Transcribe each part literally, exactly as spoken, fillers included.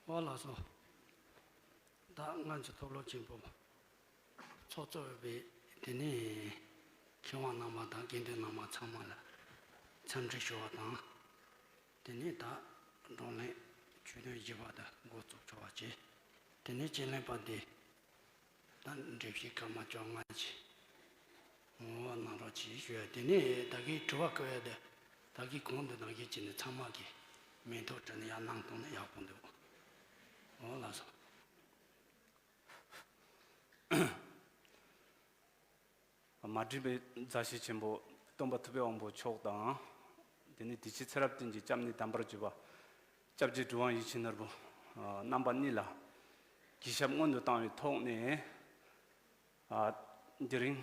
ཨོ་ལགས་སོ། ད་ང་ཚོ་མཐོ་སློབ་ཆེན་པོ་ཚོགས་གཙོ་བའི་དེ་ནས་མཁས་དབང་རྣམ་པ་དང་དགེ་འདུན་རྣམ་པ་ཚང་མ་ལ་འཚམས་འདྲི་ཞུ་བ་དང་། དེ་ནས་ད་བགྲོ་གླེང་ཆོས་དོན་བཞི་པ་དེ་འགོ་བཙུགས་ཆོག་པ་བྱས། དེ་ནས་དཔྱད་གླེང་པ་འདི་ད་འགྲེལ་བཤད་སྐར་མ་བཅོ་ལྔ་ཅིག་ངོ་སྤྲོད་གནང་རོགས་གྱིས་ཞུ་ཡ། དེ་ནས་ད་གིན་དྲི་བ་བཀོད་ཡ་དེ་ད་གིན་གོང་དུ་ནང་བཞིན་བྱས་ནས་ཚང་མ་གིས་མིང་ཐོ་བྲིས་ནས་ཡར་གནང་བཏང་ན་ཡག་པོ་འདུག་ཨོ་ལགས་སོ། མ་འདྲིས་པའི་མཛའ་བཤེས་ཆེན་པོ་སྟོན་པ་ཐུབ་པའི་དབང་པོ་མཆོག་དང་། དེ་ནས་བདེ་ཆེན་ཚེ་རབས་བསྟན་པའི་སྐྱབས་གནས་དམ་པར་གྱུར་པ་སྐྱབས་རྗེ་གྲུབ་དབང་ཡིད་བཞིན་ནོར་བུ་རྣམ་པ་གཉིས་ལ་གུས་ཞབས་སྔོན་དུ་བཏང་བའི་ཐོག་ནས། ཨ། དེ་རིང་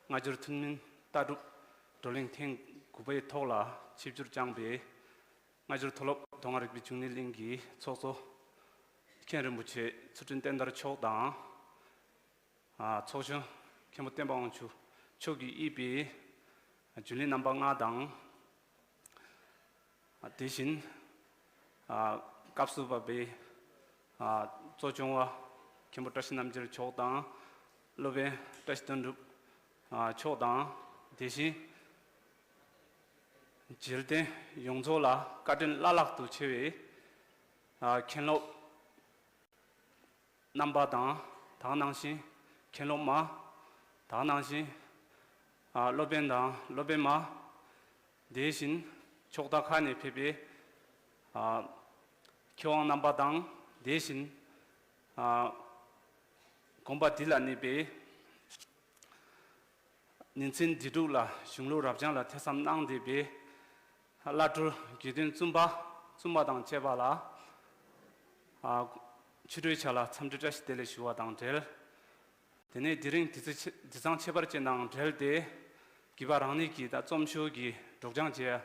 སྔ་འགྱུར་ཐུན་མིན་ལྟ་གྲུབ་བགྲོ་གླེང་ཐེངས་དགུ་པའི་ཐོག་ལ་ཆིབས་བསྒྱུར་བསྐྱངས་པའི་སྔ་འགྱུར་མཐོ་སློབ་མདོ་སྔགས་རིག་པའི་འབྱུང་གནས་གླིང་གི་ཚོགས་གཙོ་མཁན་རིན་པོ་ཆེ་ཚུལ་ཁྲིམས་བསྟན་དར་མཆོག་དང་། ཨ། ཚོགས་གཞོན་མཁན་པོ་བསྟན་པ་དབང་ཕྱུག་མཆོག་གིས་དབུས་པའི་རྒྱུན་ལས་རྣམ་པ་ལྔ་དང་། དེ་བཞིན། ཨ། སྐབས་སུ་བབས་པའི། ཨ། གཙོ་སྐྱོང་བ་མཁན་པོ་བཀྲ་ཤིས་རྣམ་རྒྱལ་མཆོག་དང་། སློབ་དཔོན་བཀྲ་ཤིས་དོན་གྲུབ། ཨ། མཆོག་དང་། དེ་བཞིན་མཇལ་རྟེན་ཡོངས་རྫོགས་ལ་བཀའ་དྲིན་བླ་ལྷག་ཏུ་ཆེ་བའི། ཨ། མཁན་སློབ་རྣམ་པ་དང་། ད་ག་ནང་བཞིན་མཁན་སློབ་མ། ད་ག་ནང་བཞིན། ཨ། སློབ་དཔོན་དང་སློབ་དཔོན་མ། དེ་བཞིན་ཕྱོགས་མཐའ་ཁག་ནས་ཕེབས་པའི། ཨ། མཁས་དབང་རྣམ་པ་དང་། དེ་བཞིན། ཨ། དགོངས་པ་འདི་ལ་གནས་པའི་ཉིན་མཚན་འདི་དྲུག་ལ་གཞུང་ལུགས་རབ་འབྱམས་ལ་ཐོས་བསམ་གནང་བསྡད་པའི་བླ་སྤྲུལ་དགེ་འདུན་བཙུན་པ་བཙུན་མ་དང་བཅས་པ་ལ། ཨ། ཆོ་འཕྲུལ་ཆ་ལ་འཚམས་འདྲི་བཀྲ་ཤིས་བདེ་ལེགས་ཞུ་བ་དང་འབྲེལ། དེ་ནས་དེ་རིང་དུས་ཚོད་ཆེ་དུས་ཚང་ཁྱད་པར་ཅན་དང་འབྲེལ་ཏེ། གུས་པ་རང་ཉིད་ཀྱིས་ད་རྩོམ་ཤོག་གི་སྒྲོག་སྦྱང་བྱས།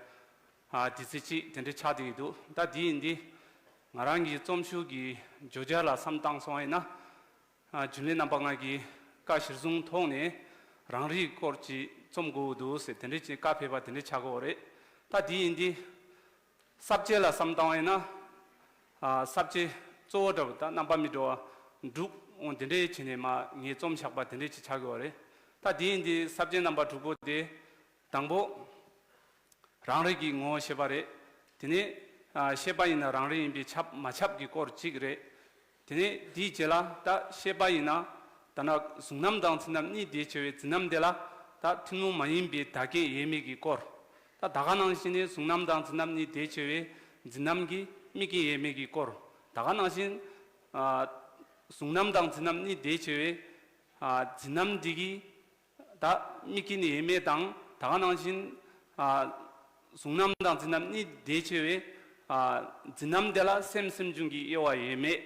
ཨ། དུས་ཚོད་ཅིག་དེ་འདྲ་ཆགས་བསྡད་ཀྱི་འདུག་ད་དེ་ཡིན་དུས། ང་རང་གི་རྩོམ་ཤོག་གི་བརྗོད་བྱ་ལ་བསམ་བཏང་སོང་བ་ཡིན་ན། ཨ། རྒྱུན་ལས་རྣམ་པ་ལྔ་གིས་བཀའ་གཞིར་བཟུང་ཐོག་ནས་རང་རིག་སྐོར་ཅིག་རྩོམ་དགོས་འདུག་ཟེར་དེ་འདྲ་ཅིག་བཀའ་ཕེབས་པ་དེ་འདྲ་ཆགས་ཀྱི་ཡོད་རེད། ད་དེ་ཡིན་དུས། ས་བཅད་ལ་བསམ་བཏང་བ་ཡིན་ན། ཨ། ས་བཅད་གཙོ་བོ་འདྲ་པོ་ད་རྣམ་པ་མི་འདྲ་བ་དྲུག་འོང་དེ་འདྲའི་བྱས་ནས་མ་ངས་རྩོམ་བཞག་པ་དེ་འདྲའི་ཅིག་ཆགས་ཀྱི་ཡོད་རེད། ད་དེ་ཡིན་དུས་ས་བཅད་རྣམ་པ་དྲུག་པོ་དེ། དང་པོ། རང་རིག་གི་ངོ་བོ་ཤེས་པ་རེད། དེ་ནས། ཨ། ཤེས་པ་ཡིན་ན་རང་རིག་ཡིན་པས་ཁྱབ་མ་ཁྱབ་ཀྱི་སྐོར་གཅིག་རེད། དེ་ནས་དེའི་རྗེས་ལ་ད་ཤེས་པ་ཡིན་ན། ད་ནི་གཟུང་རྣམ་དང་འཛིན་རྣམ་གཉིས་ལྡན་བྱས་པའི་འཛིན་རྣམ་དེ་ལ་ད་ཐུན་མོང་མ་ཡིན་པའི་བདག་རྐྱེན་ཡོད་མེད་ཀྱི་སྐོར། ད་ད་ག་ནང་བཞིན་ནི་གཟུང་རྣམ་དང་འཛིན་རྣམ་གཉིས་ལྡན་བྱས་པའི་འཛིན་རྣམ་གྱི་དམིགས་རྐྱེན་ཡོད་མེད་ཀྱི་སྐོར། ད་ག་ནང་བཞིན། ཨ། གཟུང་རྣམ་དང་འཛིན་རྣམ་གཉིས་ལྡན་བྱས་པའི། ཨ། འཛིན་རྣམ་འདི་གི་ད་དམིགས་རྐྱེན་ཡོད་མེད་དང་། ད་ག་ནང་བཞིན། ཨ། གཟུང་རྣམ་དང་འཛིན་རྣམ་གཉིས་ལྡན་བྱས་པའི། ཨ། འཛིན་རྣམ་དེ་ལ་སེམས་སེམས་བྱུང་གི་དབྱེ་བ་ཡོད་མེད།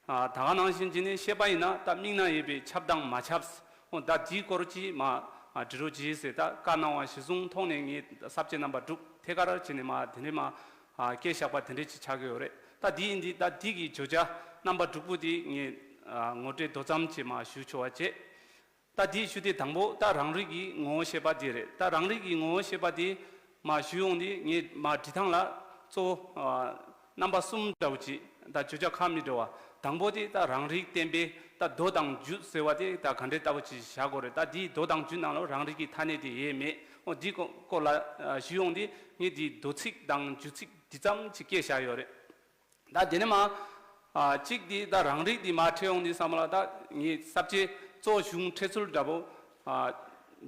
ཨ། ད་ག་ནང་བཞིན་བྱས་ནས་ཤེས་པ་ཡིན་ན་ད་དམིགས་རྣམ་ཡོད་པས་ཁྱབ་དང་མ་ཁྱབ། འོ་ད་དེའི་སྐོར་གྱིས་མ། ཨ། འབྲི་རོགས་གྱིས་ཟེར་ད་བཀའ་གནང་བ་གཞིར་བཟུང་ཐོག་ནས་ངས་ས་བཅད་རྣམ་པ་དྲུག་ཐད་ཀར་བྱས་ནས་མ་དེ་འདྲས་མ། ཨ། བཀོད་བཞག་པ་དེ་འདྲས་ཅིག་ཆགས་ཀྱི་ཡོད་རེད། ད་དེ་ཡིན་དུས་ད་དེ་གི་བརྗོད་བྱ་རྣམ་པ་དྲུག་པོ་དེ་ངས། ཨ། ངོ་སྤྲོད་མདོ་ཙམ་ཅིག་མ་ཞུ་ཆོག་པ་བྱས། ད་དེའི་ཤུལ་དེ་དང་པོ་ད་རང་རིག་གི་ངོ་བོ་ཤེས་པ་དེ་རེད། ད་རང་རིག་གི་ངོ་བོ་ཤེས་པ་དེ་མ་ཞུ་ཡོང་དུས་ངས་མ་འབྲི་སྟངས་ལ་གཙོ་བོ། ཨ། རྣམ་པ་གསུམ་འདྲ་བོ་ཅིག་ད་བརྗོད་བྱ་ཁག་མི་འདྲ་བ། དང་པོ་དེ་ད་རང་རིག་བསྟན་པའི་ད་མདོ་དང་རྒྱུད་ཟེར་བ་དེ་ད་ག་འདྲའི་ལྟ་བུ་ཅིག་བཞག་དགོས་རེད། ད་དེའི་མདོ་དང་རྒྱུད་ནང་ལ་རང་རིག་གི་ཐ་སྙད་དེ་ཡོད་མེད། འོ་འདིའི་སྐོར་ལ་ཞུ་ཡོང་དུས་ངས་དེའི་མདོ་ཚིག་དང་རྒྱུད་ཚིག་འདི་ཙམ་ཅིག་བཀོད་བཞག་ཡོད་རེད། ད་དེ་ནས་མ། ཨ། གཅིག་འདི་ད་རང་རིག་འདི་མ་འཕྲད་ཡོང་དུས་ཙམ་ལ་ད་ངས་ས་བཅད་གཙོ་བོ་གཞུང་འཕྲད་ཚུལ་འདྲ་པོ། ཨ།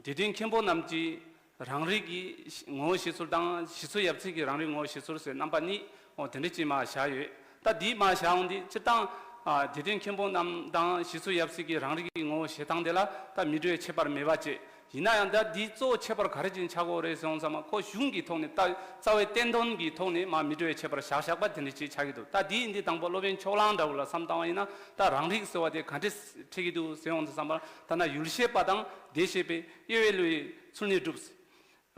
དད་ལྡན་མཁན་པོ་རྣམས་ཀྱིས་རང་རིག་གི་ངོ་བོ་ཤེས་ཚུལ་དང་ཞི་འཚོལ་ཡབ་སྲས་ཀྱི་རང་རིག་ངོ་བོ་ཤེས་ཚུལ་ཟེར་རྣམ་པ་གཉིས། འོ་དེ་འདྲ་ཅིག་མ་བཞག་ཡོད། ད་འདི་མ་བཞག་ཡོང་དུས་སྤྱིར་བཏང་། ཨ། དད་ལྡན་མཁན་པོ་རྣམས་དང་ཞི་འཚོལ་ཡབ་སྲས་ཀྱི་རང་རིག་གི་ངོ་བོ་བཤད་སྟངས་དེ་ལ་ད་མི་འདྲ་བའི་ཁྱད་པར་མེད་པ་བྱས། ཡིན་ན་ཡང་ད་འདི་གཙོ་བོ་ཁྱད་པར་ག་རེ་བྱས་ནས་ཆགས་ཀྱི་ཡོད་རེད་ཟེར་ཡོང་ཙམ་པ་ཁོ་གཞུང་གི་ཐོག་ནས་ད་རྩ་བའི་བསྟན་དོན་གྱི་ཐོག་ནས་མ་མི་འདྲ་བའི་ཁྱད་པར་བཞག་བཞག་པ་དེ་འདྲ་ཅིག་ཆགས་ཀྱི་འདུག་ད་འདི་ཡིན་དུས་དང་པོ་སློབ་དཔོན་ཕྱོགས་གླང་འདྲ་བོ་ལ་བསམ་བཏང་བ་ཡིན་ན་ད་རང་རིག་ཟེར་བ་དེ་ག་འདྲས་འཁྲིད་ཀྱི་འདུག་ཟེར་ཡོང་དུས་ཙམ་པ་ད་ན་ཡུལ་ཤེས་པ་དང་དེ་ཤེས་པའི་དབྱེ་བའི་བློ་ཡིས་ཚུལ་གནས་སྒྲུབ།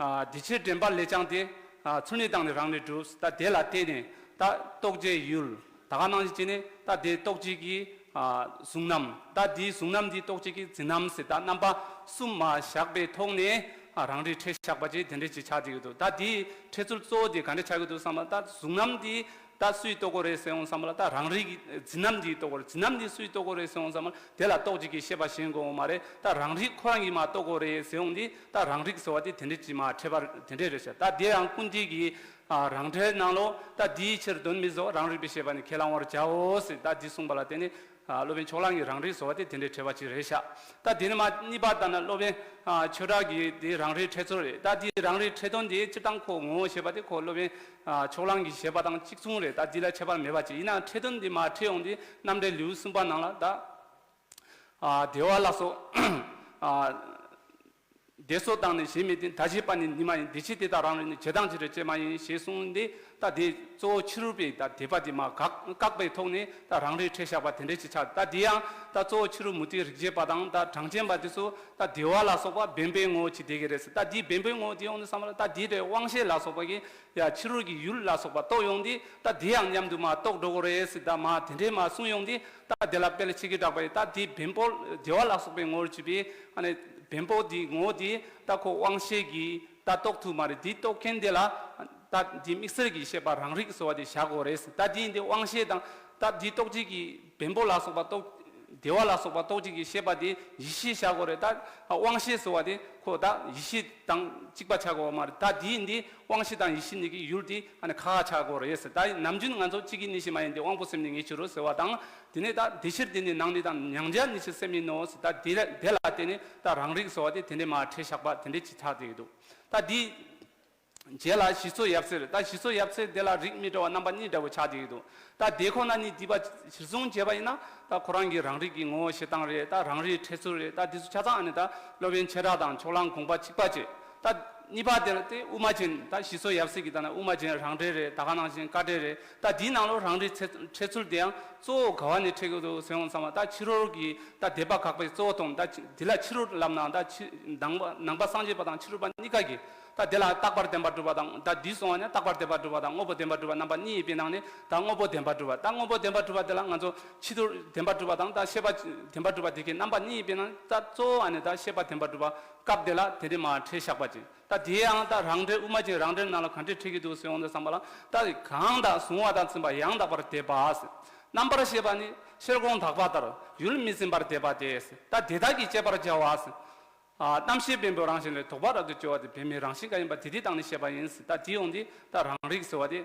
ཨ། དེ་ཕྱིར་དྲན་པ་ལས་ཀྱང་དེ། ཨ། ཚུལ་གནས་དང་ནི་རང་གནས་གྲུབ། ད་དེ་ལ་བརྟེན་ནས་ད་རྟོགས་བྱའི་ཡུལ། ད་ག་ནང་བཞིན་བྱས་ནས་ད་དེ་རྟོགས་བྱེད་ཀྱི། ཨ། གཟུང་རྣམ། ད་དེའི་གཟུང་རྣམ་འདི་རྟོགས་བྱེད་ཀྱི་འཛིན་རྣམ་ཟེར་ད་རྣམ་པ་གསུམ་མ་བཞག་པའི་ཐོག་ནས། ཨ། རང་རིག་འཕྲད་བཞག་པ་ཅིག་དེ་འདྲ་ཅིག་ཆགས་བསྡད་ཀྱི་འདུག་ད་དེའི་འཕྲད་ཚུལ་གཙོ་བོ་དེ་ག་འདྲ་ཆགས་ཀྱི་འདུག་བསམ་པ་ད་གཟུང་རྣམ་འདི། ད་སུས་རྟོགས་དགོས་རེད་ཟེར་ཡོང་བསམ་པ་ལ། ད་རང་རིག་འཛིན་རྣམ་འདིས་རྟོགས་དགོས་རེད། འཛིན་རྣམ་འདིས་སུས་རྟོགས་དགོས་རེད་ཟེར་ཡོང་བསམ་པ་ལ། དེ་ལ་རྟོགས་བྱེད་ཀྱི་ཤེས་པ་གཞན་དགོས་མ་རེད། ད་རང་རིག་ཁོ་རང་གིས་མར་རྟོགས་དགོས་རེད་ཟེར་ཡོང་དུས། ད་རང་རིག་ཟེར་བ་དེ་དེ་འདྲས་ཅིག་མར་འཕྲད་པ་དེ་འདྲས་རེད་ཤག་ད་དེ་ཡང་ཀུན་བཏུས་ཀྱི་ཨ་རང་འགྲེལ་ནང་ལོགས། ད་དེའི་ཕྱིར་གདོན་མི་བཟོ། རང་རིག་པའི་ཤེས་པ་ནི་ཁས་བླང་བར་བྱའོ་ཟེར་ད་འདི་གསུངས་པ་ལ་བརྟེན་ནས། ཨ་སློབ་དཔོན་ཕྱོགས་གླང་གིས་རང་རིག་ཟེར་བ་དེ་དེ་འདྲས་འགྲེལ་པ་ཅིག་རེད་ཤག་ད་དེ་ནས་མར་གཉིས་པ་ལྟར་ན་སློབ་དཔོན་ཨ་ཆོས་གྲགས་ཀྱིས་དེ་རང་རིག་འཕྲད་ཚུལ་རེད། ད་དེ་རང་རིག་འཕྲད་དོན་དེ་སྤྱིར་བཏང་ཁོ་ངོ་བོ་ཞེས་པ་དེ་ཁོ་སློབ་དཔོན་ཨ་ཕྱོགས་གླང་གིས་བཞེད་པ་དང་གཅིག་མཚུངས་རེད། ད་དེ་ལ་ཁྱད་པར་མེད་པ་ཅིག་ཡིན་ནའང་འཕྲད་དོན་དེ་མར་འཕྲད་ཡོང་དུས་རྣམ་འགྲེལ་ལེའུ་གསུམ་པ་ནང་ལ། ད་ཨ་བདེ་བ་ལ་སོགས་ཨ་བདེ་སོགས་དང་ནི་གཞན་མེད་དེ། ད་བྱེད་པ་ནི་ནི་མ་ཡིན། དེ་ཕྱིར་དེ་དག་རང་རིག་ནི། བྱེད་དང་བྱེད་འབྲེལ་ཅན་མ་ཡིན་ཞེས་གསུངས་ཏེ། ད་དེ་གཙོ་བོ་ཕྱི་རོལ་པའི་ད་དད་པ་དེ་མར་བཀག་བཀག་པའི་ཐོག་ནས་ད་རང་རིག་འཕྲད་བཞག་པ་དེ་འདྲས་ཅིག་ཆགས། ད་དེ་ཡང་ད་གཙོ་བོ་ཕྱི་རོལ་མུ་སྟེགས་རིག་བྱེད་པ་དང་ད་གྲངས་ཅན་པ་དེ་ཚོ་ད་བདེ་བ་ལ་སོགས་པ་བེམ་པོའི་ངོ་བོ་ཅིག་བསྡད་ཀྱི་རེད་ཟེར། ད་དེའི་བེམ་པོའི་ངོ་བོ་དེ་ཡོང་དུས་ཙམ་པ་ལ། ད་དེ་འདྲའི་དབང་ཤེས་ལ་སོགས་པ་གིས་ཡ་ཕྱི་རོལ་གྱི་ཡུལ་ལ་སོགས་པ་རྟོགས་ཡོང་དུས། ད་དེ་ཡང་མཉམ་དུ་མར་རྟོགས་འགྲོ་དགོས་རེད་ཟེར། ད་མར་དེ་འདྲས་མར་གསུངས་ཡོང་དུས། ད་དེ་ལ་དཔལ་ཆོས་ཀྱི་གྲགས་པ་ཡིས་ད་དེའི་བེམ་པོ་བདེ་བ་ལ་སོགས་པའི་ངོ་བོར་གྱུར་པའི་ཨ་ནི་བེམ་པོ་དེའི་ངོ་བོ་དེ་ད་ཁོ་དབང་ཤེས་ཀྱིས་ད་རྟོགས་ཐུབ་མ་རེད། དེ་རྟོགས་མཁན་དེ་ལ་ད་དེ་དམིགས་བསལ་གྱི་ཤེས་པ་རང་རིག་ཟེར་བ་དེ་བཞག་དགོས་རེད་ཟེར། ད་དེ་ཡིན་དུས་དབང་ཤེས་དང་ད་དེ་རྟོགས་བྱེད་ཀྱི་བེམ་པོ་ལ་སོགས་པ་རྟོགས། བདེ་བ་ལ་སོགས་པ་རྟོགས་བྱེད་ཀྱི་ཤེས་པ་དེ་ཡིད་ཤེས་བཞག་དགོས་རེད། ད་དབང་ཤེས་ཟེར་བ་དེ་ཁོ་ད་ཡིད་ཤེས་དང་གཅིག་པ་ཆགས་དགོས་པ་མ་རེད། ད་དེ་ཡིན་དུས་དབང་ཤེས་དང་ཡིད་ཤེས་གཉིས་ཀྱི་ཡུལ་དེ་ཨ་ནི་ཁ་ཁ་ཆགས་དགོས་རེད་ཟེར། ད་ནམ་རྒྱུན་ང་ཚོ་གཅིག་གིས་གཉིས་ཤེས་མ་ཡིན་ཏེ། དབང་པོ་སེམས་ནི་ངེས་ཕྱིར་རོ་ཟེར་བ་དང་། དེ་ནས་ད་དེ་ཕྱིར་དེ་ནི་ནང་ནི་དང་། མྱང་བྱ་ནི་ཕྱི་སེམས་ཡིན་ནོ་ཟེར། ད་དེ་ལ་དེ་ལ་བརྟེན་ནས་ད་རང་རིག་ཟེར་བ་དེ་དེ་འདྲས་མར་འཕྲད་བཞག་པ་དེ་འདྲས་ཅིག་ཆགས་བསྡད་ཀྱི་འདུག་ད་དེ། རྗེས་ལ་ཞི་འཚོལ་ཡབ་སྲས་རེད། ད་ཞི་འཚོལ་ཡབ་སྲས་དེ་ལ་རིགས་མི་འདྲ་བ་རྣམ་པ་གཉིས་འདྲ་བོ་ཆགས་བསྡད་ཀྱི་འདུག་ད་དེ་ཁོ་ན་ཉིད་སྡིག་པ་གཞིར་བཟུང་བྱས་པ་ཡིན་ན། ད་ཁོ་རང་གི་རང་རིག་གི་ངོ་བོ་ཞེ་སྡང་རེད། ད་རང་རིག་འཕྲད་ཚུལ་རེད། ད་དེ་ཚོ་ཆ་ཚང་ཨ་ནི་ད་སློབ་དཔོན་ཆོས་གྲགས་དང་ཕྱོགས་གླང་དགོངས་པ་གཅིག་པ་བྱས། ད་གཉིས་པ་དེ་ལ་དེ་དབུ་མ་ཅན། ད་ཞི་འཚོལ་ཡབ་སྲས་ཀྱི་ད་ན་དབུ་མ་ཅན་རང་འགྲེལ་རེད། ད་ག་ནང་བཞིན་དཀའ་འགྲེལ་རེད། ད་དེའི་ནང་ལོགས་རང་རིག་འཕྲད་འཕྲད་ཚུལ་དེ་ཡང་གཙོ་བོ་ག་བ་ནས་འཕྲད་ཀྱི་འདུག་ཟེར་ཡོང་ཙམ་པ། ད་ཕྱི་རོལ་གྱི་ད་དད་པ་བཀག་པའི་གཙོ་བོ་དང་། ད་དེ་ལ་ཕྱི་རོལ་ལབ་ན་ད་ཕྱི་ནང་པ་ནང་པ་སངས་རྒྱས་པ་དང་ཕྱི་རོལ་པ་གཉིས་ཀ་གིས། ད་དེ་ལ་རྟག་པར་བདེན་པར་གྲུབ་པ་དང་། ད་འདི་སོང་བ་ནས་རྟག་པར་བདེན་པར་གྲུབ་པ་དང་དངོས་པོ་བདེན་པར་གྲུབ་པ་རྣམ་པ་གཉིས་ཡོད་པའི་ནང་ནས། ད་དངོས་པོ་བདེན་པར་གྲུབ་པ། ད་དངོས་པོ་བདེན་པར་གྲུབ་པ་དེ་ལ་ང་ཚོ་ཕྱི་དོན་བདེན་པར་གྲུབ་པ་དང་། ད་ཤེས་པ་བདེན་པར་གྲུབ་པ་དེ་གའི་རྣམ་པ་གཉིས་ཡོད་པའི་ནང་ནས། ད་གཙོ་བོ་ཨ་ནི་ད་ཤེས་པ་བདེན་པར་གྲུབ་པ་སྐབས་དེ་ལ་དེ་འདྲས་མར་འཕྲད་བཞག་པ་ཅིག་ད་དེ་ཡང་ད་རང་འགྲེལ་དབུ་མ་ཅན་རང་འགྲེལ་ནང་ལ་ག་འདྲས་འཕྲད་ཀྱི་འདུག་ཟེར་ཡོང་དུས་ཙམ་པ་ལ། ད་གང་དག་གཟུང་བ་དང་འཛིན་པ་ཡང་དག་པར་དད་པ་ཟེར། རྣམ་པར་ཤེས་པ་ནི་ཤེལ་སྒོང་དག་པ་ལྟར་ཡུལ་མི་འཛིན་པར་དད་པ་སྟེ་ཟེར། ད་དེ་དག་གིས་དཔྱད་པར་བྱ་བ་ཟེར། ཨ་རྣམ་ཤེས་བེམ་པོའི་རང་བཞིན་ལས། དོགས་པ་རབ་ཏུ་སྐྱེ་བ་དེ། བེམ་པོའི་རང་བཞིན་གང་ཡིན་པ། དེ་དེ་དང་ནི་ཤེས་པ་ཡིན་ཟེར། ད་དེ་ཡོང་དུས་ད་རང་རིག་ཟེར་བ་དེ་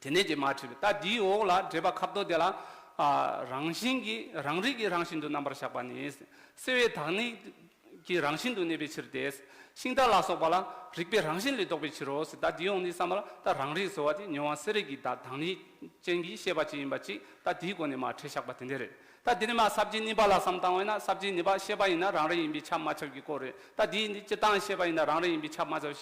དེ་ནས་ཀྱི་མར་འཕྲད་པས། ད་དེའི་འོག་ལ་འགྲེལ་པ་ཁ་ཐོག་དེ་ལ་ཨ་རང་བཞིན་གྱིས། རང་རིག་གི་རང་བཞིན་དུ་རྣམ་པར་གཞག་པ་ནི། སེལ་བའི་བདག་ཉིད་ཀྱི་རང་བཞིན་དུ་གནས་པའི་ཕྱིར་ཏེ། ཤིང་རྟ་ལ་སོགས་པ་ལ་རིག་པའི་རང་བཞིན་ལས་ལྡོག་པའི་ཕྱིར་རོ་ཟེར། ད་དེ་ཡོང་དུས་ཙམ་པ་ལ། ད་རང་རིག་ཟེར་བ་དེ་མྱོང་བ་སེལ་རིག་གི་ད་བདག་ཉིད་ཅན་གྱི་ཤེས་པ་ཅིག་ཡིན་པ་ཅིག་ད་དེའི་སྒོ་ནས་མར་འཕྲད་བཞག་པ་དེ་འདྲ་རེད། ད་དེ་ནས་མར་ས་བཅད་གཉིས་པ་ལ་བསམ་བཏང་བས་ན། ས་བཅད་གཉིས་པ་ཤེས་པ་ཡིན་ན་རང་རིག་ཡིན་པས་ཁྱབ་མ་ཁྱབ་ཀྱི་སྐོར་རེད། ད་དེ་ཡིན་དུས་སྤྱིར་བཏང་ཤེས་པ་ཡིན་ན་རང་རིག་ཡིན་པས་ཁྱབ་མ་ཁྱབ་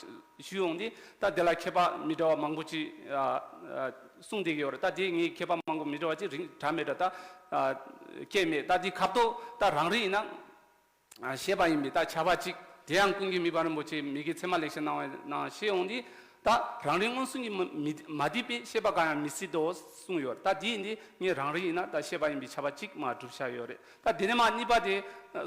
ཞུ་ཡོང་དུས། ད་དེ་ལ་མཁས་པ་མི་འདྲ་བ་མང་པོ་ཅིག་ཨ་ཨ་གསུངས་བསྡད་ཀྱི་ཡོད་རེད། ད་དེ་ངས་མཁས་པ་མང་པོ་མི་འདྲ་བ་ཅིག་རིང་དྲ་མེད་དྲ་ད་ཨ་སྐད་མེད། ད་དེ་ཁ་ཐོག་ད་རང་རིག་ཡིན་ན། ཨ་ཤེས་པ་ཡིན་པས་ད་ཁྱབ་པ་གཅིག་དེ་ཡང་ཀུན་མཁྱེན་མི་ཕམ་རིན་པོ་ཆེས་མི་དགེ་ཚད་མ་ལེགས་བཤད་གནང་བའི་ནང་བཤད་ཡོང་དུས། ད་རང་རིག་མངོན་སུམ་གྱིས་མ་མི་མ་བསྡུས་པའི་ཤེས་པ་གང་ཡང་མི་སྲིད་དོ་གསུངས་ཡོད། ད་དེ་ཡིན་དུས་ངས་རང་རིག་ཡིན་ན་ད་ཤེས་པ་ཡིན་པས་ཁྱབ་པ་གཅིག་མར་སྒྲུབ་བཞག་ཡོད་རེད། ད་དེ་ནས་མར་གཉིས་པ་དེ།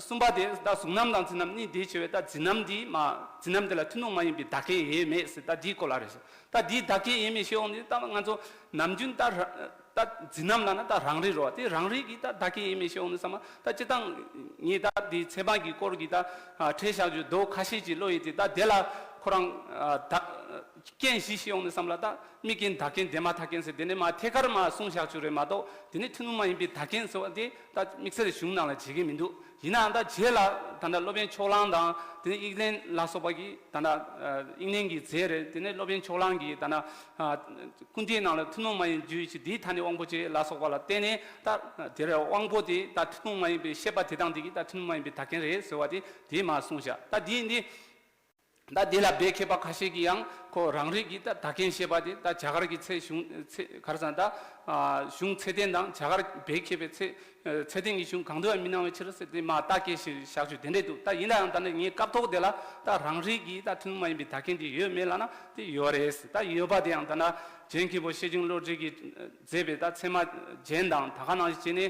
གསུམ་པ་དེ་ད་གཟུང་རྣམ་དང་འཛིན་རྣམ་གཉིས་དེ་བྱས་པས། ད་འཛིན་རྣམ་དེ་མ་འཛིན་རྣམ་དེ་ལ་ཐུན་མོང་མ་ཡིན་པའི་བདག་རྐྱེན་ཡོད་མེད་ཟེར། ད་དེའི་སྐོར་ལ་རེད་ཟེར། ད་དེའི་བདག་རྐྱེན་ཡོད་མེད་བཤད་ཡོང་དུས། ད་ང་ཚོ་ནམ་རྒྱུན་ད་ར་ད་འཛིན་རྣམ་ལབ་ན་ད་རང་རིག་རེད་བ། དེ་རང་རིག་གི་ད་བདག་རྐྱེན་ཡོད་མེད་བཤད་ཡོང་དུས་ཙམ་པ། ད་སྤྱིར་བཏང་ངས་ད་དེའི་ཚད་མ་གི་སྐོར་གྱི་ད་ཨ་འགྲེལ་བཤད་ཀྱི་མདོ་ཁ་ཤས་ཅིག་ཀློག་ཡོད་དེ། ད་དེ་ལ་ཁོ་རང་ཨ་ད་རྐྱེན་བཞི་བཤད་ཡོང་དུས་ཙམ་ལ། ད་དམིགས་རྐྱེན་བདག་རྐྱེན་དེ་མ་ཐག་རྐྱེན་ཟེར། དེ་ནས་མར་ཐད་ཀར་མར་གསུངས་བཞག་རྒྱུ་རེད་མ་གཏོགས། དེ་ནས་ཐུན་མོང་མ་ཡིན་པའི་བདག་རྐྱེན་ཟེར་བ་དེ་ད་དམིགས་བསལ་གཞུང་ནང་ལ་བྱེད་ཀྱི་མི་འདུག་ཡིན་ནའང་ད་རྗེས་ལ་ད་ལྟ་སློབ་དཔོན་ཕྱོགས་གླང་དང་། དེ་ནས་དབྱིག་ལན་ལ་སོགས་པ་གིས་ད་ལྟ་ཨ་དབྱིག་གཉེན་གྱི་རྫས་རེད། དེ་ནས་སློབ་དཔོན་ཕྱོགས་གླང་གིས་ད་ལྟ་ཨ་ཀུན་བཏུས་ནང་ལ་ཐུན་མོང་མ་ཡིན་རྒྱུ་ཡི་ཕྱིར། དེའི་མཐའ་ནི་དབང་པོ་ཆེ་ལ་སོགས་པ་ལ་བརྟེན་ནས། ད་དེར་དབང་པོ་དེ་ད་ཐུན་མོང་མ་ཡིན་པའི་ཤེས་པ་དེ་དང་དེ་གིས་ད་ཐུན་མོང་མ་ཡིན་པའི་བདག་རྐྱེན་རེད་ཟེར་བ་དེ་དེ་མར་གསུངས་བཞག་ད་དེ་ཡིན་དུས། ད་དེ་ལ་བོད་མཁས་པ་ཁ་ཤས་ཀྱིས་ཡང་ཁོ་རང་རིག་གི་ད་བདག་རྐྱེན་བཤད་པ་དེ། ད་རྒྱ་གར་གྱི་ཚད་གཞུང་། ཚད་ག་རེ་ཟེར་ན། ད་ཨ་གཞུང་ཚད་ལྡན་དང་རྒྱ་གར་བོད་མཁས་པའི་ཚད་ཚད་ལྡན་གྱི་གཞུང་གང་དུ་ཡང་མི་སྣང་བའི་ཕྱིར་ཟེར་ཏེ་མར་ལྟ་སྐད་ཞིག་བཞག་རྒྱུ་དེ་འདྲས་འདུག་ད་ཡིན་ན་ཡང་ད་ནི་ངའི་སྐབས་ཐོག་དེ་ལ་ད་རང་རིག་གི་ད་ཐུན་མོང་མ་ཡིན་པའི་བདག་རྐྱེན་དེ་ཡོད་མེད་ལབ་ན་དེ་ཡོད་རེད། ད་ཡོད་པ་དེ་ཡང་ད་ལྟ་རྒྱན་མཁན་པོ་ཤེར་ཕྱིན་བློ་གྲོས་ཀྱིས་མཛད་པའི་ད་ཚད་མ་རྒྱན་དང་། ད་ག་ནང་བཞིན་བྱས་ནས་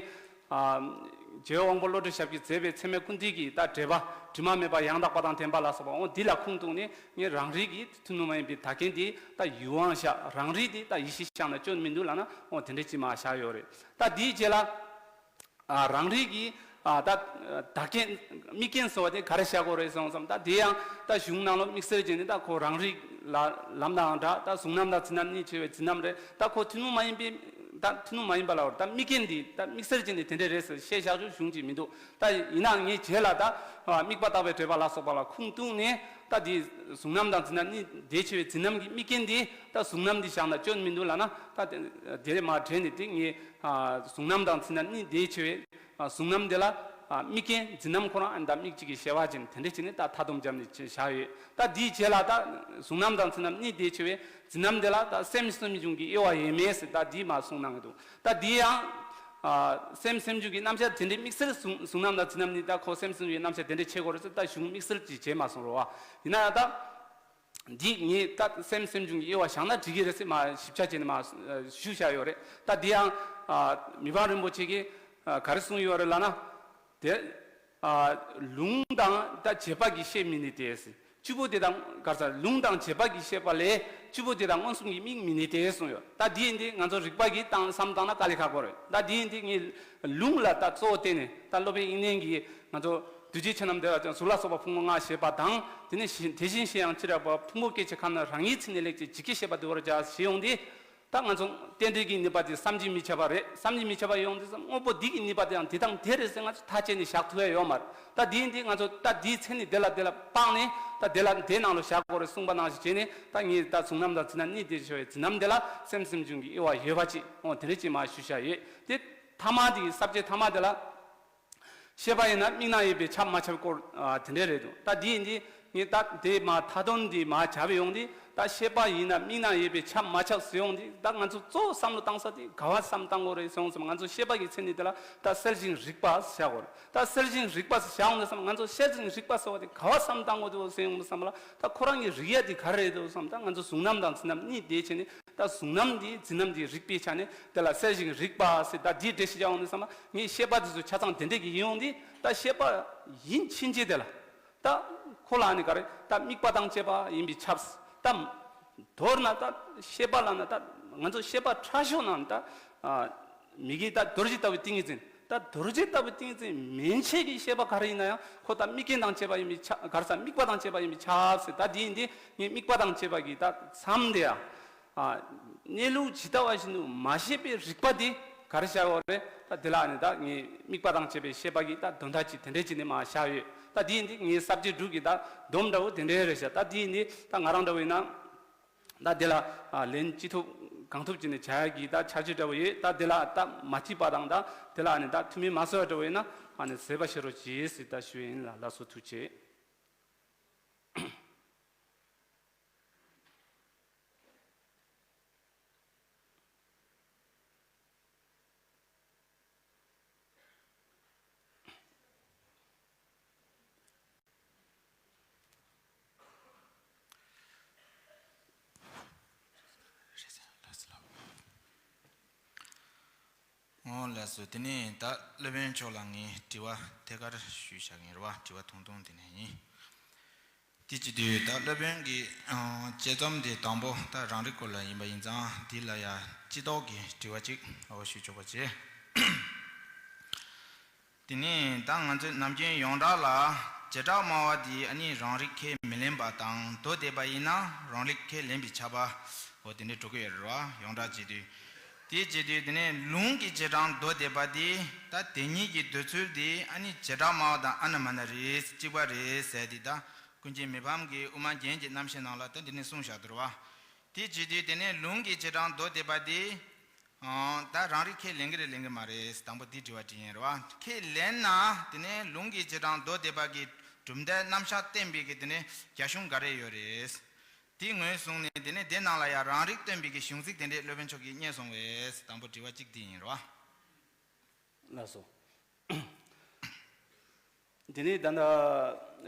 ཨ་ རྗེ་དབང་པོ་བློ་གྲོས་ཞབས་ཀྱིས་མཛད་པའི་ཚད་མའི་ཀུན་བཏུས་ཀྱི་ད་འགྲེལ་པ་དྲི་མ་མེད་པ་ཡང་དག་པ་དང་ལྡན་པ་ལ་སོགས་པ་འོ་འདི་ལ་ཁུངས་གཏུགས་ནས་ངས་རང་རིག་གི་ཐུན་མོང་མ་ཡིན་པའི་བདག་རྐྱེན་དེ་ད་ཡུལ་དབང་བཞག་རང་རིག་དེ་ད་ཡིད་བཞིན་བཞག་ན་སྐྱོན་མི་འདུག་ལབ་ན་འོ་དེ་འདྲ་ཅིག་མར་བཞག་ཡོད་རེད། ད་འདིའི་རྗེས་ལ། ཨ། རང་རིག་གི། ཨ། ད་བདག་རྐྱེན་དམིགས་རྐྱེན་ཟེར་བ་དེ་ག་རེ་བཞག་དགོས་རེད་གསུངས་སམ། ད་དེ་ཡང་ད་གཞུང་ནང་ལ་དམིགས་བསལ་བྱས་ནས་ད་ཁོ་རང་རིག་ལ་ལམ་དང་འདྲ། ད་གཟུང་རྣམ་དང་འཛིན་རྣམ་གཉིས་ཕྱེ་བའི་འཛིན་རྣམ་རེད། ད་ཁོ་ཐུན་མོང་མ་ཡིན་པའི་ད་ཐུན་མོང་མ་ཡིན་པ་ལ་བར་ད་དམིགས་རྐྱེན་འདི་ད་དམིགས་བསལ་བྱས་ནས་དེ་འདྲ་རེད་ཟེར་བཤད་བཞག་རྒྱུ་གཞུང་གཅིག་མི་འདུག་ད་ཡིན་ནའང་ངས་རྗེས་ལ་ད་དམིགས་པ་བརྟག་པའི་འགྲེལ་པ་ལ་སོགས་པ་ལ་ཁུངས་གཏུགས་ནས་ད་འདི་གཟུང་རྣམ་དང་འཛིན་རྣམ་གཉིས་དེ་ཕྱེ་བའི་འཛིན་རྣམ་གྱི་དམིགས་རྐྱེན་འདི་ད་གཟུང་རྣམ་འདི་བཞག་ན་སྐྱོན་མི་འདུག་ལབ་ན་ད་དེ་མར་དྲན་ནས་དེ་ངས་གཟུང་རྣམ་དང་འཛིན་རྣམ་གཉིས་དེ་ཕྱེ་བའི། ཨ། གཟུང་རྣམ་དེ་ལ། ཨ། དམིགས་རྐྱེན། འཛིན་རྣམ་ཁོ་རང་ཨ་ནི་ད་དམིགས་གཅིག་གི་བཤད་པ་ཅན་དེ་འདྲ་བྱས་ནས་ད་མཐའ་སྡོམ་བརྒྱབ་ནས་བྱས་བཞག་ཡོད། ད་འདིའི་རྗེས་ལ་ད་གཟུང་རྣམ་དང་འཛིན་རྣམ་གཉིས་དེ་ཕྱེ་བའི་འཛིན་རྣམ་དེ་ལ་ད་སེམས་སེམས་བྱུང་གི་དབྱེ་བ་ཡོད་མེད་ཟེར་ད་འདི་མར་གསུངས་གནང་གི་འདུག་ད་འདི་ཡང་། ཨ། སེམས་སེམས་བྱུང་གི་རྣམ་གཞག་དེ་འདྲའི་དམིགས་བསལ་གཟུང་གཟུང་རྣམ་དང་འཛིན་རྣམ་གཉིས་ད་ཁོ་སེམས་སེམས་བྱུང་གི་རྣམ་གཞག་དེ་འདྲ་ཕྱེ་དགོས་རེད་ཟེར་ད་གཞུང་དམིགས་བསལ་གྱིས་བྱས་མ་སོང་རོ། ཨ། ཡིན་ན་ཡང་ད། འདི་ངས་ད་སེམས་སེམས་བྱུང་གི་དབྱེ་བ་བཞག་ན་འགྲིག་གི་རེད་ཟེར་མར་ཞིབ་ཆ་བྱས་ནས་མར་ཞུས་བཞག་ཡོད་རེད། ད་འདི་ཡང་། ཨ། མི་ཕམ་རིན་པོ་ཆེ་གིས། ཨ། ག་རེ་གསུངས་ཡོད་རེད་ལབ་ན། དེ། ཨ། ལུང་དང་ད་བྱེད་པ་གིས་ཤེས་མི་ནུས་ཏེ། བཅུ་པོ་དེ་དང་ག་རེ་ཟེར་ལུང་དང་བྱེད་པ་གིས་ཤེས་པ་ལས་བཅུ་པོ་དེ་དག་མངོན་སུམ་གྱིས་དམིགས་མི་ནུས་ཏེ་གསུངས་ཡོད། ད་འདི་ཡིན་དུས་ང་ཚོ་རིགས་པ་གིས་བཏང་བསམ་བཏང་ན་དཀའ་ལས་ཁག་པོ་རེད། ད་འདི་ཡིན་དུས་ངས་ལུང་ལ་ད་གཙོ་བོ་བརྟེན་ནས་ད་སློབ་དཔོན་དབྱིག་གནས་ཀྱིས་ང་ཚོ་གདུལ་བྱའི་ཆོས་རྣམས་བདེ་བར་སྟོན། གཟུགས་ལ་སོགས་པ་ཕུང་པོ་ལྔ་ཞེས་པ་དང་། དེ་ནས་དེ་བཞིན་གཤེགས་ཡང་ཅི་རིགས་པ། ཕུང་པོ་སྐད་ཅིག་ཁམས་ན་རང་ཉིད་ཚིག་ནི་ལེགས་ཀྱི་ཇི་སྐད་བཤད་པ་བདེ་བར་བྱ་ཞེས་ཡོང་དུས། ད་ང་ཚོ་རྟེན་འབྲེལ་གྱི་ནུས་པ་དེ་བསམ་གྱིས་མི་ཁྱབ་པ་རེད། བསམ་གྱིས་མི་ཁྱབ་པ་ཡོང་དུས་སམ་དངོས་པོ་འདི་གི་ནུས་པ་དེའང་འདི་དང་དེ་རེད་ཟེར་ང་ཚོ་ཐག་བཅད་ནས་བཞག་ཐུབ་ཡ་ཡོད་མ་རེད། ད་འདི་ཡིན་དུས་ང་ཚོ་ད་འདིའི་མཚན་ཉིད་དེ་ལ་དེ་ལ་དཔག་ནས་ད་དེ་ལ་དེ་ནང་ལ་བཞག་དགོས་རེད་གསུངས་པ་ནང་བཞིན་བྱས་ནས་ད་ངས་ད་གཟུང་རྣམ་དང་འཛིན་རྣམ་གཉིས་དེ་ཕྱེ་བའི་འཛིན་རྣམ་དེ་ལ་སེམས་སེམས་བྱུང་གི་དབྱེ་བ་ཡོད་པ་ཅིག་འོ་དེ་འདྲ་ཅིག་མར་ཞུས་བཞག་ཡོད། དེ་ཐ་མ་དེ་ས་བཅད་ཐ་མ་དེ་ལ། ཤེས་པ་ཡིན་ན་དམིགས་རྣམ་ཡོད་པས་ཁྱབ་མ་ཁྱབ་སྐོར། ཨ། དེ་འདྲ་རེད་འདུག་ད་འདི་ཡིན་དུས་ངས་ད་དེ་མར་མཐའ་དོན་འདི་མར་བྱ་བའི་ཡོང་དུས་ད་ཤེས་པ་ཡིན་ན་དམིགས་རྣམ་ཡོད་པས་ཁྱབ་མ་ཁྱབ་ཟེར་ཡོང་དུས་ད་ང་ཚོ་གཙོ་བོ་བསམ་བློ་བཏང་ས་དེ་ག་བ་བསམ་བཏང་དགོས་རེད་ཟེར་ཡོང་ཙམ་ང་ཚོ་ཤེས་པ་གི་མཚན་ཉིད་དེ་ལ་ད་གསལ་ཞིང་རིག་པ་ཟེར་བྱ་དགོས་རེད། ད་གསལ་ཞིང་རིག་པ་ཟེར་བྱ་ཡོང་དུས་སམ་ང་ཚོ་གསལ་ཞིང་རིག་པ་ཟེར་བ་དེ་ག་བ་བསམ་བཏང་དགོས་འདུག་ཟེར་ཡོང་དུས་སམ་ལ་ད་ཁོ་རང་གི་རིག་ཡ་དེ་ག་རེ་རེད་འདུག་སམ་ད་ང་ཚོ་གཟུང་རྣམ་དང་འཛིན་རྣམ་གཉིས་དེ་བྱས་ནས། ད་གཟུང་རྣམ་འདི་འཛིན་རྣམ་འདི་རིག་པའི་ཆ་ནས་དེ་ལ་གསལ་ཞིང་རིག་པ་ཟེར་ད་འདིའི་འགྲེལ་བཤད་བྱ་འོང་དུས་སམ་ངས་ཤེས་པ་དེ་ཚོ་ཆ་ཚང་དེ་འདྲས་ཀྱི་ཡིན་ཡོང་དུས་ད་ཤེས་པ་ཡིན་ཕྱིན་ཆད་དེ་ལ་ད་ཁོ་ལ་ནི་ག་རེ་ད་དམིགས་པ་དང་བཅས་པ་ཡིན་པས་ཁྱབ། ད་མདོར་ན་ད་ཤེས་པ་ལ་ན་ད་ང་ཚོ་ཤེས་པ་ཕྲ་ཤོས་ནང་ད་མི་གི་ད་རྡོ་རྗེ་ལྟ་བུའི་ཏིང་ངེ་འཛིན། ད་རྡོ་རྗེ་ལྟ་བུའི་ཏིང་ངེ་འཛིན་མན་ཆད་ཀྱི་ཤེས་པ་ག་རེ་ཡིན་ན་ཡང་ཁོ་ད་དམིགས་རྐྱེན་དང་བཅས་པ་ཡིན་པས་ཁྱབ། ག་རེ་ཟེར་དམིགས་པ་དང་བཅས་པ་ཡིན་པས་ཁྱབ་ཟེར། ད་འདི་ཡིན་དུས་ངས་དམིགས་པ་དང་བཅས་པ་གི་ད་མཚམས་དེ་ཡང་། ཨ། གནས་ལུགས་ཇི་ལྟ་བ་བཞིན་དུ་མ་ཤེས་པའི་རིག་པ་དེ་ག་རེ་བྱ་བ་རེད། ད་དེ་ལ་ནི་ད་ངས་དམིགས་པ་དང་བཅས་པའི་ཤེས་པ་གི་ད་དོན་དག་ཅིག་དེ་འདྲས་ཅིག་ནས་མར་བཞག་ཡོད། ད་དེ་ཡིན་དུས་ངའི་ས་བཅད་དྲུག་གི་ད་སྡོམ་འདྲ་བོ་དེ་འདྲས་རེད་ཤག་ད་དེ་ཡིན་དུས་ད་ང་རང་འདྲ་བོ་ཡིན་ན་ད་དེ་ལ་ཨ་ལན་ཅི་ཐུབ་གང་ཐུབ་ཅིག་ནས་བྱ་ཡ་གི་ད་འཆར་གཞི་འདྲ་བོ་ཡོད། ད་དེ་ལ་ད་མ་ཐིག་པ་དང་ད་དེ་ལ་ནི་ད་ཐུགས་སྨོན་མ་གསོ་ཡ་འདྲ་བོ་ཡིན་ན་ཨ་ནི་བཟོད་པ་བཞེས་རོགས་གྱིས་ཟེར་ད་ཞུ་ཡིན་ལ། ལགས་སོ། ཐུགས་རྗེ་ཆེ། འོ་ལགས་སོ། དེ་ནས་ད་སློབ་དཔོན་མཆོག་ལ་ངས་དྲི་བ་ཐད་ཀར་ཞུས་བཞག་གིན་རེད་བ། དྲི་བ་ཐུང་ཐུང་དེ་ནས་ཡིན། དེ་བྱེད་དུས་ད་སློབ་དཔོན་གྱི་ཨ་དཔྱད་རྩོམ་དེ་དང་པོ་ད་རང་རིག་སྐོར་ལ་ཡིན་པ་ཡིན་ཙང་འདི་ལ་ཡ་སྤྱི་ལྡོག་གི་དྲི་བ་གཅིག་འོ་ཞུ་ཆོག་པ་བྱེད། དེ་ནས་ད་ང་ཚོས་ནམ་རྒྱུན་ཡོངས་གྲགས་ལ་བྱེ་བྲག་སྨྲ་བ་འདིས་ཨ་ནི་རང་རིག་ཁས་མི་ལེན་པ་དང་མདོ་སྡེ་པ་ཡིན་ན་རང་རིག་ཁས་ལེན་པས་ཁྱབ་པ་འོ་དེ་འདྲས་འགྲོ་གི་ཡོད་རེད་བ། ཡོངས་གྲགས་བྱེད་དུས། དེ་བྱེད་དུས་དེ་ནས་ལུང་གི་བྱེ་བྲག་མདོ་སྡེ་པ་དེ་ད་དེ་ཉིད་ཀྱི་འདོད་ཚུལ་དེ་ཨ་ནི་བྱེ་བྲག་སྨྲ་བ་དང་ཨ་ན་མ་ན་རེད། གཅིག་པ་རེད་ཟེར་དེ་ད། ཀུན་མཁྱེན་མི་ཕམ་གྱིས་དབུ་མ་རྒྱན་གྱི་རྣམ་བཤད་ནང་ལ་ད་འདི་ནས་གསུངས་བཞག་འདུག་རེད་བ། དེ་བྱེད་དུས་དེ་ནས་ལུང་གི་བྱེ་བྲག་མདོ་སྡེ་པ་དེ། ཨང་། ད་རང་རིག་ཁས་ལེན་གྱི་རེད་ལེན་གྱི་མ་རེད། དང་པོ་འདི་དྲི་བ་དྲིས་ཡིན་རེད་བ། ཁས་ལེན་ན་དེ་ནས་ལུང་གི་བྱེ་བྲག་མདོ་སྡེ་པ་གི་གྲུབ་མཐའི་རྣམ་གཞག་བསྟན་པའི་གི་དེ་ནས་རྒྱ་གཞུང་འགའ་རེ་ཡོད་རེད། དེ་ངོས་བཟུང་ནས་དེ་ནས་དེ་ནང་ལ་ཡང་རང་རིག་སྟོན་པའི་གི་གཞུང་ཚིག་དེ་འདྲས་སློབ་དཔོན་མཆོག་གིས་རྙེད་སོང་བས། དང་པོ་དྲི་བ་གཅིག་འདི་ཡིན་རེད་བ། ལགས་སོ། དེ་ནས་ད་ལྟ་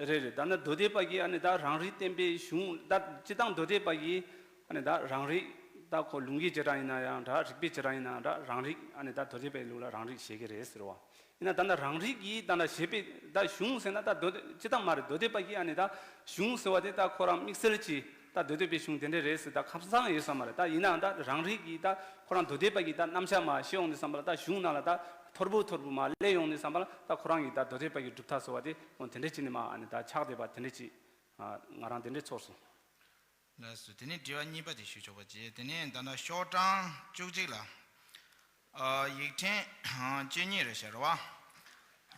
རེད་རེད། ད་ལྟ་མདོ་སྡེ་པ་གིས་ཨ་ནི་ད་རང་རིག་བསྟན་པའི་གཞུང་ད་སྤྱིར་བཏང་མདོ་སྡེ་པ་གིས་ཨ་ནི་ད་རང་རིག་ ད་ཁོ་ལུང་གི་བྱེ་བྲག་ཡིན་ན་ཡང་འདྲ། རིགས་པའི་བྱེ་བྲག་ཡིན་ན་ཡང་འདྲ། རང་རིག་ཨ་ནི་ད་མདོ་སྡེ་པའི་ལུགས་ལ་རང་རིག་བཞེད་ཀྱི་རེད་ཟེར་བ། ཡིན་ན་ད་ལྟ་རང་རིག་གིས་ད་ལྟ་བཞེད་པའི་ད་གཞུང་ཟེར་ན་ད་མདོ་སྡེ་སྤྱིར་བཏང་མ་རེད། མདོ་སྡེ་པ་གིས་ཨ་ནི་ད་གཞུང་ཟེར་བ་དེ་ད་ཁོ་རང་དམིགས་བསལ་གྱིས་ད་མདོ་སྡེ་པའི་གཞུང་དེ་འདྲ་རེད་ཟེར་ད་ཁ་སང་ཡོད་ས་མ་རེད། ད་ཡིན་ནའང་ད་རང་རིག་གིས་ད་ཁོ་རང་མདོ་སྡེ་པ་གིས་ད་རྣམ་གཞག་མར་བཤད་ཡོང་དུས་ཙམ་པ་ལ་ད་གཞུང་ནང་ལ་ད་ཐོར་བུ་ཐོར་བུ་མར་སླེབས་ཡོང་དུས་ཙམ་པ་ལ་ད་ཁོ་རང་གིས་ད་མདོ་སྡེ་པ་གི་གྲུབ་མཐའ་ཟེར་བ་དེ་དེ་འདྲ་བྱས་ནས་མར་ཨ་ནི་ད་ཆགས་བསྡད་པ་དེ་འདྲ་ཅིག་ང་རང་དེ་འདྲ་ཚོར་སོང་། ལགས་སོ། དེ་ནས་དྲི་བ་གཉིས་པ་དེ་ཞུ་ཆོག་པ་བྱས། དེ་ནས་ད་ལྟ་ཤོག་གྲངས་བཅུ་གཅིག་ལ། ཨ། ཡིག་ཕྲེང་བཅུ་གཉིས་རེད་ཤག་རེད་བ།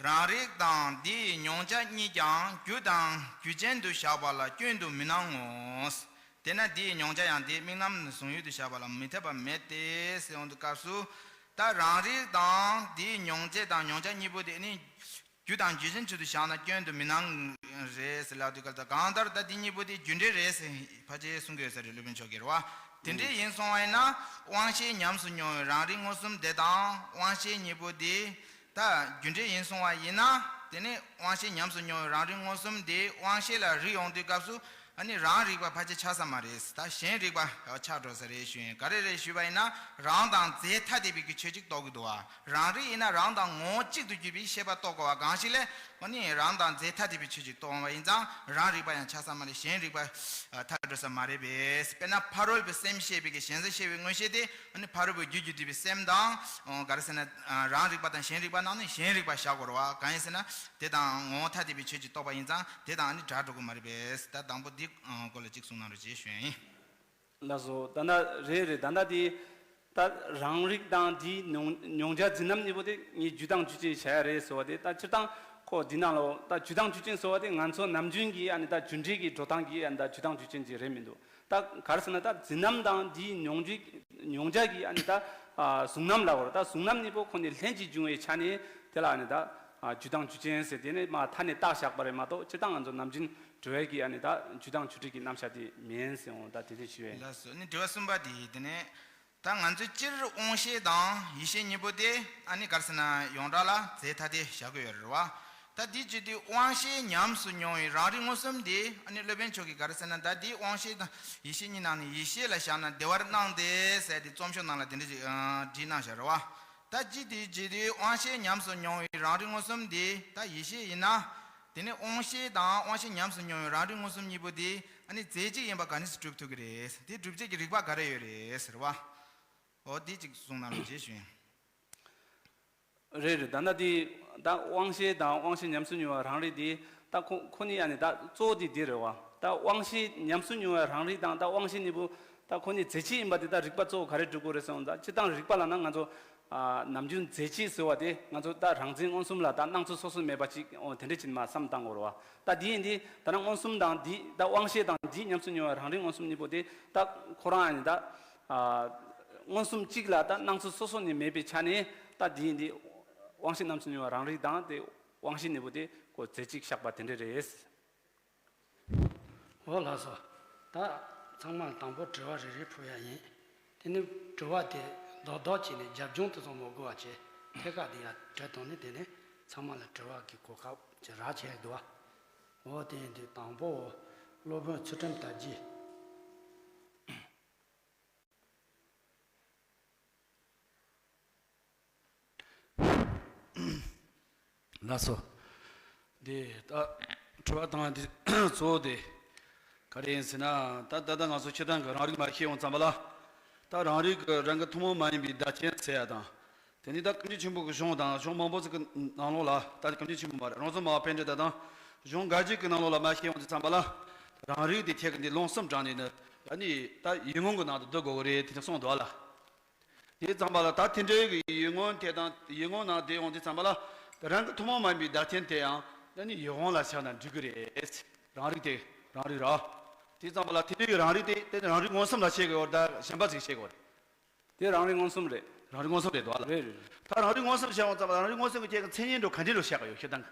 རང་རིག་དང་དེའི་མྱོང་བྱ་གཉིས་ཀྱང་རྒྱུ་དང་རྒྱུ་ཅན་དུ་བཞག་པ་ལ་སྐྱོན་དུ་མི་སྣང་ངོ་། དེས་ན་དེའི་མྱོང་བྱ་ཡང་དེའི་དམིགས་རྣམ་གཟུང་ཡུལ་དུ་བཞག་པ་ལ་མི་འཐད་པ་མེད་དེ་ཟེར་ཡོང་དུས་སྐབས་སུ། ད་རང་རིག་དང་དེའི་མྱོང་བྱེད་དང་མྱོང་བྱ་གཉིས་པོ་དེ་ནི། རྒྱུ་དང་རྒྱུ་ཅན་ཆེད་དུ་བཞག་ན་སྐྱོན་དུ་མི་སྣང་རེད་ཟེར་ལབ་དུས་སྐབས་དང་གང་ལྟར་ད་འདི་གཉིས་པོ་དེ་རྒྱུ་འབྲས་རེད་ཟེར་ཕལ་ཆེར་གསུང་གི་ཡོད་ས་རེད། སློབ་དཔོན་མཆོག་གིས་རེད་བ། དེ་འདྲ་ཡིན་སོང་བ་ཡིན་ན་དབང་ཤེས་ཉམས་སུ་མྱོང་བའི་རང་རིག་མངོན་སུམ་དེ་དང་དབང་ཤེས་གཉིས་པོ་དེ་ད་རྒྱུ་འབྲས་ཡིན་སོང་བ་ཡིན་ན། དེ་ནི་དབང་ཤེས་ཉམས་སུ་མྱོང་བའི་རང་རིག་མངོན་སུམ་དེ་དབང་ཤེས་ལ་རིག་ཡོང་དུས་སྐབས་སུ། ཨ་ནི་རང་རིག་པ་ཕལ་ཆེར་ཆགས་ས་མ་རེད། ད་གཞན་རིག་པ་ཆགས་འགྲོ་ས་རེད་ཞུ་ཡིན། ག་རེ་རེད་ཞུས་པ་ཡིན་ན་རང་དང་རྫས་ཐ་དད་པའི་གི་ཆོས་གཅིག་རྟོགས་ཀྱི་འདུག་བ། རང་རིག་ཡིན་ན་རང་དང་ངོ་བོ་གཅིག་ཏུ་གྱུར་པའི་ཤེས་པ་རྟོགས་དགོས་པ་གང་ཞིག་ལས། ཨ་ནི་རང་དང་རྫས་ཐ་དད་པའི་ཆོས་གཅིག་རྟོགས་པ་ཡིན་ཙང་རང་རིག་པ་ཡང་ཆགས་ས་མ་རེད། གཞན་རིག་པ་ཐལ་འགྲོ་ས་མ་རེད་པས། དཔེར་ན་ཕ་རོལ་པོའི་སེམས་ཤེས་པའི་གི་གཞན་ཟེར་ཤེས་པའི་མངོན་ཤེས་དེ་ཨ་ནི་ཕ་རོལ་པོའི་རྒྱུད་ཀྱིས་བསྡུས་པའི་སེམས་དང་། ག་རེ་ཟེར་ན། རང་རིག་པ་དང་གཞན་རིག་པ་ནང་ནས་གཞན་རིག་པ་བཞག་དགོས་རེད་བ། གང་ཡིན་ཟེར་ན། དེ་དང་ངོ་བོ་ཐ་དད་པའི་ཆོས་ཀྱིས་རྟོགས་པ་ཡིན་ཙང་དེ་དང་ཨ་ནི་བྲལ་འགྲོ་གི་མ་རེད་པས། ད་དང་པོ་འདི་སྐོར་ལ་གཅིག་གསུང་གནང་རོགས་ཞེས་ཞུ་ཡ་ཡིན། ལགས་སོ། ད་ལྟ་རེད་རེད། ད་ལྟ་དེ་ད་རང་རིག་དང་དེའི་མྱོང་མྱོང་བྱ་འཛིན་རྣམ་གཉིས་པོ་དེ་ངས་རྒྱུ་དང་རྒྱུ་ཅན་བྱ་ཡ་རེད་ཟེར་བ་དེ་ད་སྤྱིར་བཏང་ཁོ་འདི་ནང་ལོ་ད་རྒྱུ་དང་རྒྱུ་ཅན་ཟེར་བ་དེ་ང་ཚོ་ནམ་རྒྱུན་གྱི་ཨ་ནི་ད་རྒྱུ་འབྲས་ཀྱི་འགྲོ་སྟངས་ཀྱི་ཨ་ནི་ད་རྒྱུ་དང་རྒྱུ་ཅན་ཅིག་རེད་མི་འདུག་ད་ག་རེ་ཟེར་ན་ད་འཛིན་རྣམ་དང་དེའི་མྱོང་བྱ་མྱོང་བྱ་གི་ཨ་ནི་ད་གཟུང་རྣམ་ལབ་དགོས་རེད། ད་གཟུང་རྣམ་གཉིས་པོ་ཁོ་ནི་ལྷན་ཅིག་འབྱུང་བའི་ཆ་ནས་དེ་ལ་ཨ་ནི་ད་རྒྱུ་དང་རྒྱུ་ཅན་ཟེར་དེ་ནི་མ་མཐའ་ནས་བཏགས་བཞག་པ་རེད་མ་གཏོགས་སྤྱིར་བཏང་ང་ཚོ་ནམ་རྒྱུན་འགྲོ་བའི་གི་ཨ་ནི་ད་རྒྱུ་དང་རྒྱུ་འབྲས་ཀྱི་རྣམ་གཞག་དེ་མིན་ཟེར་འོང་ད་དེ་འདྲ་ཞུ་བས། ལགས་སོ། ནི་དྲི་བ་གསུམ་པ་དེ་དེ་ནས། ད་ང་ཚོས་སྤྱིར་དབང་ཤེས་དང་ཡིད་ཤེས་གཉིས་པོ་དེ་ཨ་ནི་ག་རེ་ཟེར་ན་ཡོངས་གྲགས་ལ་རྫས་ཐ་དད་བཞག་གི་ཡོད་རེད་བ། ད་འདི་བྱེད་དུས་དབང་ཤེས་ཉམས་སུ་མྱོང་བའི་རང་རིག་མངོན་སུམ་དེ་ཨ་ནི་སློབ་དཔོན་མཆོག་གིས་ག་རེ་ཟེར་ན་ད་འདི་དབང་ཤེས་དང་ཡིད་ཤེས་གཉིས་ནང་ནས་ཡིད་ཤེས་ལ་བཞག་ན་བདེ་བར་སྣང་སྟེ་ཟེར་ཏེ་རྩོམ་ཤོག་ནང་ལ་དེ་འདྲ་ཞིག་བྲིས་གནང་བཞག་རེད་བ། ད་ཅི་དེ་བྱེད་དུས་དབང་ཤེས་ཉམས་སུ་མྱོང་བའི་རང་རིག་མངོན་སུམ་དེ་ད་ཡིད་ཤེས་ཡིན་ན། དེ་ནས་དབང་ཤེས་དང་དབང་ཤེས་ཉམས་སུ་མྱོང་བའི་རང་རིག་མངོན་སུམ་གཉིས་པོ་དེ་ཨ་ནི་རྫས་གཅིག་ཡིན་པ་ག་འདྲ་སེ་སྒྲུབ་ཐུབ་ཀྱི་རེད། དེ་སྒྲུབ་བྱེད་ཀྱི་རིགས་པ་ག་རེ་ཡོད་རེད་ཟེར་བ། འོ་དེ་གཅིག་གསུང་གནང་རོགས་ཞེས་ཞུ་ཡིན། རེད་རེད། ད་ལྟ་དེ་ད་དབང་ཤེས་དང་དབང་ཤེས་ཉམས་སུ་མྱོང་བའི་རང་རིག་དེ་ད་ཁོ་ཁོ་གཉིས་ཨ་ནི་ད་གཙོ་བོ་དེ་དེ་རེད་བ། ད་དབང་ཤེས་ཉམས་སུ་མྱོང་བའི་རང་རིག་དང་ད་དབང་ཤེས་གཉིས་པོ་ད་ཁོ་གཉིས་རྫས་གཅིག་ཡིན་པ་དེ་ད་རིགས་པ་གཙོ་བོ་ག་རེ་སྒྲུབ་དགོས་རེད་ཟེར་ན། ད་སྤྱིར་བཏང་རིགས་པ་ལ་ན་ང་ཚོ་ནམ་རྒྱུན་རྫས་གཅིག་ཟེར་བ་དེ་ང་ཚོ་ད་རང་འཛིན་མངོན་སུམ་ལ་ད་སྣང་ཚུལ་སོ་སོ་མེད་པ་ཅིག་འོ་དེ་འདྲ་ཅིག་མ་བསམ་བཏང་དགོས་རེད་བ། ད་དེ་ཡིན་དུས་ད་ནང་མངོན་སུམ་དང་འདི་ད་དབང་ཤེས་དང་འདི་ཉམས་སུ་མྱོང་བའི་རང་རིག་མངོན་སུམ་གཉིས་པོ་དེ་ད་ཁོ་རང་ཨ་ནི་ད་མངོན་སུམ་གཅིག་ལ་ད་སྣང་ཚུལ་སོ་སོ་ནས་མེད་པའི་ཆ་ནས་ད་དེ་ཡིན་དུས་དབང་ཤེས་ཉམས་སུ་མྱོང་བའི་རང་རིག་དང་དེ་དབང་ཤེས་གཉིས་པོ་དེ་ཁོ་རྫས་གཅིག་བཞག་པ་དེ་འདྲ་རེད། འོ་ལགས་སོ། ད་ཚང་མར་དང་པོ་དྲི་བ་རེ་རེ་ཕུལ་ཡ་ཡིན། དེ་ནི་དྲི་བ་དེ་རྡོག་རྡོག་བྱས་ནས་རྒྱབ་ལྗོངས་དེ་ཚོ་མ་གོ་བ་བྱས་ཐད་ཀར་དེ་ཡར་དྲི་བཏང་ནས་དེ་ནས་ཚང་མ་ལ་དྲི་བ་གི་གོ་སྐབས་ཅིག་རག་བྱས་འདུག་བ། འོ་དེ་ཡིན་དུས་དང་པོ་སློབ་དཔོན་ཚུལ་ཁྲིམས་དར་རྒྱས། ལགས་སོ། འདི་ད་དྲི་བ་དང་འདི་གཙོ་བོ་དེ་ག་རེ་ཡིན་ཟེར་ན། ད་ད་ལྟ་ང་ཚོ་སྤྱིར་བཏང་གི་རང་རིག་མར་ཤེས་ཡོང་ཙམ་པ་ལ། ད་རང་རིག་གི་རང་གི་ཐུན་མོང་མ་ཡིན་པའི་བདག་རྐྱེན་ཟེར་ཡ་དང་། དེ་ནི་ད་ཀུན་མཁྱེན་ཆེན་པོ་གི་གཞུང་དང་གཞུང་མང་པོ་ཟིག་གི་ནང་ལོགས་ལ། ད་ཀུན་མཁྱེན་ཆེན་པོ་མ་རེད། རོང་ཟོམ་མ་པཎྜི་ཏ་དང་གཞུང་འགའ་ཞིག་གི་ནང་ལོགས་ལ་མར་ཤེས་ཡོང་དུས་ཙམ་པ་ལ། རང་རིག་དེ་ཁྱེད་ཀྱི་འདི་རླུང་གསུམ་དྲངས་ནས་ནི་ཨ་ནི་ད་ཡིད་མངོན་གྱི་ནང་དུ་བསྡུ་དགོས་ཀྱི་རེད་དེ་ནི་གསུངས་འདུག་ཨ་ལ། དེ་ཙམ་པ་ལ་ད་དེ་འདྲའི་གི་ཡིད་མངོན་དེ་དང་ཡིད་མངོན་ནང་བསྡུས་ཡོང་དུས་ཙམ་པ་ལ། རང་གི་ཐུན་མོང་མ་ཡིན་པའི་བདག་རྐྱེན་དེ་ཡང་ཨ་ནི་ཡིད་དབང་ལ་བཞག་ན་འགྲིག་གི་རེད། རང་རིག་དེ་རང་རིག་ར། དེ་ཙམ་པ་ལ་དེ་འདྲའི་གི་རང་རིག་དེ་དེ་ནི་རང་རིག་མངོན་སུམ་ལ་བྱེད་དགོས་ད་གཞན་པ་ཟིག་བྱེད་དགོས་རེད། དེ་རང་རིག་མངོན་སུམ་རེད། རང་རིག་མངོན་སུམ་རེད་འདུག་ཨ་ལ། རེད་རེད། ད་རང་རིག་མངོན་སུམ་བྱས་ཡོང་ཙམ་པ་རང་རིག་མངོན་སུམ་གྱི་ཁྱེད་ཀྱི་མཚན་ཉིད་འགྲོ་ག་འདྲ་ལོ་བཤད་ག་ཡོད་ཤེས་དང་།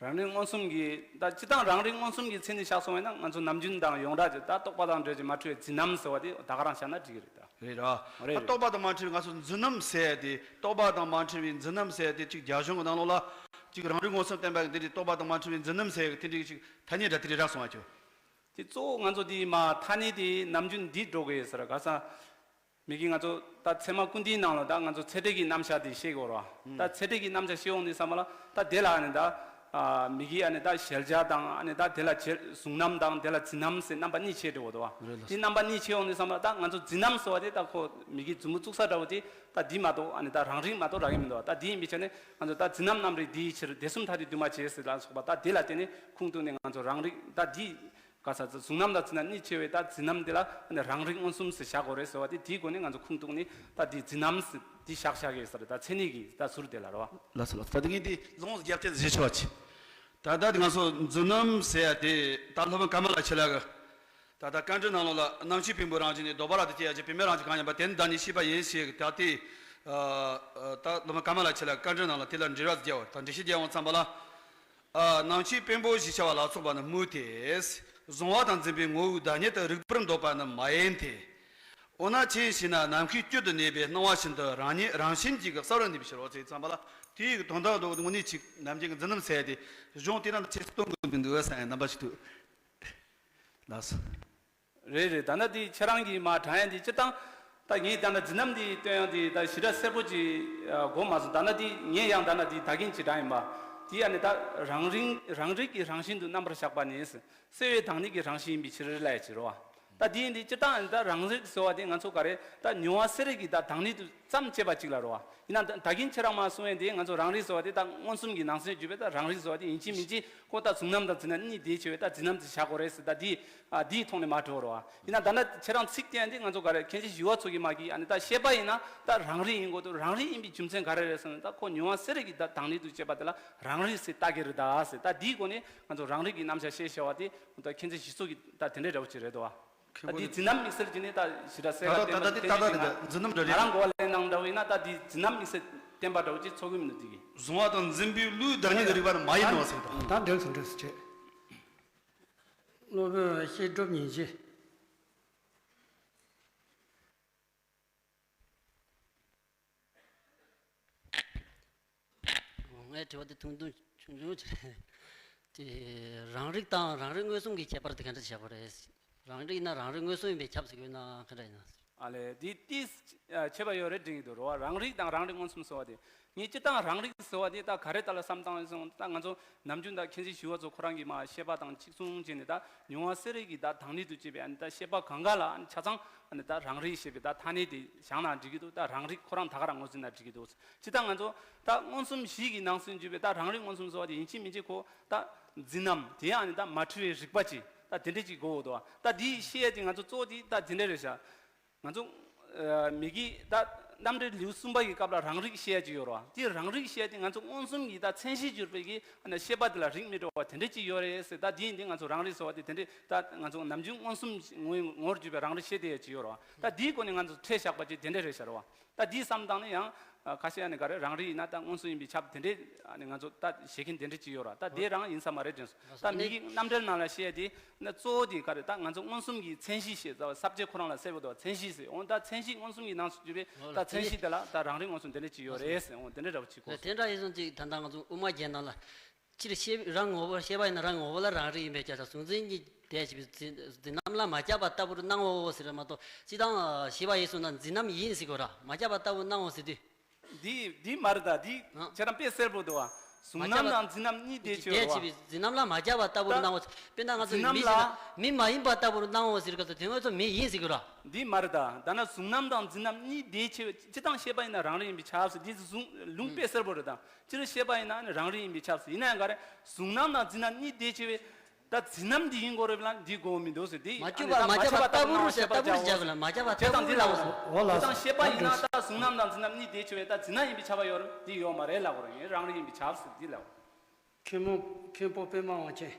རང་རིག་མངོན་སུམ་གྱི་ད་སྤྱིར་བཏང་རང་རིག་མངོན་སུམ་གྱི་མཚན་ཉིད་བཞག་སོང་བས་ན་ང་ཚོ་ནམ་རྒྱུན་དང་ཡོངས་གྲགས་ཀྱི་ད་རྟོག་པ་དང་འབྲེལ་གྱི་མ་འཁྲུལ་བའི་འཛིན་རྣམ་ཟེར་བ་དེ་ད་ག་རང་བཞག་ན་འགྲིག་གི་རེད་ད། རེད་ར། རེད་ད་རེད། རྟོག་པ་དང་མ་འཁྲུལ་བའི་ང་ཚོ་འཛིན་རྣམ་ཟེར་ཡ་དེ་རྟོག་པ་དང་མ་འཁྲུལ་བའི་འཛིན་རྣམ་ཟེར་ཡ་དེ་གཅིག་རྒྱ་གཞུང་གི་ནང་ལོགས་ལ་གཅིག་རང་རིག་མངོན་སུམ་བསྟན་པ་གི་འདི་འདྲའི་རྟོག་པ་དང་མ་འཁྲུལ་བའི་འཛིན་རྣམ་ཟེར་ཡ་གི་དེ་འདྲའི་གཅིག་ཐ་སྙད་འདྲ་དེ་འདྲའི་རག་སོང་བ་ཁྱོད། དེ་གཙོ་བོ་ང་ཚོ་དེ་མ་ཐ་སྙད་དེ་ནམ་རྒྱུན་འདི་འགྲོ་གི་ཟེར་ག་ས། མི་གི་ང་ཚོ་ད་ཚད་མ་ཀུན་བཏུས་ནང་ལ་ད་ང་ཚོ་ཚད་འབྲས་ཀྱི་རྣམ་གཞག་དེ་ཤེས་དགོས་རེད་བ། ད་ཚད་འབྲས་ཀྱི་རྣམ་གཞག་ཤེས་འོང་དུས་ཙམ་པ་ལ་ད་དེ་ལ་ཨ་ནི་ད་ཨ་མི་གི་ཨ་ནི་ད་གཞལ་བྱ་དང་ཨ་ནི་ད་དེ་ལ་བྱེད་གཟུང་རྣམ་དང་དེ་ལ་འཛིན་རྣམ་ཟེར་རྣམ་པ་གཉིས་ཕྱེ་འགྲོ་གི་འདུག་བ། རེད་ལགས་དེ་རྣམ་པ་གཉིས་ཕྱེ་འོང་དུས་ཙམ་པ་ལ་ད་ང་ཚོ་འཛིན་རྣམ་ཟེར་བ་དེ་ད་ཁོ་མི་གི་མཛུབ་མོ་བཙུགས་ས་འདྲ་བོ་དེ་ད་འདི་མ་གཏོགས་ཨ་ནི་ད་རང་རིག་མ་གཏོགས་རག་གི་མི་འདུག་བ། ད་དེ་ཡིན་པའི་ཆ་ནས་ང་ཚོ་ད་འཛིན་རྣམ་རྣམ་རིག་འདིའི་ཕྱིར་དེ་གསུམ་ཐ་དད་འདུས་མ་བྱས་ཟེར་ལ་སོགས་པ་ད་དེ་ལ་བརྟེན་ནས་ཁུངས་གཏུགས་ནས་ང་ཚོ་རང་རིག་ད་འདི། ག་ས་ཚོ་གཟུང་རྣམ་དང་འཛིན་རྣམ་གཉིས་ཕྱེ་བས་ད་འཛིན་རྣམ་དེ་ལ་ནི་རང་རིག་མངོན་སུམ་ཟེར་བཞག་དགོས་རེད་ཟེར་བ་དེ་དེའི་སྒོ་ནས་ང་ཚོ་ཁུངས་གཏུགས་ནས་ད་འདི་འཛིན་རྣམ་ཟེར་འདི་བཞག་བཞག་གི་ཟེར་ད་མཚན་ཉིད་ཀྱི་ད་ཟུར་དེ་ལ་རེད་བ། ལགས་སོ་ལགས་སོ། ད་དེ་ངས་འདི་ལོངས་སུ་རྒྱབ་ཆེན་བཞེས་ཆོག་ཅི། ད་ལྟ་ང་ཚོ་འཛིན་རྣམ་ཟེར་ཡ་དེ་ད་སློབ་དཔོན་ཀ་མ་ལ་ཆེ་ལ་གི་ད་ལྟ་སྐར་འགྲེལ་ནང་ལོགས་ལ་རྣམ་ཤེས་བེམ་པོའི་རང་བཞིན་ནི་ལྡོག་པ་རབ་ཏུ་སྐྱེ་ཡ་ཅིག་བེམ་པོའི་རང་བཞིན་གང་ཡིན་པ་དེ་ནི་བདག་ཉིད་ཤེས་པ་ཡིན་ཞེས་ད་དེ་ད་སློབ་དཔོན་ཀ་མ་ལ་ཆེ་ལ་སྐར་འགྲེལ་ནང་ལ་དེ་ལ་འགྲེལ་བ་རྒྱག་པར་ད་འགྲེལ་བཤད་རྒྱག་འོང་ཙམ་པ་ལ། ཨ། རྣམ་ཤེས་བེམ་པོ་ཞེས་བྱ་བ་ལ་སོགས་པ་ནི་མུ་སྟེ། གཟུང་བ་དང་འཛིན་པའི་ངོ་བོའི་བདག་ཉིད་དུ་རིག་པར་འདོད་པ་ནི་མ་ཡིན་ཏེ། འོ་ན་ཅི་ཞེ་ན་རྣམ་ཤེས་སྤྱོད་དུ་གནས་པའི་སྣང་བ་བཞིན་དུ་རང་ཉིད་རང་བཞིན་གྱིས་གསལ་བར་ནུས་པའི་ཕྱིར་རོ་ཟེར་ཙམ་པ་ལ་དེའི་དོན་དག་དུ་དངོས་གནས་ཅིག་ནམ་རྒྱུན་གྱི་འཛིན་རྣམ་ཟེར་ཏེ་གཞུང་དེ་རྣམས་ཆེས་སུ་གཏོང་དགོས་ཀྱི་འདུག་ཟེར་ཡང་རྣམ་པ་ཞིག་ཏུ། ལགས་སོ། རེད་རེད། ད་ནི་དེ་ཁྱེད་རང་གིས་མ་དྲང་ཡ་དེ་སྤྱིར་བཏང་ད་ངས་ད་ནི་འཛིན་རྣམ་དེ་སྟོན་ཡ་དེ་ད་ཞེ་དྲག་གསལ་པོ་ཅིག་གོ་མ་སོང་། ད་ནི་དེ་ངས་ཡང་ད་ནི་དེ་ད་གིན་ཅིག་དྲང་ཡིན་པ། དེ་ཡང་ནི་ད་རང་རིག་རང་རིག་གི་རང་བཞིན་དུ་རྣམ་པར་གཞག་པ་ནི་གསལ་བའི་བདག་ཉིད་ཀྱི་རང་བཞིན་ཡིན་པའི་ཕྱིར་ལབ་ཡ་ཅིག་རེད་བ། ད་དེ་ཡིན་དེ་སྤྱིར་བཏང་ད་རང་རིག་ཟེར་བ་དེ་ང་ཚོ་ག་རེ་ད་མྱོང་བ་གསལ་རིག་གི་ད་བདག་ཉིད་དུ་ཙམ་བྱེད་པ་ཅིག་ལ་རེད་བ། ཡིན་ན་ད་ད་གིན་ཁྱེད་རང་མ་གསུངས་ཡ་དེ་ང་ཚོ་རང་རིག་ཟེར་བ་དེ་ད་མངོན་སུམ་གྱི་ནང་གསེས་བརྗོད་པས་ད་རང་རིག་ཟེར་བ་དེ་ཡིན་གཅིག་མིན་གཅིག་ཁོ་ད་གཟུང་རྣམ་དང་འཛིན་རྣམ་གཉིས་དེ་ཕྱེ་བས་ད་འཛིན་རྣམ་དེ་བཞག་དགོས་རེད་ཟེར་ད་དེ་ཨ་དེའི་ཐོག་ནས་མ་འགྲོ་རོགས། ཡིན་ན་ད་ནི་ཁྱེད་རང་ཚིག་བསྟན་དེ་ང་ཚོ་ག་རེ་མཁན་ཆེན་ཞི་བ་འཚོ་གིས་མ་གིས་ཨ་ནི་ད་ཤེས་པ་ཡིན་ན་ད་རང་རིག་ཡིན་དགོས་འདུག་རང་རིག་ཡིན་པའི་རྒྱུ་མཚན་ག་རེ་རེད་ཟེར་ན་ད་ཁོ་མྱོང་བ་གསལ་རིག་གི་ད་བདག་ཉིད་དུ་བྱེད་པ་དེ་ལ་རང་རིག་ཟེར་ལྟ་གི་རེད་ད་ཟེར། ད་དེའི་སྒོ་ནས་ང་ཚོ་རང་རིག་གི་རྣམ་གཞག་བཤད་བྱ་བ་དེ་ད་མཁན་ཆེན་ཞི་འཚོ་གིས་ད་དེ་འདྲའི་འདྲ་བོ་ཅིག་རེད་དོ། ད་འདི་འཛིན་རྣམ་དམིགས་བསལ་གྱི་ནི་ད་ཞེ་དྲག་གསལ་ཁ་ད་ད་ད་འདི་ད་ད་རེད་ད་འཛིན་རྣམ་འདྲ་རེད། ང་རང་གོ་བ་ལེན་སྟངས་འདྲ་བོ་ཡིན་ན་ད་འདི་འཛིན་རྣམ་དམིགས་བསལ་བསྟན་པ་འདྲ་བོ་ཅིག་ཚོགས་ཀྱི་མི་འདུག་འདི་གི། གཟུང་བ་དང་འཛིན་པའི་ལུས་བདག་ཉིད་ཀྱི་རིག་པ་ནི་མ་ཡིན་ནོ་ཟེར་དང་། ད་འགྲེལ་སོང་འགྲེལ་སོང་བྱས། སློབ་དཔོན་བཤད་སྒྲུབ་ཉིན་བཞི། ངའི་དྲི་བ་དེ་ཐུང་ཐུང་ཆུང་ཆུང་ཅིག་རེད། དེ་རང་རིག་དང་རང་རིག་མངོན་སུམ་གྱི་ཁྱད་པར་དེ་ག་འདྲ་བྱེད་པ་རེད། རང་རིག་ཡིན་ན་རང་རིག་མངོན་སུམ་ཡིན་པས་ཁྱབ་ཟེར་གྱི་ཡོད་ན་ག་འདྲ་ཡིན་ན། ཨ་ལས་དེ་དེ་ཁྱད་པར་ཡོད་རེད་དྲན་གྱི་འདུག་རོ། རང་རིག་དང་རང་རིག་མངོན་སུམ་ཟེར་བ་དེ་ངས་སྤྱིར་བཏང་རང་རིག་ཟེར་བ་དེ་ད་ག་རེ་ད་ལ་བསམ་བཏང་སོང་ད་ང་ཚོ་ནམ་རྒྱུན་ད་མཁན་ཆེན་ཞི་བ་འཚོ་ཁོ་རང་གིས་མ་བཤད་པ་དང་གཅིག་མཚུངས་བྱས་ནས་ད་མྱོང་བ་གསལ་རིག་གི་ད་བདག་ཉིད་དུ་བྱེད་པའི་ཨ་ནི་ད་བཤད་པ་གང་ག་ལ་ཨ་ནི་ཆ་ཚང་ཨ་ནི་ད་རང་རིག་ཞེས་པའི་ད་ཐ་སྙད་དེ་བཞག་ན་འགྲིག་གི་འདུག་ད་རང་རིག་ཁོ་རང་ད་ག་རང་ངོས་འཛིན་ན་འགྲིག་གི་འདུག་སྤྱིར་བཏང་ང་ཚོ་ད་མངོན་སུམ་བཞི་གི་ནང་ཚུད་འཇུག་པའི་ད་རང་རིག་མངོན་སུམ་ཟེར་བ་དེ་ཡིན་གཅིག་མིན་གཅིག་ཁོ་ད་འཛིན་རྣམ་དེ་ཡང་ནི་ད་མ་འཁྲུལ་བའི་རིག་པ་ཅིག་ད་དེ་འདྲ་ཅིག་དགོས་འདུག་ད་དེའི་བཤད་ཡ་དེ་ང་ཚོ་གཙོ་བོ་དེ་ད་དེ་འདྲ་རེད་ཤག་ང་ཚོ་མི་གི་ད་རྣམ་འགྲེལ་ལེའུ་གསུམ་པ་གི་སྐབས་ལ་རང་རིག་བཤད་ཡ་ཅིག་ཡོད་རེད་བ། དེ་རང་རིག་བཤད་ཡ་དེ་ང་ཚོ་མངོན་སུམ་གྱི་ད་མཚན་གཞི་གྱུར་པའི་གི་ཤེས་པ་དེ་ལ་རིག་མི་འགྲོ་བ་དེ་འདྲ་ཅིག་ཡོད་རེད་ཟེར། ད་དེ་ཡིན་དེ་ང་ཚོ་རང་རིག་ཟེར་བ་དེ་དེ་འདྲ་ད་ང་ཚོ་ནམ་རྒྱུན་མངོན་སུམ་ངོས་ངོར་གྱུར་པའི་རང་རིག་བཤད་བསྡད་ཡ་ཅིག་ཡོད་རེད་བ། ད་དེའི་སྒོ་ནས་ང་ཚོ་ཁྲལ་བཞག་པ་ཅིག་དེ་འདྲ་རེད་ཤག་རེད་བ། ད་འདི་བསམ་བཏང་ན་ཡང་ཁ་ཤས་ཡང་ནི་ག་རེ་རང་རིག་ཡིན་ན་ད་མངོན་སུམ་ཡིན་པས་ཁྱབ་དེ་འདྲས་ང་ཚོ་ད་བཞེད་མཁན་དེ་འདྲས་ཅིག་ཡོད་ར། ད་དེ་རང་ཡིན་ས་མ་རེད་དྲན་སོང་། ད་མི་གི་རྣམ་འགྲེལ་ནང་ལ་བཤད་དེ་ན་གཙོ་བོ་དེ་ག་རེ་ད་ང་ཚོ་མངོན་སུམ་གྱི་མཚན་གཞི་ཞེས་ཟེར་བ་ས་བཅད་ཁོ་རང་ལ་གསལ་པོ་འདུག་མཚན་གཞི་ཟེར་འོང་ད་མཚན་གཞི་མངོན་སུམ་གྱི་ནང་སུ་གྱུར་པས་ད་མཚན་གཞི་དེ་ལ་ད་རང་རིག་མངོན་སུམ་དེ་འདྲས་ཅིག་ཡོད་རེད་ཟེར་འོང་དེ་འདྲས་འདྲ་བོ་ཅིག་གོ་སོང་། དེ་འདྲ་ཡིན་སོང་ཅིག་ད་ལྟ་ང་ཚོ་དབུ་མ་རྒྱན་ནང་ལ། སྤྱིར་ཤེས་རང་ངོ་བོ་ཤེས་པ་ཡིན་ན་རང་ངོ་བོ་ལ་རང་རིག་ཡིན་པས་ཁྱབ་ས་གཟུང་འཛིན་གཉིས་དེ་ཞེས་པའི་འཛིན་འཛིན་རྣམ་ལ་མ་ཁྱབ་པ་ལྟ་བུར་སྣང་ངོ་ཟེར་བ་མ་གཏོགས་སྤྱིར་བཏང་ཤེས་པ་ཡིན་སོང་ན་འཛིན་རྣམ་ཡིན་ཟེར་དགོས་ར་མ་ཁྱབ་པ་ལྟ་བུར་སྣང་ངོ་ཟེར་དུས། འདི་འདི་མ་རེད་ད་འདི་ཨ། ཁྱེད་རང་དཔེ་གསལ་པོ་འདུག་བ། གཟུང་རྣམ་དང་འཛིན་རྣམ་གཉིས་དེ་ཆོས་རེད་བ། འཛིན་རྣམ་ལ་མ་ཁྱབ་པ་ལྟ་བུར་སྣང་ངོ་དཔེར་ན་ང་ཚོ་འཛིན་རྣམ་མི་ལ་ཞིག་ལ་མི་མ་ཡིན་པ་ལྟ་བུར་སྣང་ངོ་ཟེར་ག་ཚོད་དེ་ངོས་སུ་མི་ཡིན་ཟེར་དགོས་ར། འདི་མ་རེད་ད་ད་ན་གཟུང་རྣམ་དང་འཛིན་རྣམ་གཉིས་དེ་ཆོས་སྤྱིར་བཏང་ཤེས་པ་ཡིན་ན་རང་རིག་ཡིན་པས་ཁྱབ་ཟེར་འདི་གཟུང་ལུང་དཔེ་གསལ་པོ་རེད་ད། སྤྱིར་ཤེས་པ་ཡིན་ན་ནི་རང་རིག་ཡིན་པས་ཁྱབ་ཟེར། ཡིན་ན་ཡང་ག་རེ། གཟུང་རྣམ་དང་འཛིན་རྣམ་གཉིས་དེ་ཆེ་བས། ད་འཛིན་རྣམ་འདི་ཡིན་དགོས་རེད་ལ་འདི་དགོས་མི་འདུག་ཟེར་འདི། མ་ཁྱབ་པ་མ་ཁྱབ་པ་ལྟ་བུ་རུ་ཟེར་ལྟ་བུ་རུ་བྱ་དགོས་ལ་མ་ཁྱབ་པ་ལྟ་བུ་ལ་འོ་ལ་ད་ཤེས་པ་ཡིན་ན་ད་གཟུང་རྣམ་དང་འཛིན་རྣམ་གཉིས་དེ་ཆེ་བས་ད་འཛིན་རྣམ་ཡིན་པས་ཁྱབ་པ་ཡོད་རེད་འདི་ཡོད་མ་རེད་ལབ་དགོས་རེད། ངས་རང་རིག་ཡིན་པས་ཁྱབ་ཟེར་འདི་ལབ། མཁན་མོ་མཁན་པོ་པད་མ་དབང་ཆེན།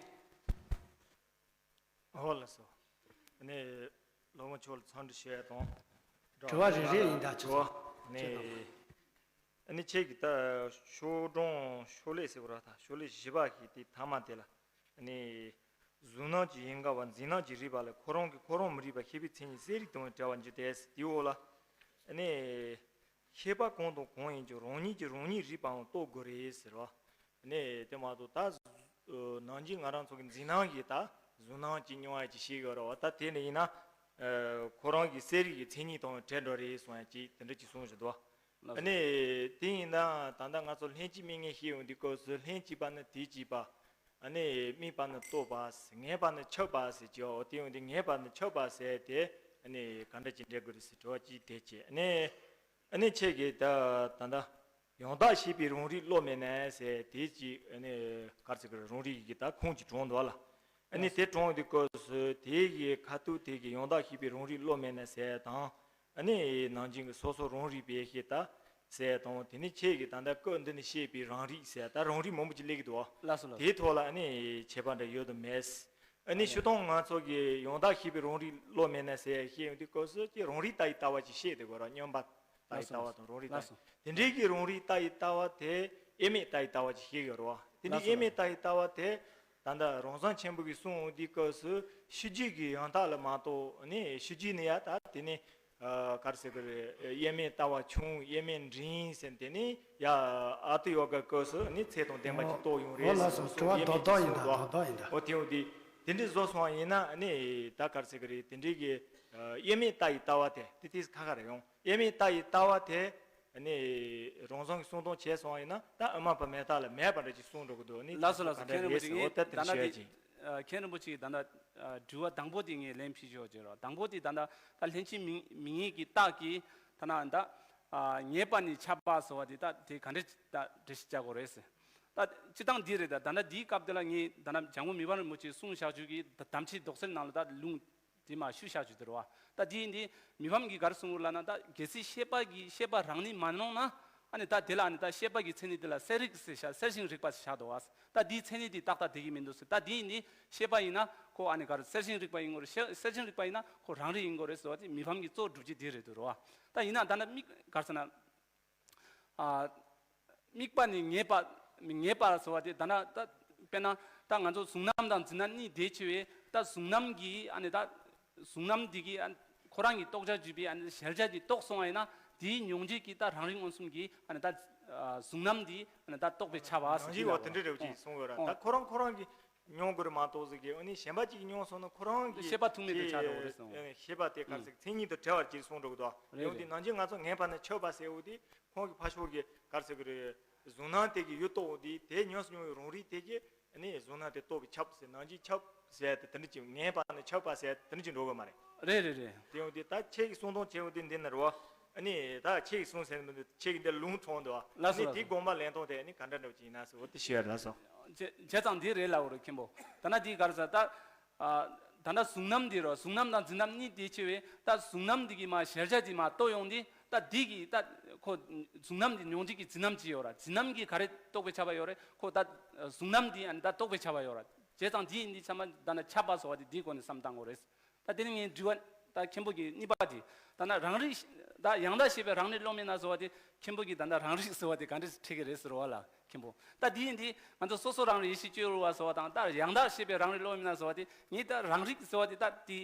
ཨོ་ལགས་སོ། ཨ་ནི་སློབ་དཔོན་མཆོག་ལ་འཚམས་འདྲི་ཞུ་ཡ་དང་། དྲི་བ་རེ་རེ་ཡིན་ད་ཆོག་ཨ་ནི་ཨ་ནི་ཁྱེད་ཀྱིས་ད་ཤོག་གྲངས་ཤོག་ལྷེ་ཟེར་བ་ར་ད་ཤོག་ལྷེ་བཞི་པ་ཞིག་དེ་མཐའ་མ་དེ་ལ་ཨ་ནི་གཟུང་རྣམ་གྱི་ཡིན་དགའ་བ་འཛིན་རྣམ་གྱི་རིག་པ་ལས་ཁོ་རང་གིས་ཁོ་རང་མི་རིག་པ་ཤེས་པའི་མཚན་ཉིད་གསལ་རིག་དང་བྲལ་བར་འགྱུར་ཏེ་དེའི་འོག་ལ་ཨ་ནི་ཤེས་པ་གང་དང་གང་ཡིན་ཀྱང་རང་ཉིད་ཀྱིས་རང་ཉིད་རིག་པའང་རྟོགས་དགོས་རེད་ཟེར་བ། ནས་དེ་མ་གཏོགས་ད་ནང་གི་ང་རང་ཚོ་གི་འཛིན་སྣང་གིས་ད་གཟུང་སྣང་གི་མྱོང་བ་ཅིག་ཤེས་ཡོད་རེད་བ། ད་དེ་ནས་ཡིན་ན་ ཨ་ཁོ་རང་གི་གསལ་རིག་གི་མཚན་ཉིད་དང་བྲལ་འགྲོ་རེད་གསུང་ཡ་ཅིག་དེ་འདྲ་ཅིག་གསུངས་བཞིན་འདུག་ལགས་སོ། ཨ་ནི་དེ་ཡིན་ན་ད་ལྟ་ང་ཚོ་ལྷན་སྐྱེས་མིང་ངེས་ཤེས་ཡོང་དུས་སྐབས་སུ་ལྷན་སྐྱེས་པ་ནི་དུས་གཅིག་པ། ཨ་ནི་དམིགས་པ་ནི་རྟོགས་པ། ངེས་པ་ནི་ཁྱབ་པ་ཟེར་གྱི་འོ་དེ་ཡོང་དུས་ངེས་པ་ནི་ཁྱབ་པ་ཟེར་དེ་ཨ་ནི་ག་འདྲ་ཅིག་འགྲེལ་དགོས་རེད་ཟེར་དྲི་བ་ཅིག་དེ་བྱས། ཨ་ནི་ཨ་ནི་ཁྱེད་ཀྱིས་ད་ད་ལྟ། ཡང་དག་ཤེས་པའི་རང་རིག་བློ་མེད་ན་ཟེར་དེ་ཅིག་ཨ་ནི་ག་རེ་ཟེར་གི་རང་རིག་གི་ད་ཁུངས་ཅིག་དྲངས་འདུག་ལ། ཨ་ནི་དེ་དྲངས་དུས་སྐབས་སུ་དེ་གི་ཁ་ཐུག་དེ་གི་ཡང་དག་ཤེས་པའི་རང་རིག་བློ་མེད་ན་ཟེར་དང་། ཨ་ནི་ནང་བཞིན་གྱི་སོ་སོ་རང་རིག་པའི་ཤེས་ལྟ་ཟེར་དང་དེ་ནི་ཁྱེད་ཀྱི་ད་ལྟ་སྐབས་འདི་ནས་བཤད་པའི་རང་རིག་ཟེར་ད་རང་རིག་མང་པོ་ཅིག་སླེབས་ཀྱི་འདུག་ལགས་སོ་ལགས་སོ། དེའི་ཐོག་ལ་ཨ་ནི་ཁྱད་པར་འདྲ་ཡོད་དམ་མེད། ཨ་ནི་ཨ་ནི་ཞུ་སྟངས་ང་ཚོ་གི་ཡང་དག་ཤེས་པའི་རང་རིག་བློ་མེད་ན་ཟེར་བཤད་ཡོང་དུས་སྐབས་སུ་ཀྱི་རང་རིག་ལྟ་ཡི་ལྟ་བ་ཅིག་བཤད་དེ་དགོས་ར། མཉམ་པ་ལྟ་ཡི་ལྟ་བ་དང་རང་རིག་ལྟ་ཡི་དེ་འདྲའི་གི་རང་རིག་ལྟ་ཡི་ལྟ་བ་དེ་དབྱེར་མེད་ལྟ་ཡི་ལྟ་བ་ཅིག་བཤད་ཡོད་ར་བ། དེ་འདྲའི་དབྱེར་མེད་ལྟ་ཡི་ལྟ་བ་དེ་ད་ལྟ་རང་བྱུང་ཆེན་པོ་གི་གསུང་འོང་དུས་སྐབས་སུ་ཤེས་བྱེད་ཀྱི་ཡང་དག་ལ་མ་གཏོགས་ནི་ཤེས་བྱེད་ནི་ཡ་ད་དེ་ནི། ཨ་ག་རེ་ཟེར་གི་རེད། དབྱེར་མེད་ལྟ་བ་ཆུང་དབྱེར་མེད་འབྲིང་ཟེར་དེ་ནི་ཡ་ཨ་ཏི་ཡོ་ག་སྐབས་སུ་ནི་ཚད་དང་ལྡན་པ་ཅིག་རྟོགས་ཡོང་རེད་ཟེར་སོ་སོ་དབྱེར་མེད་ཅིག་གསུངས་འདུག་འོ་དེ་འོ་དེ་དེ་འདྲའི་བཟོ་སོང་བ་ཡིན་ན་ནི་ད་ག་རེ་ཟེར་གི་རེད། དེ་འདྲའི་གི་དབྱེར་མེད་ལྟ་ཡི་ལྟ་བ་དེ་དེ་དེ་ཁ་ཁ་རེད་ཡོང་། དབྱེར་མེད་ལྟ་ཡི་ལྟ་བ་དེ་ནི་རང་བྱུང་གི་གསུང་སྟངས་བྱས་སོང་བ་ཡིན་ན་ད་ཨ་མ་བ་མེ་ཏ་ལ་མེད་པ་འདྲ་ཅིག་གསུང་འགྲོ་གི་འདུག་ནི་ལགས་སོ་ལགས་སོ། ག་འདྲ་མཁན་རིན་པོ་རེད་ཆེ་ཟེར་ངས་འོ་ད་དེ་ད་འདྲ་ལྟ་ཞུ་ཡ་དེ་ཅིག་མཁན་རིན་པོ་ཆེ་གིས་ད་ལྟ་ཨ་དྲི་བ་དང་པོ་དེ་ངས་ལན་ཕུལ་ཆོག་ཅེས་རོགས། དང་པོ་དེ་ད་ལྟ་ད་ལྷན་སྐྱེས་མིང་མིང་ངེས་ཀྱི་རྟགས་ཀྱིས་ད་ན་ད་ཨ་ངེས་པ་ནི་ཁྱབ་པ་ཟེར་བ་དེ་ད་དེ་ག་འདྲ་ད་འགྲེལ་བཤད་བྱ་དགོས་རེད་ཟེར། ད་སྤྱི་བཏང་འདི་རེད། ད་ད་ལྟ་འདིའི་སྐབས་དེ་ལ་ངས་ད་ན་འཇམ་མགོན་མི་ཕམ་རིན་པོ་ཆེས་གསུངས་བཞག་རྒྱུ་གི་ད་དམ་ཆོས་རྡོག་རྩལ་ནང་ལ་ད་ལུང་དེ་མ་ཞུ་བཞག་རྒྱུ་དེ་རེད་བ། ད་དེ་ཡིན་དེ་མི་ཕམ་གྱིས་ག་རེ་གསུངས་ཡོད་ལབ་ན་ད་གལ་སྲིད་ཤེས་པ་གིས་ཤེས་པ་རང་ནི་མ་སྣང་ན། ཨ་ནི་ད་དེ་ལ་ཨ་ནི་ད་ཤེས་པ་གི་མཚན་ཉིད་དེ་ལ་གསལ་རིག་ཟེར་བཞག་གསལ་ཞིང་རིག་པ་ཟེར་བཞག་འདུག་བ། ད་དེའི་མཚན་ཉིད་དེ་ཏག་ཏག་དེ་གི་མི་འདུག་ཟེར། ད་དེ་ཡིན་དེ་ཤེས་པ་ཡིན་ན་ཁོ་ཨ་ནི་ག་རེ་གསལ་ཞིང་རིག་པ་ཡིན་དགོས་རེད། ཤེས་གསལ་ཞིང་རིག་པ་ཡིན་ན་ཁོ་རང་རིག་ཡིན་དགོས་རེད་ཟེར་བ་དེ་མི་ཕམ་གྱི་གཙོ་སྒྲུབ་བྱེད་དེ་རེད་འདུག་རེད་བ། ད་ཡིན་ན་ད་ནི་དམིགས་ག་རེ་ཟེར་ན། ཨ། དམིགས་པ་ནི་ངེས་པ། ངེས་པ་ཟེར་བ་དེ་ད་ན་ད་དཔེར་ན་ད་ང་ཚོ་གཟུང་རྣམ་དང་འཛིན་རྣམ་གཉིས་དེ་ཆེ་བས་ད་གཟུང་རྣམ་གྱི་ཨ་ནི་ད་གཟུང་རྣམ་འདི་གི་ཨ་ཁོ་རང་གི་རྟོགས་བྱ་བརྒྱུད་པའི་ཨ་ནི་གཞལ་བྱ་དེ་རྟོགས་སོང་བ་ཡིན་ན་དེའི་མྱོང་བྱེད་ཀྱི་ད་རང་རིག་མངོན་སུམ་གྱི་ཨ་ནི་ད་གཟུང་རྣམ་འདི་ཨ་ནི་ད་རྟོགས་པས་ཁྱབ་པ་ཟེར་གྱི་ལ་འོ་དེ་འདྲ་རེད་ཅེས་གསུངས་ཡོད་ར། ད་ཁོ་རང་ཁོ་རང་གི་མྱོང་དགོས་རེད་མ་གཏོགས་ཟེར་གི་ཨ་ནི་གཞན་པ་གཅིག་མྱོང་སོང་ན་ཁོ་རང་གི་ཤེས་པ་ཐུག་མེད་དུ་ཆགས་འགྲོ་གི་རེད་གསུངས། ཤེས་པ་དེ་ག་རེ་ཟེར་མཚན་ཉིད་དུ་བྲལ་བར་གྱུར་གསུངས་འགྲོ་གི་འདུག་རེད་ཡང་དེ་རེད། ནང་བཞིན་ང་ཚོ་ངེས་པ་ནི་ཁྱབ་པ་ཟེར་འོ་དེ་ཁོང་གི་ཕ་ཤོག་གི་ག་རེ་ཟེར་གི་རེད། གཟུང་རྣམ་དེ་གི་ཡུལ་རྟོགས་འོ་དེ་དེ་ཉམས་སུ་མྱོང་བའི་རང་རིག་དེ་གི་ཨ་ནི་གཟུང་རྣམ་དེ་རྟོགས་པས་ཁྱབ་ཟེར་ནང་བཞིན་ཁྱབ་ཟེར་དེ་དེ་འདྲ་ཅིག་ངེས་པ་ནི་ཁྱབ་པ་ཟེར་དེ་འདྲ་ཅིག་འགྲོ་གི་མ་རེད། རེད་རེད་རེད། དེ་འོ་དེ་ད་ཁྱེད་ཀྱི་གསུང་སྟངས་བྱས་འོ་དེ་འདི་ནི་རེད་བ། ཨ་ནི་ད་ཁྱེད་ཀྱིས་གསུངས་ཟེར་ནི་མི་འདུག་ཁྱེད་ཀྱིས་འདིར་ལུང་དྲངས་འདུག་ཨ་ལགས་སོ་ནི་ལགས་དེའི་སོ། དགོངས་པ་ལེན་སྟངས་དེ་ཨ་ནི་ག་འདྲ་འདྲ་བ་ཅིག་ཡིན་ན་ཟེར་འོ་དེ་ཞུ་ཡ་ལགས་སོ། བྱས་བྱས་ཙང་འདི་རེད་ལབ་དགོས་རེད་མཁན་པོ། ད་ན་འདི་ག་རེ་ཟེར་ད། ཨ་ད་ལྟ་གཟུང་རྣམ་འདི་རོ་གཟུང་རྣམ་དང་འཛིན་རྣམ་གཉིས་དེ་ཆེ་བས་ད་གཟུང་རྣམ་འདི་གི་མ་གཞལ་བྱ་འདི་མ་རྟོགས་ཡོང་འདི་ད་འདི་གི་ད་ཁོ་གཟུང་རྣམ་འདི་མྱོང་བྱེད་ཀྱི་འཛིན་རྣམ་ཅིག་ཡོད་ར། འཛིན་རྣམ་གྱི་ག་རེ་རྟོགས་པས་ཁྱབ་པ་ཡོད་རེད། ཁོ་ད་གཟུང་རྣམ་འདི་ཨ་ནི་ད་རྟོགས་པས་ཁྱབ་པ་ཡོད་ར། བྱས་ཙང་འདི་ཡིན་འདི་ཚང་མ་ད་ན་ཁྱབ་པ་ཟེར་བ་དེ་འདིའི་སྒོ་ནས་བསམ་བཏང་དགོས་རེད། ད་དེ་ནི་ངའི་དྲི་བ་ད་མཁན་པོ་གི་གཉིས་པ་དེ། ད་ན་རང་རིག་ད་ཡང་དག་ཤེས་པའི་རང་རིག་བློ་མེད་ན་ཟེར་བ་དེ་མཁན་པོ་གི་ད་ལྟ་རང་རིག་ཟེར་བ་དེ་ག་འདྲས་ཁྲིད་ཀྱི་རེད་ཟེར་བ་ལ་མཁན་པོ། ད་དེ་ཡིན་དེ་ང་ཚོ་སོ་སོ་རང་རིག་ཡེ་ཤེས་སྤྱོད་རུ་བ་ཟེར་བ་དང་ད་ཡང་དག་ཤེས་པའི་རང་རིག་བློ་མེད་ན་ཟེར་བ་དེ་ངས་ད་རང་རིག་ཟེར་བ་དེ་ད་དེ་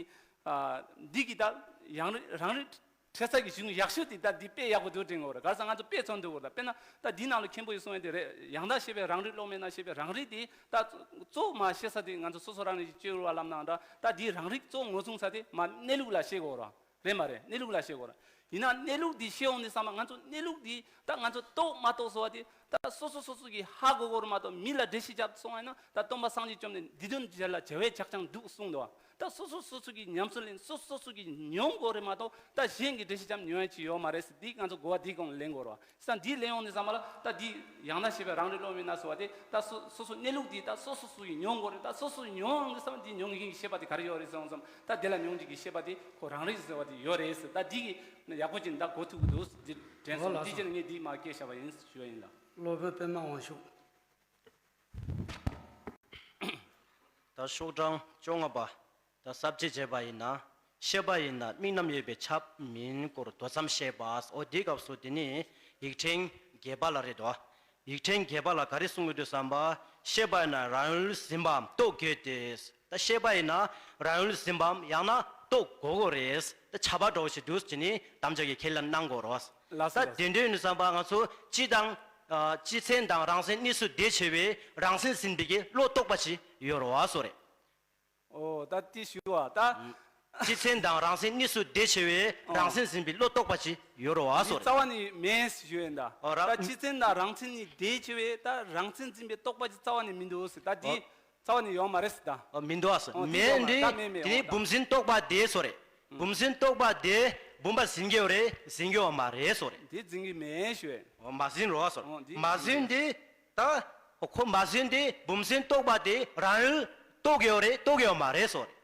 ཨ་འདི་གི་ད་ཡང་རིག་རང་རིག་འཕྲད་ས་གི་གཞུང་ཡག་ཤོས་དེ་ད་འདི་དཔེ་ཡག་པོ་འདུག་དྲན་གོ་ར། ག་རེ་ཟེར་ང་ཚོ་དཔེ་མཚོན་འདུག་གོ་ད་དཔེར་ན་ད་འདི་ནང་ལ་མཁན་པོ་ཡིས་གསུངས་ཡ་དེ་རེད། ཡང་དག་ཤེས་པའི་རང་རིག་བློ་མེད་ན་ཤེས་པའི་རང་རིག་དེ་ད་གཙོ་བོ་མ་ཤེས་ས་དེ་ང་ཚོ་སོ་སོ་རང་རིག་སྤྱོད་རུ་བ་ལབ་ནའང་འདྲ། ད་འདི་རང་རིག་གཙོ་བོ་ངོས་བཟུང་ས་དེ་མ་གནས་ལུགས་ལ་ཤེས་དགོས་ར། རེད་མ་རེད། གནས་ལུགས་ལ་ཤེས་དགོས་ར། ཡིན་ན་གནས་ལུགས་འདི་ཤེས་འོང་ནས་བསམ་པ་ང་ཚོ་གནས་ལུགས་འདི་ད་ང་ཚོ་རྟོགས་མ་རྟོགས་ཟེར་བ་དེ་ད་སོ་སོ་སོ་སོ་གིས་ཧ་གོ་དགོས་ར་མ་གཏོགས་མི་ལ་འགྲེལ་བཤད་རྒྱབ་སོང་བ་ཡིན་ན་ད་སྟོན་པ་སངས་རྒྱས་བཅོམ་ལྡན་འདས་འདི་དོན་མཇལ་ལ་བྱ་བས་ཆགས་ཀྱང་འདུག་གསུངས་འདུག་ད་སོ་སོ་སོ་སོ་གི་ཉམས་སུ་ལེན་སོ་སོ་སོ་སོ་གི་མྱོང་དགོས་རེད་མ་གཏོགས་ད་གཞན་གྱི་འགྲེལ་བཤད་རྒྱབ་མྱོང་ཡ་ཅིག་ཡོད་མ་རེད་ཟེར་འདི་ང་ཚོ་གོ་བ་འདིའི་སྒང་ལེན་དགོས་ར། ས་འདི་ལེན་ཡོང་ནས་བསམ་པ་ལ་ད་འདི་ཡང་དག་ཤེས་པའི་རང་རིག་བློ་མེད་ན་ཟེར་བ་དེ་ད་སོ་སོ་སོ་གནས་ལུགས་འདི་ད་སོ་སོ་སོ་གིས་མྱོང་དགོས་རེད། ད་སོ་སོ་མྱོང་ཡོང་གི་བསམ་འདི་མྱོང་མཁན་གྱི་ཤེས་པ་དེ་ག་རེ་ཡོད་རེད་ཟེར་བསམ། ད་འདི་ལ་མྱོང་བྱེད་ཀྱི་ཤེས་པ་དེ་ཁོ་རང་རིག་ཟེར་བ་དེ་ཡོད་རེད་ཟེར། ད་འདི་གི་ཡག་པོ་ཅིག་ད་གོ་ཐུབ་ཀྱི་འདུག་འདི་དྲན་སོང་། འདི་ཕྱིར་ངས་འདི་མ་སྐད་བཤད་པ་ཡིན་ཞུ་བ་ཡིན་ལ། སློབ་དཔོན་པདྨ་དབང་ཕྱུག་ད་ཤོག་གྲངས་བཅོ་ལྔ་པ། ད་ས་བཅད་བྱས་པ་ཡིན་ན། ཤེས་པ་ཡིན་ན་དམིགས་རྣམ་ཡོད་པས་ཁྱབ་མིན་སྐོར་དོ་ཙམ་བཤད་པ། འོ་དེའི་སྐབས་སུ་དེ་ནི་ཡིག་ཕྲེང་བརྒྱད་པ་ལ་རེད་དོ། ཡིག་ཕྲེང་བརྒྱད་པ་ལ་ག་རེ་གསུང་གི་འདུག་བསམ་པ། ཤེས་པ་ཡིན་ན་རང་ཡུལ་ཟིན་པའམ་རྟོགས་དགོས་ཏེ། ད་ཤེས་པ་ཡིན་ན་རང་ཡུལ་ཟིན་པའམ་ཡང་ན་རྟོགས་དགོས་དགོས་རེད། ད་ཁྱབ་པ་འདྲ་བོ་ཞིག་འདུག་ཅེས་ནི་དམ་བཅའ་གི་ཁས་ལེན་གནང་དགོས་རེད། ལགས་སོ། ད་དེ་འདྲ་ཡིན་ནི་བསམ་པ་ང་ཚོ་སྤྱི་དང་། ཨ་སྤྱི་མཚན་དང་རང་མཚན་གཉིས་སུ་བསྡེབས་བྱས་པའི་རང་མཚན་ཟིན་པའི་གི་བློ་རྟོག་པ་ཞིག་ཡོད་རེད་བ་སོ་རེད། ཨོ་ད་དེ་ཞུ་བ་ད། ཨུམ། སྤྱི་མཚན་དང་རང་མཚན་གཉིས་སུ་དེ་ཆེ་བས་ཨོ། རང་མཚན་འཛིན་པའི་བློ་རྟོག་པ་ཅིག་ཡོད་རེད་བ་སོ་རེད། རྩ་བ་ནས་མེད་ཞུ་ཡོད་འདའ། ཨོ་ར། ད་སྤྱི་མཚན་དང་རང་མཚན་གཉིས་དེ་ཆེ་བས་ད་རང་མཚན་འཛིན་པའི་རྟོག་པ་ཅིག་རྩ་བ་ནས་མི་འདུག་ཟེར་ད་འདི་ཨོ། རྩ་བ་ནས་ཡོད་མ་རེད་ཟེར་ད། ཨོ་མི་འདུག་ཨ་སོ། ཨོ་འདི་མེད་ཡོད་མ་འདི་ད་མེད་མེད་དེ་ནི་ཨོ་ད། བུམ་འཛིན་རྟོག་པ་དེ་སོ་རེད། བུམ་འཛིན་རྟོག་པ་དེ་བུམ་པ་འཛིན་གྱི་ཡོད་རེད་འཛིན་གྱི་ཡོད་མ་རེད་སོ་རེད། འདི་འཛིན་གྱི་མེད་ཞུ་ཡོད། ཨོ་མ་འཛིན་རོགས་སོ་རེད། ཨོ་འདི་མ་འཛིན་འདི་ད་ཁོ་མ་འཛིན་འདི་བུམ་འཛིན་རྟོག་པ་དེ་རང་ཡུལ་རྟོགས་ཀྱི་ཡོད་རེད་རྟོགས་ཀྱི་ཡོད་མ་རེད་སོ་རེད།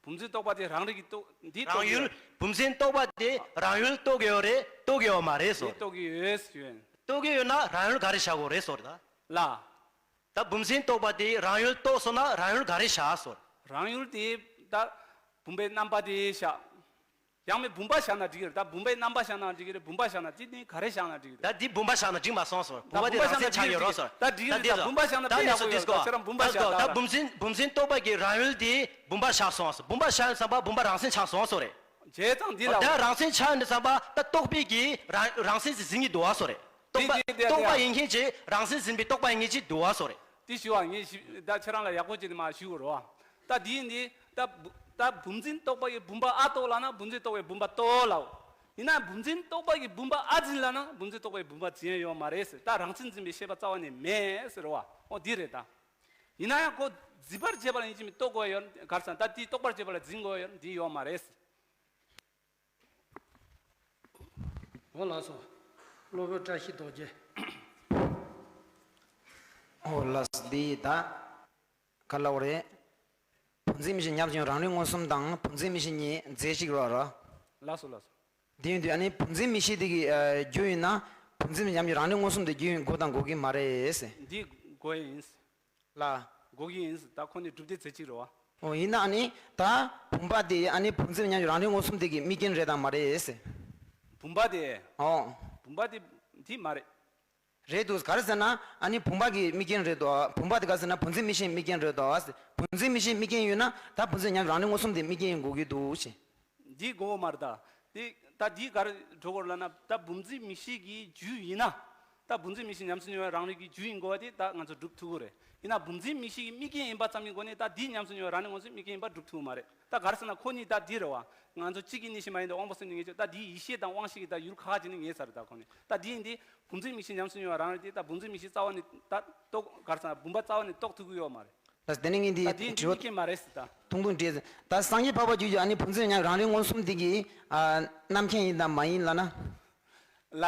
བུམ་འཛིན་རྟོག་པ་དེ་རང་རིག་གི་རྟོག་འདི་རྟོག་རང་གི་ཡོད་ཡུལ་རེད། བུམ་འཛིན་རྟོག་པ་དེ་རང་ཡུལ་རྟོགས་ཀྱི་ཡོད་རེད་རྟོགས་ཀྱི་ཡོད་མ་རེད་སོ་འདི་རེད། རྟོག་གི་ཡོད་ཞུ་ཡོད། རྟོགས་ཀྱི་ཡོད་ན་རང་ཡུལ་ག་རེ་བཞག་དགོས་རེད་སོ་རེད་ད། ལ། ད་བུམ་འཛིན་རྟོག་པ་དེ་རང་ཡུལ་རྟོགས་སོང་ན་རང་ཡུལ་ག་རེ་བཞག་སོ་རེད། རང་ཡུལ་དེ་ད་བུམ་པའི་རྣམ་པ་དེ་བཞག་ཡང་མེད་བུམ་པ་བཞག་ན་འགྲིག་གི་རེད་ད་བུམ་པའི་རྣམ་པ་བཞག་ན་འགྲིག་གི་རེད་བུམ་པ་བཞག་ན་དེ་ནི་ག་རེ་བཞག་ན་འགྲིག་གི་རེད། ད་འདི་བུམ་པ་བཞག་ན་འགྲིག་མ་སོང་སོ། བུམ་པ་དེ་རང་མཚན་ཆགས་ཡོད་རོགས་སོ། ད་འགྲིག་གི་རེད་ད་བུམ་པ་བཞག་ན་དཔེ་ཡག་པོ་ཡོད་ད་ཁྱེད་རང་བུམ་པ་བཞག་ད་ད་བུམ་འཛིན་བུམ་འཛིན་རྟོག་པ་གི་རང་ཡུལ་དེ་བུམ་པ་བཞག་སོང་སོ། བུམ་པ་བཞག་ཡོད་བསམ་པ་བུམ་པ་རང་མཚན་ཆགས་སོང་སོ་རེད། བྱས་ཙང་འདི་ལ་ད་རང་མཚན་ཆགས་ཡོད་བསམ་པ་ད་རྟོག་པའི་གི་རང་རང་མཚན་ཟིན་གྱི་འདུག་བ་སོ་རེད། རྟོག་པ་འདི་འདི་རྟོག་པ་འདི་ཡིན་མཁན་གྱི་རང་མཚན་ཟིན་པའི་རྟོག་པ་ཡིན་མཁན་གྱི་འདུག་བ་སོ་རེད། དེ་ཞུ་བ་ངས་ཞིབ་ད་ཁྱེད་རང་ལ་ཡག་པོ་བྱས་ནས་མ་ཞུ་དགོས་རོ། ད་དེ་ཡིན་དེ་ད་བུ་ད་བུམ་འཛིན་རྟོག་པ་གིས་བུམ་པ་ཨ་རྟོགས་ལབ་ན་བུམ་འཛིན་རྟོག་པས་བུམ་པ་རྟོགས་ལབ། ཡིན་ན་བུམ་འཛིན་རྟོག་པ་གིས་བུམ་པ་ཨ་འཛིན་ལབ་ན་བུམ་འཛིན་རྟོག་པས་བུམ་པ་འཛིན་ཡོད་མ་རེད་ཟེར། ད་རང་མཚན་འཛིན་པའི་ཤེས་པ་རྩ་བ་ནས་མེད་ཟེར་བ་ཨོ་འདི་རེད་ད། ཡིན་ན་ཡང་ཁོ་འཛིན་པར་བྱེད་པ་ལ་ཡིན་གཅིག་མིན་རྟོགས་དགོས་ཡོད་གར་སང་ད་དེ་རྟོགས་པར་བྱེད་པ་ལ་འཛིན་དགོས་ཡོད་འདི་ཡོད་མ་རེད་ཟེར། འོ་ལགས་སོ། སློབ་དཔོན་བཀྲ་ཤིས་རྡོ་རྗེ། འོ་ལགས་སོ་འདི་ད་ག་ལབ་རེད། བུམ་འཛིན་མིག་ཤེས་ཉམས་སུ་མྱོང་རང་རིག་མངོན་སུམ་དང་བུམ་འཛིན་མིག་ཤེས་གཉིས་རྫས་གཅིག་རེད་ར། ལགས་སོ་ལགས་སོ། དེ་ཡིན་དུས་ཨ་ནི་བུམ་འཛིན་མིག་ཤེས་དེ་གི་རྒྱུ་ཡིན་ན་བུམ་འཛིན་མིག་ཉམས་སུ་མྱོང་རང་རིག་མངོན་སུམ་དེ་རྒྱུ་ཡིན་དགོས་དང་དགོས་ཀྱི་མ་རེད་ཟེར། འདི་དགོས་ཡིན། ལ། དགོས་ཀྱི་ཡིན། ད་ཁོ་ནི་གྲུབ་སྡེ་རྫས་གཅིག་རེད་བ། ཨོ་ཡིན་ན་ཨ་ནི་ད་བུམ་པ་དེ་ཨ་ནི་བུམ་འཛིན་མིག་ཉམས་སུ་མྱོང་རང་རིག་མངོན་སུམ་དེ་གི་དམིགས་རྐྱེན་རེད་དམ་མ་རེད་ཟེར། བུམ་པ་དེ། ཨོ། བུམ་པ་དེ་དེ་མ་རེད། རེད་འདུག་ག་རེ་ཟེར་ན་ཨ་ནི་བུམ་པ་གི་དམིགས་རྐྱེན་རེད་དོ། བུམ་པ་དེ་ག་རེ་ཟེར་ན་བུམ་འཛིན་མིག་ཤེས་དམིགས་རྐྱེན་རེད་དོ། བུམ་འཛིན་མིག་ཤེས་དམིགས་རྐྱེན་ཡོད་ན་ད་བུམ་འཛིན་མིག་ཉམས་སུ་མྱོང་རང་རིག་མངོན་སུམ་དེ་དམིགས་རྐྱེན་ཡིན་དགོས་ཀྱི་འདུག་ཞེས། འདི་དགོས་མ་རེད་ད། དེ་ད་འདི་ག་རེ་འགྲོ་དགོས་ལབ་ན་ད་བུམ་འཛིན་མིག་ཤེས་ཀྱི་རྒྱུ་ཡིན་ན། ད་བུམ་འཛིན་མིག་ཤེས་ཉམས་སུ་མྱོང་བའི་རང་རིག་གི་རྒྱུ་ཡིན་དགོས་པ་དེ་ད་ང་ཚོ་སྒྲུབ་ཐུབ་ཀྱི་རེད། ཡིན་ན་བུམ་འཛིན་མིག་ཤེས་ཀྱི་དམིགས་རྐྱེན་ཡིན་པ་ཙམ་གྱི་སྒོ་ནས་ད་འདི་ཉམས་སུ་མྱོང་བའི་རང་རིག་མངོན་སུམ་དམིགས་རྐྱེན་ཡིན་པ་སྒྲུབ་ཐུབ་ཀྱི་མ་རེད། ད་ག་རེ་ཟེར་ན་ཁོ་གཉིས་ད་འདི་རེད་བ། ང་ཚོ་གཅིག་གི་གཉིས་ཤིག་མ་ཡིན་ཏེ་དབང་པོ་སེམས་ཀྱི་ངེས་བྱེད་ད་འདིའི་ཡིད་ཤེས་དང་དབང་ཤེས་ཀྱི་ད་ཡུལ་ཁ་ཁ་ཅིག་ནི་ངེས་ཚར་རེད། ད་ཁོ་ནི་ད་འདི་ཡིན་ཏེ་བུམ་འཛིན་མིག་ཤེས་ཉམས་སུ་མྱོང་བའི་རང་རིག་དེ་ད་བུམ་འཛིན་མིག་ཤེས་རྩ་བ་ནས་ད་རྟོགས་ག་རེ་ཟེར་ན་བུམ་པ་རྩ་བ་ནས་རྟོགས་ཐུབ་ཀྱི་ཡོད་མ་རེད། ལགས་དེ་ནས་ངས་འདི་ད་འདི་དྲི་བ་འདི་ཀྱི་མ་རེད་ཟེར་ད། ཐུང་ཐུང་འདྲེས། ད་སངས་རྒྱས་འཕགས་པ་རྒྱུད་ཀྱི་ཨ་ནི་བུམ་འཛིན་ཉམས་རང་རིག་མངོན་སུམ་འདི་གི་ཨ་རྣམ་མཁྱེན་ཡིན་དམ་མ་ཡིན་ལབ་ན། ལ།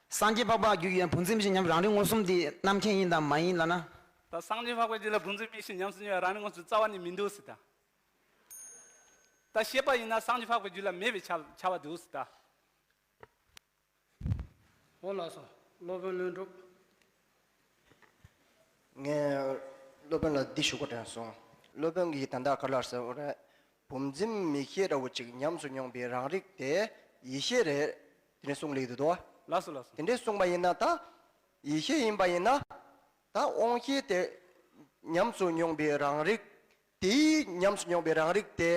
སངས་རྒྱས་འཕགས་པ་རྒྱུད་ཀྱི་བུམ་འཛིན་མིག་ཤེས་ཉམས་རང་རིག་མངོན་སུམ་འདི་རྣམ་མཁྱེན་ཡིན་དམ་མ་ཡིན་ལབ་ན། ད་སངས་རྒྱས་འཕགས་པ་རྒྱུད་ལ་བུམ་འཛིན་མིག་ཤེས་ཉམས་སུ་མྱོང་བའི་རང་རིག་མངོན་སུམ་རྩ་བ་ནས་མི་འདུག་ཟེར་ད། ད་ཤེས་པ་ཡིན་ན་སངས་རྒྱས་འཕགས་པའི་རྒྱུད་ལ་མེད་པའི་ཆ་ཆ་བ་འདུག་ཟེར་ད། འོ་ལགས་སོ། སློབ་དཔོན་ལྷུན་གྲུབ། ངས་སློབ་དཔོན་ལ་འདི་ཞུ་དགོས་དྲན་སོང་། སློབ་དཔོན་གྱིས་ད་ལྟ་ག་ལ་ཟེར་བ་རེད། བུམ་འཛིན་མིག་ཤེས་འདྲ་བོ་ཅིག་ཉམས་སུ་མྱོང་བའི་རང་རིག་དེ་ཡིད་ཤེས་རེད། དེ་ནས་གསུང་ལེགས་འདུག་དོ། ལགས་སོ་ལགས་སོ། དེ་འདྲས་གསུངས་པ་ཡིན་ན་ད། ཡིད་ཤེས་ཡིན་པ་ཡིན་ན། ད་དབང་ཤེས་དེ་ཉམས་སུ་མྱོང་བའི་རང་རིག་དེའི་ཉམས་སུ་མྱོང་བའི་རང་རིག་དེ་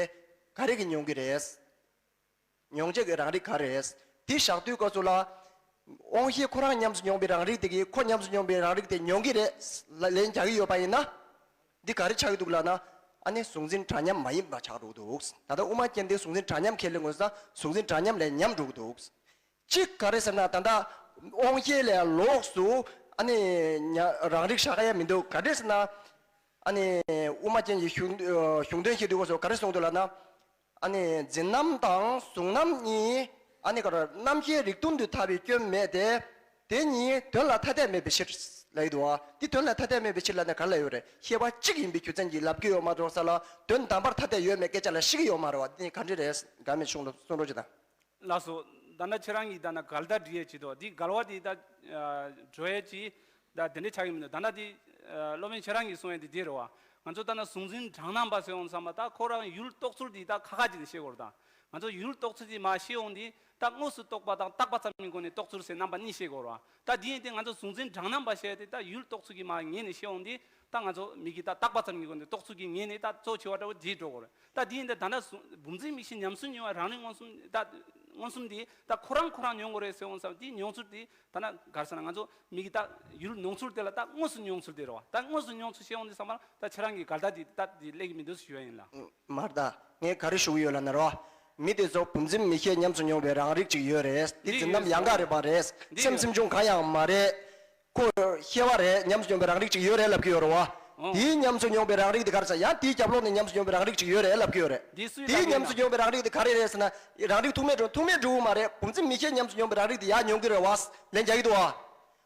ག་རེ་གིས་མྱོང་གི་རེད། མྱོང་བྱེད་ཀྱི་རང་རིག་ག་རེ་རེད། དེ་བཞག་དུས་སྐབས་སུ་ལ། དབང་ཤེས་ཁོ་རང་ཉམས་སུ་མྱོང་བའི་རང་རིག་དེ་གིས་ཁོ་ཉམས་སུ་མྱོང་བའི་རང་རིག་དེ་མྱོང་གི་རེད་ལ་ལན་རྒྱག་གི་ཡོད་པ་ཡིན་ན། འདི་ག་རེ་ཆགས་ཀྱི་འདུག་ལབ་ན། ཨ་ནི་གཟུང་འཛིན་གྲངས་མཉམ་མ་ཡིན་པ་ཆགས་འགྲོ་གི་འདུག་ད་ལྟ་དབུ་མ་རྒྱན་དེ་གཟུང་འཛིན་གྲངས་མཉམ་ཁས་ལེན་དགོས་ས་གཟུང་འཛིན་གྲངས་མཉམ་ལས་ཉམས་འགྲོ་གི་འདུག་གཅིག་ག་རེ་ཟེར་ན་ད་ལྟ་དབང་ཤེས་ལས་ལོགས་སུ་ཨ་ནི་ཉ་རང་རིག་བཞག་ཡ་མི་འདུག་ག་རེ་ཟེར་ན། ཨ་ནི་དབུ་མ་རྒྱན་གྱི་གཞུང་གཞུང་དོན་བཤད་དུས་སྐབས་སུ་ག་རེ་གསུངས་འདུག་ལབ་ན། ཨ་ནི་འཛིན་རྣམ་དང་གཟུང་རྣམ་གཉིས་ཨ་ནི་ག་རེ་རྣམ་ཤེས་རིགས་མཐུན་དུ་ཐལ་བའི་སྐྱོན་མེད་དེ། དེ་གཉིས་དོན་ལ་ཐ་དད་མེད་པའི་ཕྱིར་ལབ་ཀྱི་འདུག་ཨ། འདི་དོན་ལ་ཐ་དད་མེད་པའི་ཕྱིར་ལབ་ནས་ག་རེ་ལབ་ཡོད་རེད། ཤེས་པ་གཅིག་ཡིན་པའི་རྒྱུ་མཚན་གྱིས་ལབ་ཀྱི་ཡོད་མ་གཏོགས་ས་ལ་དོན་དམ་པར་ཐ་དད་ཡོད་མེད་སྐད་ཆ་ལ་བཤད་ཀྱི་ཡོད་མ་རེད་བ། འདི་ག་འདྲ་རེད། དགའ་མེད་གཞུང་ལ་གསུང་རོགས་བྱེད་དང་། ལགས་སོ། ད་ནི་ཁྱེད་རང་གིས་ད་ནི་འགལ་ཟླ་འདྲི་ཡས་བྱེད་དོ། འདི་འགལ་བ་འདི་ད་འགྲོ་ཡས་ཀྱི་ད་དེ་འདྲ་ཆགས་ཀྱི་མི་འདུག་ད་ལྟ་འདི་སློབ་དཔོན་ཁྱེད་རང་གིས་གསུང་ཡས་འདི་འདི་རེད་བ། ང་ཚོ་ད་ནི་གཟུང་འཛིན་གྲངས་རྣམ་པ་ཟེར་འོང་བསམ་པ་ད་ཁོ་རང་ཡུལ་རྟོགས་ཚུལ་འདི་ད་ཁ་ཁ་ཅིག་ནས་ཤེས་དགོས་རེད་ད། ང་ཚོ་ཡུལ་རྟོགས་ཚུལ་འདི་མ་ཤེས་འོང་འདི་ད་དངོས་སུ་རྟོགས་པ་དང་བཏགས་པ་ཙམ་གྱི་སྒོ་ནས་རྟོགས་ཚུལ་ཟེར་རྣམ་པ་གཉིས་ཤེས་དགོས་རེད་བ། ད་འདི་ཡིན་ཏེ་ང་ཚོ་གཟུང་འཛིན་གྲངས་རྣམ་པ་ཞེས་ཏེ་ད་ཡུལ་རྟོགས་ཚུལ་གྱི་མ་ངེས་ནས་ཤེས་འོང་འདི། ད་ང་ཚོ་མིག་གིས་ད་བཏགས་པ་ཙམ་གྱི་སྒོ་ནས་རྟོགས་ཚུལ་གྱི་ངོས་ནས་ད་གཙོ་ཆེ་བ་འདྲ་བོ་དེ་འགྲོ་དགོས་རེད། ད་དེ་ཡིན་ད་ད་ལྟ་བུམ་འཛིན་མིག་ཤེས་ཉམས་སུ་མྱོང་བ་རང་རིག་མངོན་སུམ་ད་མངོན་སུམ་དེ་ད་ཁོ་རང་ཁོ་རང་མྱོང་དགོས་རེད་ཟེར་འོང་ཙང་དེ་མྱོང་ཚུལ་དེ་ད་ན་ག་རེ་ཟེར་ན་ང་ཚོ་མིག་གིས་ད་ཡུལ་མྱོང་ཚུལ་དེ་ལ་ད་དངོས་སུ་མྱོང་ཚུལ་དེ་རེད་བ། ད་དངོས་སུ་མྱོང་ཚུལ་ཤེས་འོང་དུས་ཙམ་པ་ལ་ད་ཁྱེད་རང་གི་འགལ་ཟླ་དེ་ད་དེ་སླེབས་ཀྱི་མི་འདུག་ཞུ་ཡ་ཡིན་ལ། མར་ད་ ངས་ག་རེ་ཞུ་གི་ཡོད་ལབ་ན་རོ། མི་དེ་ཚོ་བུམ་འཛིན་མིག་ཤེས་ཉམས་སུ་མྱོང་བའི་རང་རིག་ཅིག་ཡོད་རེད། འདི་འདི་འཛིན་རྣམ་ཡོད་ཡང་དག་རེད་པ་རེད། འདི་སེམས་ཡོད་སེམས་བྱུང་གང་ཡང་མ་རེད། ཁོ་ཤེས་པ་རེད། ཉམས་སུ་མྱོང་བའི་རང་རིག་ཅིག་ཡོད་རེད་ལབ་ཀྱི་ཡོད་རེད་བ། ཨོ། དེའི་ཉམས་སུ་མྱོང་བའི་རང་རིག་དེ་ག་རེ་ཟེར། ཡང་དེའི་རྒྱབ་ལོགས་ནས་ཉམས་སུ་མྱོང་བའི་རང་རིག་ཅིག་ཡོད་རེད་ལབ་ཀྱི་ཡོད་རེད། འདི་སུས་དེའི་ལབ་ཡིན་ཉམས་སུ་ན། མྱོང་བའི་རང་རིག་དེ་ག་རེ་རེད་ཟེར་ན། རང་རིག་ཐུག་མེད་འགྲོ། ཐུག་མེད་འགྲོ་གི་མ་རེད། བུམ་འཛིན་མིག་ཤེས་ཉམས་སུ་མྱོང་བའི་རང་རིག་དེ་ཡང་མྱོང་གི་རེད་བ། ལན་རྒྱག་གི་འདུག་བ། ཨ།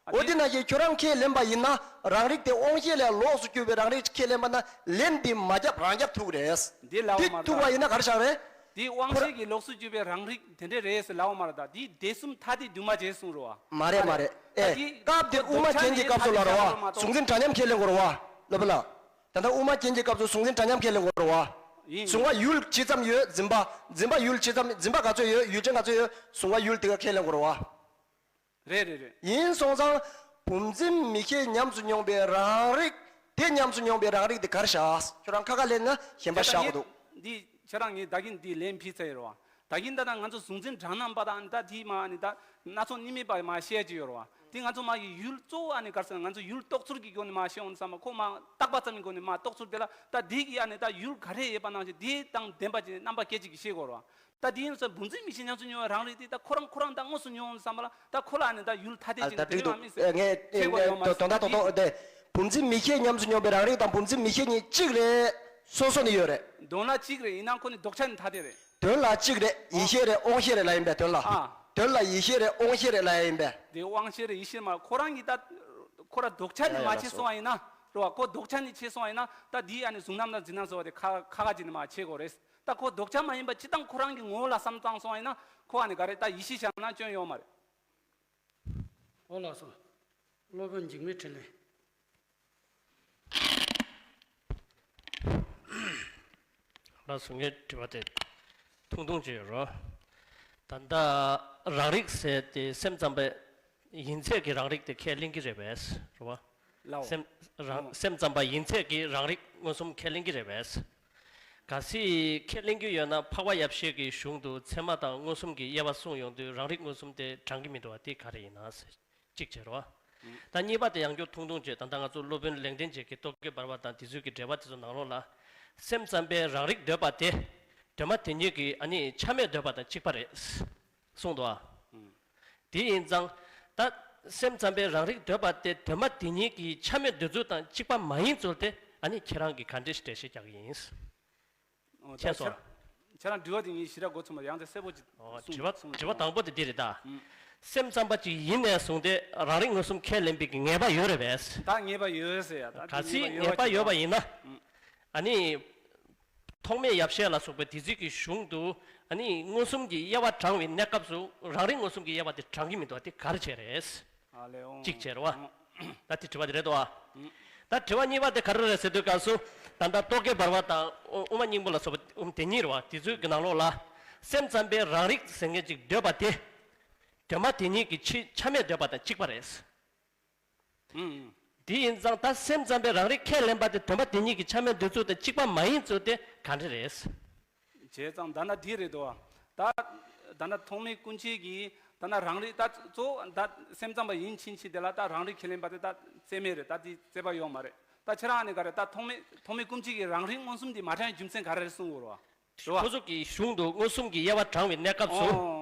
འོ་དེ་ནང་བཞིན་ཁྱོད་རང་ཁས་ལེན་པ་ཡིན་ན། རང་རིག་དེ་དབང་ཤེས་ལས་ལོགས་སུ་གྱུར་པའི་རང་རིག་ཁས་ལེན་པ་ན། ལན་འདི་མ་རྒྱབ་རང་རྒྱབ་ཐུག་རེད། འདི་ལབ་འདི་མ་རེད་ཐུག་པ་ཡིན་ན་ག་རེ་བཞག་རེད། འདི་དབང་ཁོ་ར་ཤེས་ཀྱི་ལོགས་སུ་གྱུར་པའི་རང་རིག་དེ་འདྲས་རེད་ཟེར་ལབ་མ་རེད། ད་འདི་སྡེ་གསུམ་ཐ་དད་དུ་མ་བྱས་གསུངས་རེད་བ། མ་རེད་མ་རེད། ཨེ། ད་འདི་སྐབས་དེར་དབུ་མ་སྦྱང་གི་སྐབས་སུ་ལ་རེད་བ། གཟུང་འཛིན་གྲངས་མཉམ་ཁས་ལེན་དགོས་རེད་བ། ལབ་ལ། ད་ལྟ་དབུ་མ་སྦྱང་གི་སྐབས་སུ་གཟུང་འཛིན་གྲངས་མཉམ་ཁས་ལེན་དགོས་རེད་བ། ཡིན། གཟུང་བ་ཡུལ་ཇི་ཙམ་ཡོད། འཛིན་པ། འཛིན་པ་ཡུལ་ཇི་ཙམ། འཛིན་པ་ག་ཚོད་ཡོད། ཡུལ་ཅན་ག་ཚོད་ཡོད། གཟུང་བ་ཡུལ་དེ་ག་ཁས་ལེན་དགོས་རེད་བ། རེད་རེད་རེད། ཡིན་སོང་ཙང་། བུམ་འཛིན་མིག་ཤེས་ཉམས་སུ་མྱོང་བའི་རང་རིག་དེ་ཉམས་སུ་མྱོང་བའི་རང་རིག་དེ་ག་རེ་བཞག་ཁྱོད་རང་ཁ་ཁ་ལེན་ན་གཞན་པ་བཞག་དགོས་འདུག་འདི་ཁྱེད་རང་ངས་ད་གིན་འདི་ལན་ཕུལ་ཚར་ཡོད་རེད་བ། ད་གིན་ད་ལྟ་ང་ཚོ་གཟུང་འཛིན་གྲངས་རྣམ་པ་དང་ད་འདི་མ་ནི་ད་སྣ་ཚོགས་གཉིས་མེད་པ་མ་བཤད་ཀྱི་ཡོད་རེད་བ། འདི་ང་ཚོ་མ་གི་ཡུལ་གཙོ་བོ་ཨ་ནི་ག་རེ་ཟེར་ན། ང་ཚོ་ཡུལ་རྟོགས་ཚུལ་གྱི་སྒོ་ནས་མ་བཤད་འོང་བསམ་པ། ཁོ་མ་བརྟག་པ་ཙམ་གྱི་སྒོ་ནས་མ་རྟོགས་ཚུལ་དེ་ལ། ད་འདི་གི་ཨ་ནི་ད་ཡུལ་ག་རེ་ཡོད་པ་ནང་བཞིན་འདི་དང་ལྡན་པ་ཅིག་རྣམ་པ་སྐད་ཅིག་གིས་ཤེས་དགོས་རེད་བ། ད་དེ་ཡིན་ཙང་བུམ་འཛིན་མིག་ཤེས་ཉམས་སུ་མྱོང་བའི་རང་རིག་དེ་ད་ཁོ་རང་ཁོ་རང་ད་དངོས་སུ་མྱོང་བསམ་པ་ལ། ད་ཁོ་ལ་ནི་ད་ཡུལ་ཐ་དད་ཨ། ཅིག་ད་འགྲིག་འདུག་དེ་ཡང་མི་ངས་ཁྱེད་ཀྱི་ཡོང་མ་དོན་དག་ཏོག་ཏོག་དེ། བུམ་འཛིན་མིག་ཤེས་ཉམས་སུ་མྱོང་བའི་རང་རིག་དང་བུམ་འཛིན་མིག་ཤེས་གཉིས་གཅིག་རེད། སོ་སོ་ནས་ཡོད་རེད། དོན་ལ་གཅིག་རེད། ཡིན་ནའང་ཁོ་ནི་ལྡོག་ཆ་ནི་ཐ་དད་རེད། དོན་ལ་གཅིག་རེད། ཡིད་ཤེས་རེད། དབང་ཤེས་རེད་ལབ་ཡིན་པས་དོན་ལ། ཨ། དོན་ལ་ཡིད་ཤེས་རེད། དབང་ཤེས་རེད་ལབ་ཡིན་པས། དེ་དབང་ཤེས་རེད་ཡིད་ཤེས་མ་ཁོ་རང་གི་ད་ཁོ་རང་ལྡོག་ཆ་ནི་ཡ་ཡ་མ་ལགས་ཕྱེ་སོ། སོང་བ་ཡིན་ན་རེད་བ། ཁོ་ལྡོག་ཆ་ནི་ཕྱེ་སོང་བ་ཡིན་ན་ད་འདི་ཨ་ནི་གཟུང་རྣམ་དང་འཛིན་རྣམ་སོགས་དེ་ཁ་ཁ་ཁ་ཅིག་ནི་མ་ཕྱེ་དགོས་རེད། ད་ཁོ་ལྡོག་ཆ་མ་ཡིན་པ་སྤྱིར་བཏང་ཁོ་རང་གི་ངོ་བོ་ལ་བསམ་བཏང་སོང་བ་ཡིན་ན་ཁོ་ཨ་ནི་ག་རེ་ད་ཡིད་ཤེས་བཞག་ན་སྐྱོན་ཡོད་མ་རེད། ཨོ་ལགས་སོ། སློབ་དཔོན་འཇིགས་མེད་འཕྲིན་ལས། ལགས་སོ། ངའི་དྲི་བ་དེ་ཐུང་ཐུང་ཅིག་ཡོད་རོ། ད་ལྟ་རང་རིག་ཟེར་ཏེ་སེམས་ཙམ་པས་ཡིན་ཚད་ཀྱི་རང་རིག་དེ་ཁས་ལེན་གྱི་རེད་པས་རེད་བ། ལའོ། སེམས་རང་ཨོ། སེམས་ཙམ་པ་ཡིན་ཚད་ཀྱི་རང་རིག་མངོན་སུམ་ཁས་ལེན་གྱི་རེད་པས། གལ་སྲིད་ཁས་ལེན་རྒྱུ་ཡོད་ན་འཕགས་པ་ཡབ་བཤད་ཀྱི་གཞུང་དུ་ཚད་མ་དང་མངོན་སུམ་གྱི་དབྱེ་བ་གསུངས་ཡོང་དུས་རང་རིག་མངོན་སུམ་དེ་དྲང་གི་མི་འདུག་བ། དེ་ག་རེ་ཡིན་ན་ཟེར། གཅིག་བྱས་རོ། ཨུ། ད་གཉིས་པ་དེ་ཡང་བསྐྱར་ཐུང་ཐུང་བྱས། ད་ལྟ་ང་ཚོ་སློབ་དཔོན་ལེགས་ལྡན་འབྱེད་ཀྱི་རྟོག་གེ་བར་པ་དང་དེ་ཚོའི་གི་འགྲེལ་པ་དེ་ཚོ་ནང་ལོགས་ལ། སེམས་ཙམ་པས་རང་རིག་འདོད་པ་དེ་གདོད་མ་དེ་ཉིད་ཀྱི་ཨ་ནི་ཆ་མེད་འདོད་པ་དང་གཅིག་པ་རེད། གསུངས་འདུག་ཨ། ཨུ། དེ་ཡིན་ཙང་། ད་སེམས་ཙམ་པས་རང་རིག་འདོད་པ་དེ་གདོད་མ་དེ་ཉིད་ཀྱི་ཆ་མེད་འདོད་ཚུལ་དང་གཅིག་པ་མ་ཡིན་ཚུལ་དེ་ཨ་ནི་ཁྱེད་རང་གིས་ག་འདྲས་འགྲེལ་བཤད་རྒྱག་གི་ཡིན། ཨོ། ད་མཁྱེན་སོང་། ཁྱེད་རང་དྲི་བ་དེ་ངས་ཞེ་དྲག་མགོ་ཚོས་མ་རེད། ཡང་དེ་གསལ་པོ་ཅིག་ཨོ། གསུངས་དྲི་བ་གསུངས་དྲི་བ་དང་པོ་དེ་འདི་རེད་ད། ཨུ། སེམས་ཙམ་པ་ཅིག་ཡིན་ནས་བཟུང་སྟེ་རང་རིག་མངོན་སུམ་ཁས་ལེན་པའི་གི་ངེས་པ་ཡོད་རེད་པས། ད་ངེས་པ་ཡོད་ཟེར་ཡ། ད་གལ་སྲིད་ངེས་པ་ཡོད་པ་ཡིན་ན། ཨུ། ཨ་ནི། ཐོགས་མེད་ཡབ་བཤད་ལ་སོགས་པའི་དེ་ཚོའི་གི་གཞུང་དུ་ཨ་ནི་མངོན་སུམ་གྱི་དབྱེ་བ་དྲངས་པའི་གནས་སྐབས་སུ་རང་རིག་མངོན་སུམ་གྱི་དབྱེ་བ་དེ་དྲངས་ཀྱི་མི་འདུག་བ། དེ་ག་རེ་བྱས་རེད། ཨ་ལེ་ཨོ། གཅིག་བྱས་རེད་བ། ཨོ། ད་དེ་དྲི་བ་དེ་རེད་དོ། ཨ། ད་དྲི་བ་གཉིས་པ་དེ་ག་རེ་རེད་ཟེར་དུས་སྐབས་སུ། ད་ལྟ་རྟོག་གེ་བར་པ་དང་དབུ་མ་སྙིང་པོ་ལ་སོགས་པ་དེ་གཉིས་རེད་བ། དེ་ཚོའི་གི་ནང་ལོགས་ལ། སེམས་ཙམ་པས་རང་རིག་ཟེར་མཁན་ཅིག་འདོད་པ་དེ། གདོད་མ་དེ་ཉིད་ཀྱི་ཆ་ཆ་མེད་འདོད་པ་དང་གཅིག་པ་རེད། ཨུ། དེ་ཡིན་ཙང་ད་སེམས་ཙམ་པས་རང་རིག་ཁས་ལེན་པ་དེ་གདོད་མ་དེ་ཉིད་ཀྱི་ཆ་མེད་འདོད་ཚུལ་དང་གཅིག་པ་མ་ཡིན་ཚུལ་དེ་ག་འདྲ་རེད། བྱས་ཙང་ད་ནི་འདི་རེད་དོ། ད་ད་ནི་ཐོགས་མེད་སྐུ་མཁྱེན་གྱིས་ད་ནི་རང་རིག་ད་གཙོ་བོ་ད་སེམས་ཙམ་པ་ཡིན་ཕྱིན་ཆད་དེ་ལ་ད་རང་རིག་ཁས་ལེན་པ་དེ་ད་རྩེ་མེད་རེད། ད་དེ་རྩེ་བ་ཡོད་མ་རེད། ད་ཁྱེད་རང་ནི་ག་རེ། ད་ཐོགས་མེད་ཐོགས་མེད་སྐུ་མཁྱེན་གྱིས་རང་རིག་མངོན་སུམ་དེ་མ་དྲངས་རྒྱུ་མཚན་ག་རེ་རེད་གསུང་དགོས་རེད་བ། རེད་བ། ཁོ་ཚོ་གི་གཞུང་དུ་མངོན་སུམ་གྱི་དབྱེ་བ་དྲངས་པའི་གནས་སྐབས་སུ།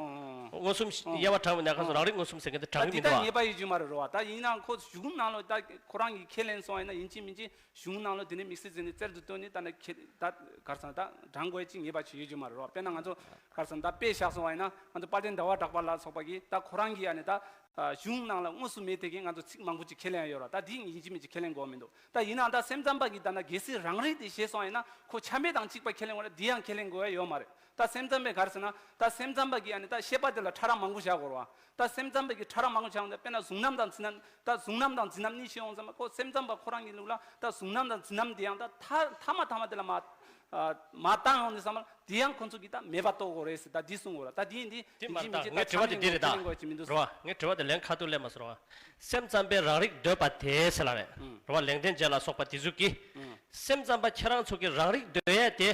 ཨོ། མངོན་སུམ་ཨོ། དབྱེ་བ་དྲངས་པའི་གནས་སྐབས་སུ་རང་རིག་མངོན་སུམ་ཟེར་མཁན་དེ་དྲངས་ཀྱི་མི་འདུག་བ། ད་འདི་ད་ངེས་པ་ཡོད་རྒྱུ་མ་རེད་རོ་བ། ད་ཡིན་ནའང་ཁོ་གཞུང་ནང་ལོགས་ད་ཁོ་རང་གིས་ཁས་ལེན་སོང་བ་ཡིན་ན་ཡིན་གཅིག་མིན་གཅིག་གཞུང་ནང་ལོགས་དེ་ནས་དམིགས་བསལ་བརྩིས་ནས་རྩལ་དུ་བཏོན་ནས་ད་ནི་ཁྱེད་ད་ག་རེ་ཟེར་ན་ད་དྲངས་དགོས་ཅིག་ངེས་པ་ཅིག་ཡོད་རྒྱུ་མ་རེད་རོ་བ། དཔེར་ན་ང་ཚོ་ག་རེ་ཟེར་ན་ད་དཔེ་བཞག་སོང་བ་ཡིན་ན་ང་ཚོ་དཔལ་ལྡན་ཟླ་བ་གྲགས་པ་ལ་སོགས་པ་གིས་ད་ཁོ་རང་གིས་ཡ་ནི་ད་གཞུང་ནང་ལ་དངོས་སུ་མེད་དེ་གིས་ང་ཚོ་ཚིག་མང་པོ་ཅིག་ཁས་ལེན་ཡོད་རོ། ད་འདི་ཡིན་གཅིག་མིན་གཅིག་ཁས་ལེན་དགོས་མི་འདུག་ད་ཡིན་ནའང་ད་སེམས་ཙམ་པ་གིས་ད་ན་གལ་སྲིད་རང་རིག་དེ་བཞེས་སོང་ཡིན་ན་ཁོ་ཆ་མེད་དང་གཅིག་པ་ཁས་ལེན་དགོས་ན་འདི་ཡང་ཁས་ལེན་དགོས་ཡ་ཡོད་མ་རེད། ད་སེམས་ཙམ་པས་ག་རེ་ཟེར་ན་ད་སེམས་ཙམ་པ་གིས་ཡ་ནི་ད་བཤད་པ་དེ་ལ་ཕྲ་རགས་མང་པོ་བཞག་དགོས་རོ། ད་སེམས་ཙམ་པ་གིས་ཕྲ་རགས་མང་པོ་བཞག་ཡོང་ད་དཔེར་ན་གཟུང་རྣམ་དང་འཛིན་རྣམ། ད་གཟུང་རྣམ་དང་འཛིན་རྣམ་གཉིས་ཤེས་ཡོང་ཙམ་པ་ཁོ་སེམས་ཙམ་པ་ཁོ་རང་གི་ལུགས་ལ་ད་གཟུང་རྣམ་དང་འཛིན་རྣམ་དེ་ཡང་ད་མཐའ་མཐའ་མ་མཐའ་མ་དེ་ལ་མ་མ་བཏང་ཡོང་དུས་ཙམ་པ་དེ་ཡང་ཁོ་ཚོ་གིས་ད་མེད་པ་རྟོགས་དགོས་རེད་ཟེར་ད་འདི་གསུང་དགོས་ར། ད་འདི་ཡིན་འདི་དེ་མ་རེད། ད་ངའི་དྲི་བ་དེ་འདི་རེད་ད། རེད་བ། ངའི་དྲི་བ་དེ་ལན་ཁ་ཐུག་སླེབས་མ་སོང་ར་བ། སེམས་ཙམ་པས་རང་རིག་འདོད་པ་དེ་ཟེར་ལ་རེད། ཨུམ། རེད་བ། ལེགས་ལྡན་འབྱེད་ལ་སོགས་པ་དེ་ཚོ་གིས། ཨུམ། སེམས་ཙམ་པ་ཁྱེད་རང་ཚོ་གིས་རང་རིག་འདོད་ཡས་དེ།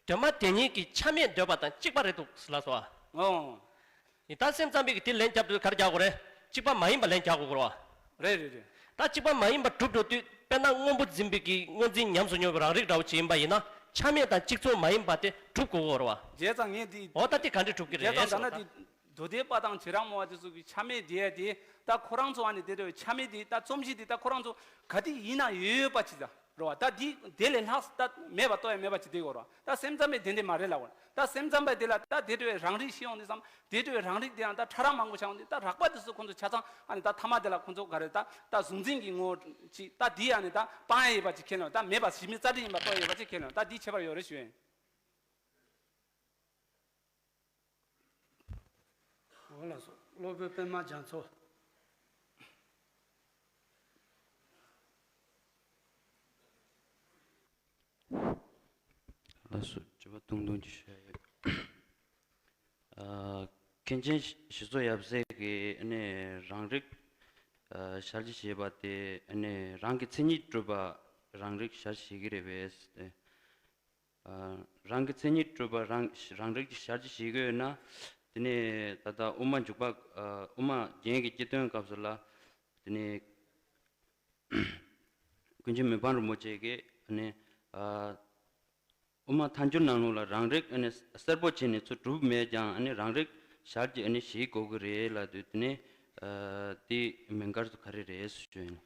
གདོད་མ་དེ་ཉིད་ཀྱི་ཆ་མེད་འདོད་པ་དང་གཅིག་པ་རེད་འདུག་ཟེར་ལ་སོང་བ། ཨོ། ཡིན་ད་སེམས་ཙམ་པས་ཀྱི་དེ་ལན་བརྒྱབ་དུས་ག་རེ་རྒྱག་དགོས་རེད། གཅིག་པ་མ་ཡིན་པ་ལན་རྒྱག་དགོས་རེད་བ། རེད་རེད་རེད། ད་གཅིག་པ་མ་ཡིན་པ་གྲུབ་འགྲོ་དུས་དཔེར་ན་སྔོན་པོ་འཛིན་པའི་གི་སྔོ་འཛིན་ཉམས་སུ་མྱོང་བའི་རང་རིག་འདྲ་བོ་ཅིག་ཡིན་པ་ཡིན་ན་ ཆ་མེད་དང་གཅིག་མཚུངས་མ་ཡིན་པ་དེ་སྒྲུབ་དགོས་ཀྱི་ཡོད་རེད་བ། བྱས་ཙང་ངས་འདི། འོ་ད་དེ་ག་འདྲས་སྒྲུབ་ཀྱི་རེད་བྱས་ཙང་ཟེར་ད་ལྟ་བ་ད། འདི་མདོ་སྡེ་པ་དང་རྗེ་རིན་པོ་ཆེ་དེ་ཚོ་གི་ཆ་མེད་དེ་ཡ་དེ་ད་ཁོ་རང་ཚོ་ཨ་ནི་དེ་འདྲ་བའི་ཆ་མེད་དེ་ད་རྩོམ་གཞི་དེ་ད་ཁོ་རང་ཚོ་ག་དེ་ཡིན་ན་ཡོད་ཡོད་པ་ཅིག་ད་རེད་བ། ད་འདི་དེ་ལས་ལྷག་ད་མེད་པ་ཏོག་ཡ་མེད་པ་ཅིག་དེ་ཡོད་རེད་བ། ད་སེམས་ཙམ་པས་དེ་འདྲས་མ་རེད་ལབ་དགོས། ད་སེམས་ཙམ་པས་དེ་ལ་ད་དེ་འདྲ་བའི་རང་རིག་ཤེས་ཡོང་དུས་ཙམ་དེ་འདྲ་བའི་རང་རིག་དེ་ཡང་ད་ཕྲ་རགས་མང་པོ་ཆགས་ཡོང་དུས་ད་རགས་པ་དེ་ཚོ་ཁོ་ཚོ་ཆ་ཚང་ཨ་ནི་ད་ཐ་མ་དེ་ལ་ཁོ་ཚོ་ག་རེ་ད་ད་གཟུང་འཛིན་གྱི་ངོ་བོ་ཅིག་ད་འདི་ཡང་ནི་ད་སྤང་ཡ་ཡོད་པ་ཅིག་ཁས་ལེན། ད་མེད་པ་གཞི་མེད་རྩ་བྲལ་ཡིན་པ་རྟོགས་ཡ་ཡོད་པ་ཅིག་ཁས་ལེན། ད་འདི་ཁྱད་པར་ཡོད་རེད་ཞུ་ཡིན། འོ་ལགས་སོ། སློབ་དཔོན་པད་མ་རྒྱ་མཚོ། ལགས་སོ། དྲི་བ་ཐུང་ཐུང་ཅིག་ཞུ་ཡ་ཡོད། ཨ། མཁན་ཆེན་ཞི་འཚོ་ཡབ་སྲས་ཀྱིས་ཨ་ནི་རང་རིག་ཨ། ཞལ་གྱིས་བཞེས་པ་དེ་ཨ་ནི་རང་གི་མཚན་ཉིད་གྲུབ་པ་རང་རིག་ཞལ་གྱིས་བཞེས་ཀྱི་རེད་པས། ཨ། རང་གི་མཚན་ཉིད་གྲུབ་པ་རང་རང་རིག་གི་ཞལ་གྱིས་བཞེས་ཀྱི་ཡོད་ན། དེ་ནས་ད་ལྟ་དབུ་མ་འཇུག་པ། ཨ། དབུ་མ་རྒྱན་གྱི་སྤྱི་དོན་སྐབས་སུ་ལ། དེ་ནས་ཀུན་མཁྱེན་མི་ཕམ་རིན་པོ་ཆེ་གིས་ཨ་ནི། ཨ། དབུ་མ་ཐལ་འགྱུར་ནང་ལོགས་ལ་རང་རིག་ཨ་ནི་གསལ་པོ་བྱས་ནས་ཚུར་གྲུབ་མེད་ཀྱང་ཨ་ནི་རང་རིག་ཞལ་གྱིས་ཨ་ནི་བཞེས་དགོས་ཀྱི་རེད་ལབ་དུས། དེ་ནས། ཨ། དེ་མིང་དཀར་དུ་ག་རེ་རེད་ཞུ་ཡིན།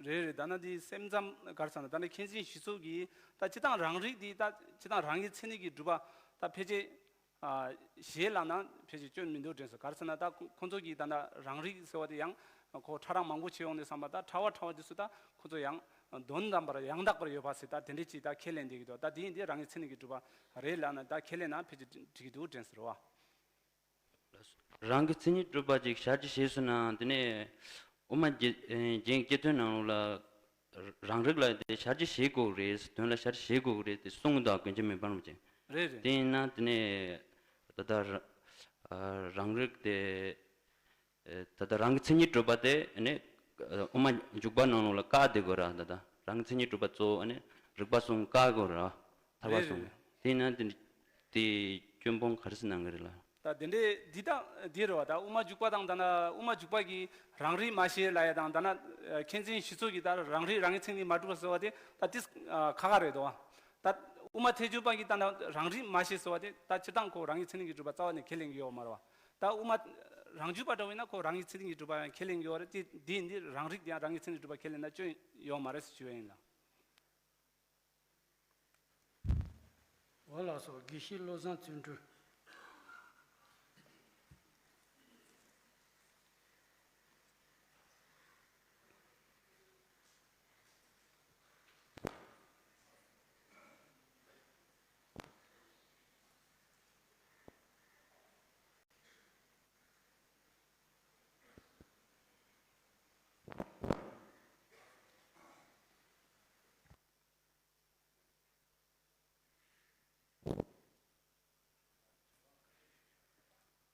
རེད་རེད། ད་ནི་འདི་སེམས་ཙམ་ག་རེ་ཟེར་ན། ད་ནི་མཁན་ཆེན་ཞི་འཚོ་གིས་ད་སྤྱིར་བཏང་རང་རིག་འདི་ད་སྤྱིར་བཏང་རང་གི་མཚན་ཉིད་ཀྱིས་གྲུབ་པ་ད་ཕལ་ཆེར། ཨ། ཞེས་ལབ་ན་ཕལ་ཆེར་སྐྱོན་མི་འདུག་དྲན་སོང་། ག་རེ་ཟེར་ན་ད་ཁོ་ཁོ་ཚོ་གིས་ད་ནི་རང་རིག་ཟེར་བ་དེ་ཡང་ཁོ་ཕྲ་རགས་མང་པོ་བྱས་ཡོང་དུས་ཙམ་པ། ད་ཕྲ་བ་ཕྲ་བ་དེ་ཚོ་ད་ཁོ་ཚོ་ཡང་དོན་དམ་པར་ཡང་དག་པར་ཡོད་པ་ཟེར་ད་དེ་འདྲས་ཅིག་ད་ཁས་ལེན་བསྡད་ཀྱི་འདུག། ད་དེ་ཡིན་དུས་རང་གི་མཚན་ཉིད་ཀྱིས་གྲུབ་པ་རེད་ལབ་ན་ད་ཁས་ལེན་ན་ཕལ་ཆེར་འགྲིག་གི་འདུག་དྲན་སོང་རེད་བ། རང་གི་མཚན་ཉིད་གྲུབ་པ་ཅིག་ཞལ་གྱིས་བཞེས་སོང་ན། དེ་ནས་དབུ་མ་རྒྱན་རྒྱན་གྱི་སྤྱི་དོན་ནང་ལོགས་ལ་རང་རིག་ལ་དེ་ཞལ་གྱིས་བཞེས་དགོས་རེད། དོན་ལ་ཞལ་གྱིས་བཞེས་དགོས་རེད་དེ་གསུངས་འདུག། ཀུན་མཁྱེན་མི་ཕམ་རིན་པོ་ཆེ། རེད་རེད། དེ་ཡིན་ན་དེ་ནས་ད་ལྟ་ར་ཨ་རང་རིག་དེ། ཨ། ད་ལྟ་རང་གི་མཚན་ཉིད་གྲུབ་པ་དེ་ཨ་ནི་དབུ་མ་འཇུག་པ་ནང་ལོགས་ལ་བཀག་བསྡད་དགོས་ར། ད་ལྟ་རང་གི་མཚན་ཉིད་གྲུབ་པ་གཙོ་བོ་ཨ་ནི་རིགས་པ་གསུམ་བཀག་དགོས་ར། ཐར་པ་གསུམ། རེད་རེད། དེ་ཡིན་ན་དེ་དེ་སྐྱོན་སྤོང་ག་རེ་ཟེར་གནང་གི་རེད་ལ། ད་དེ་འདྲའི་འདི་དང་འདི་རེད་བ། ད་དབུ་མ་འཇུག་པ་དང་ད་ནི་དབུ་མ་འཇུག་པ་གིས་རང་རིག་མ་ཤེས་ལབ་ཡ་དང་། ད་ནི་མཁན་ཆེན་ཞི་འཚོ་གིས་ད་རང་རིག་རང་གི་མཚན་ཉིད་མ་གྲུབ་པ་ཟེར་བ་དེ་ད་དེ་ཁ་ཁ་རེད་དོ། ད་དབུ་མ་ཐལ་འགྱུར་པ་གིས་ད་ནི་རང་རིག་མ་ཤེས་ཟེར་བ་དེ་ད་སྤྱིར་བཏང་ཁོ་རང་གི་མཚན་ཉིད་ཀྱིས་གྲུབ་པ་རྩ་བ་ནས་ཁས་ལེན་གྱི་ཡོད་མ་རེད་བ། ད་དབུ་མ་རང་རྒྱུད་པ་འདྲ་བོ་ཡིན་ན་ཁོ་རང་གི་མཚན་ཉིད་ཀྱིས་གྲུབ་པ་ཡང་ཁས་ལེན་གྱི་ཡོད་རེད་དེ། འདི་འདི་རང་རིག་དེ་ཡང་རང་གི་མཚན་ཉིད་གྲུབ་པ་ཁས་ལེན་ན་སྐྱོན་ཡོད་མ་རེད་ཟེར་ཞུ་བ་ཡིན་ལ། འོ་ལགས་སོ། དགེ་བཤེས་བློ་བཟང་བརྩོན་འགྲུས།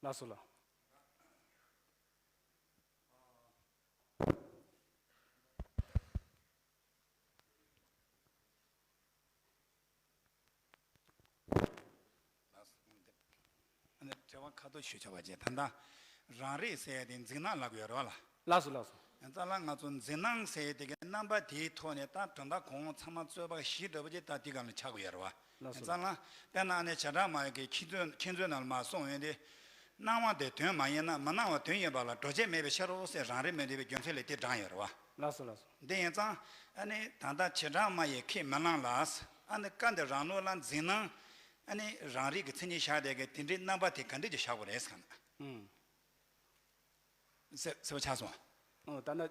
ལགས་སོ་ལགས། ཨ་ནི་དྲི་བ་ཁ་ཐོར་ཞུ་ཆོག་པ་བྱས། ད་ལྟ་རང་རིག་ཟེར་ཡ་དེ་འཛིན་སྣང་ལབ་ཀྱི་ཡོད་རེད་བ་ལ། ལགས་སོ་ལགས་སོ། ཡང་རྩ་ལ་ང་ཚོ་འཛིན་སྣང་ཟེར་ཡ་དེ་གི་རྣམ་པ་དེའི་ཐོག་ནས་ད་དོན་དག་གོང་འོག་ཚང་མ་རྩོད་པ་གཞི་འདྲ་པོ་ཅིག་ད་དེ་ག་ལ་ཆགས་ཀྱི་ཡོད་རེད་བ། ལགས་སོ། ཡང་རྩ་ལ་དཔེར་ན་ཨ་ནི་བྱེ་བྲག་སྨྲ་བའི་གི་མཁས་བཙུན་མཁས་བཙུན་རྣམས་ལ་མར་གསུངས་ཡོད་དེ། སྣང་བ་དེ་དོན་མ་ཡིན་ན། མི་སྣང་བ་དོན་ཡིན་པ་ལ། འགྲོ་བྱེད་མེད་པའི་ཕྱིར་རོ་ཟེར། རང་རིག་མི་འདོད་པའི་རྒྱུ་མཚན་ལས་དེ་དྲངས་ཡོད་རེད་བ། ལགས་སོ་ལགས་སོ། འདི་ཡིན་ཙང་ཨ་ནི་ད་ལྟ་བྱེ་བྲག་སྨྲ་བས་ཁས་མི་བླངས་ལ། ཨ་ནི་སྐབས་འདིར་རང་ལུགས་ལ་འཛིན་སྣང་ཨ་ནི་རང་རིག་གི་མཚན་ཉིད་བཞག་དེ་གི་དེ་འདྲའི་རྣམ་པ་དེ་ག་འདྲ་ཅིག་བཞག་དགོས་རེད་ཟེར་ན། ཨུམ། ཟེར་ཟེར་བ་ཆགས་སོང་། ཨོ། ད་ནི་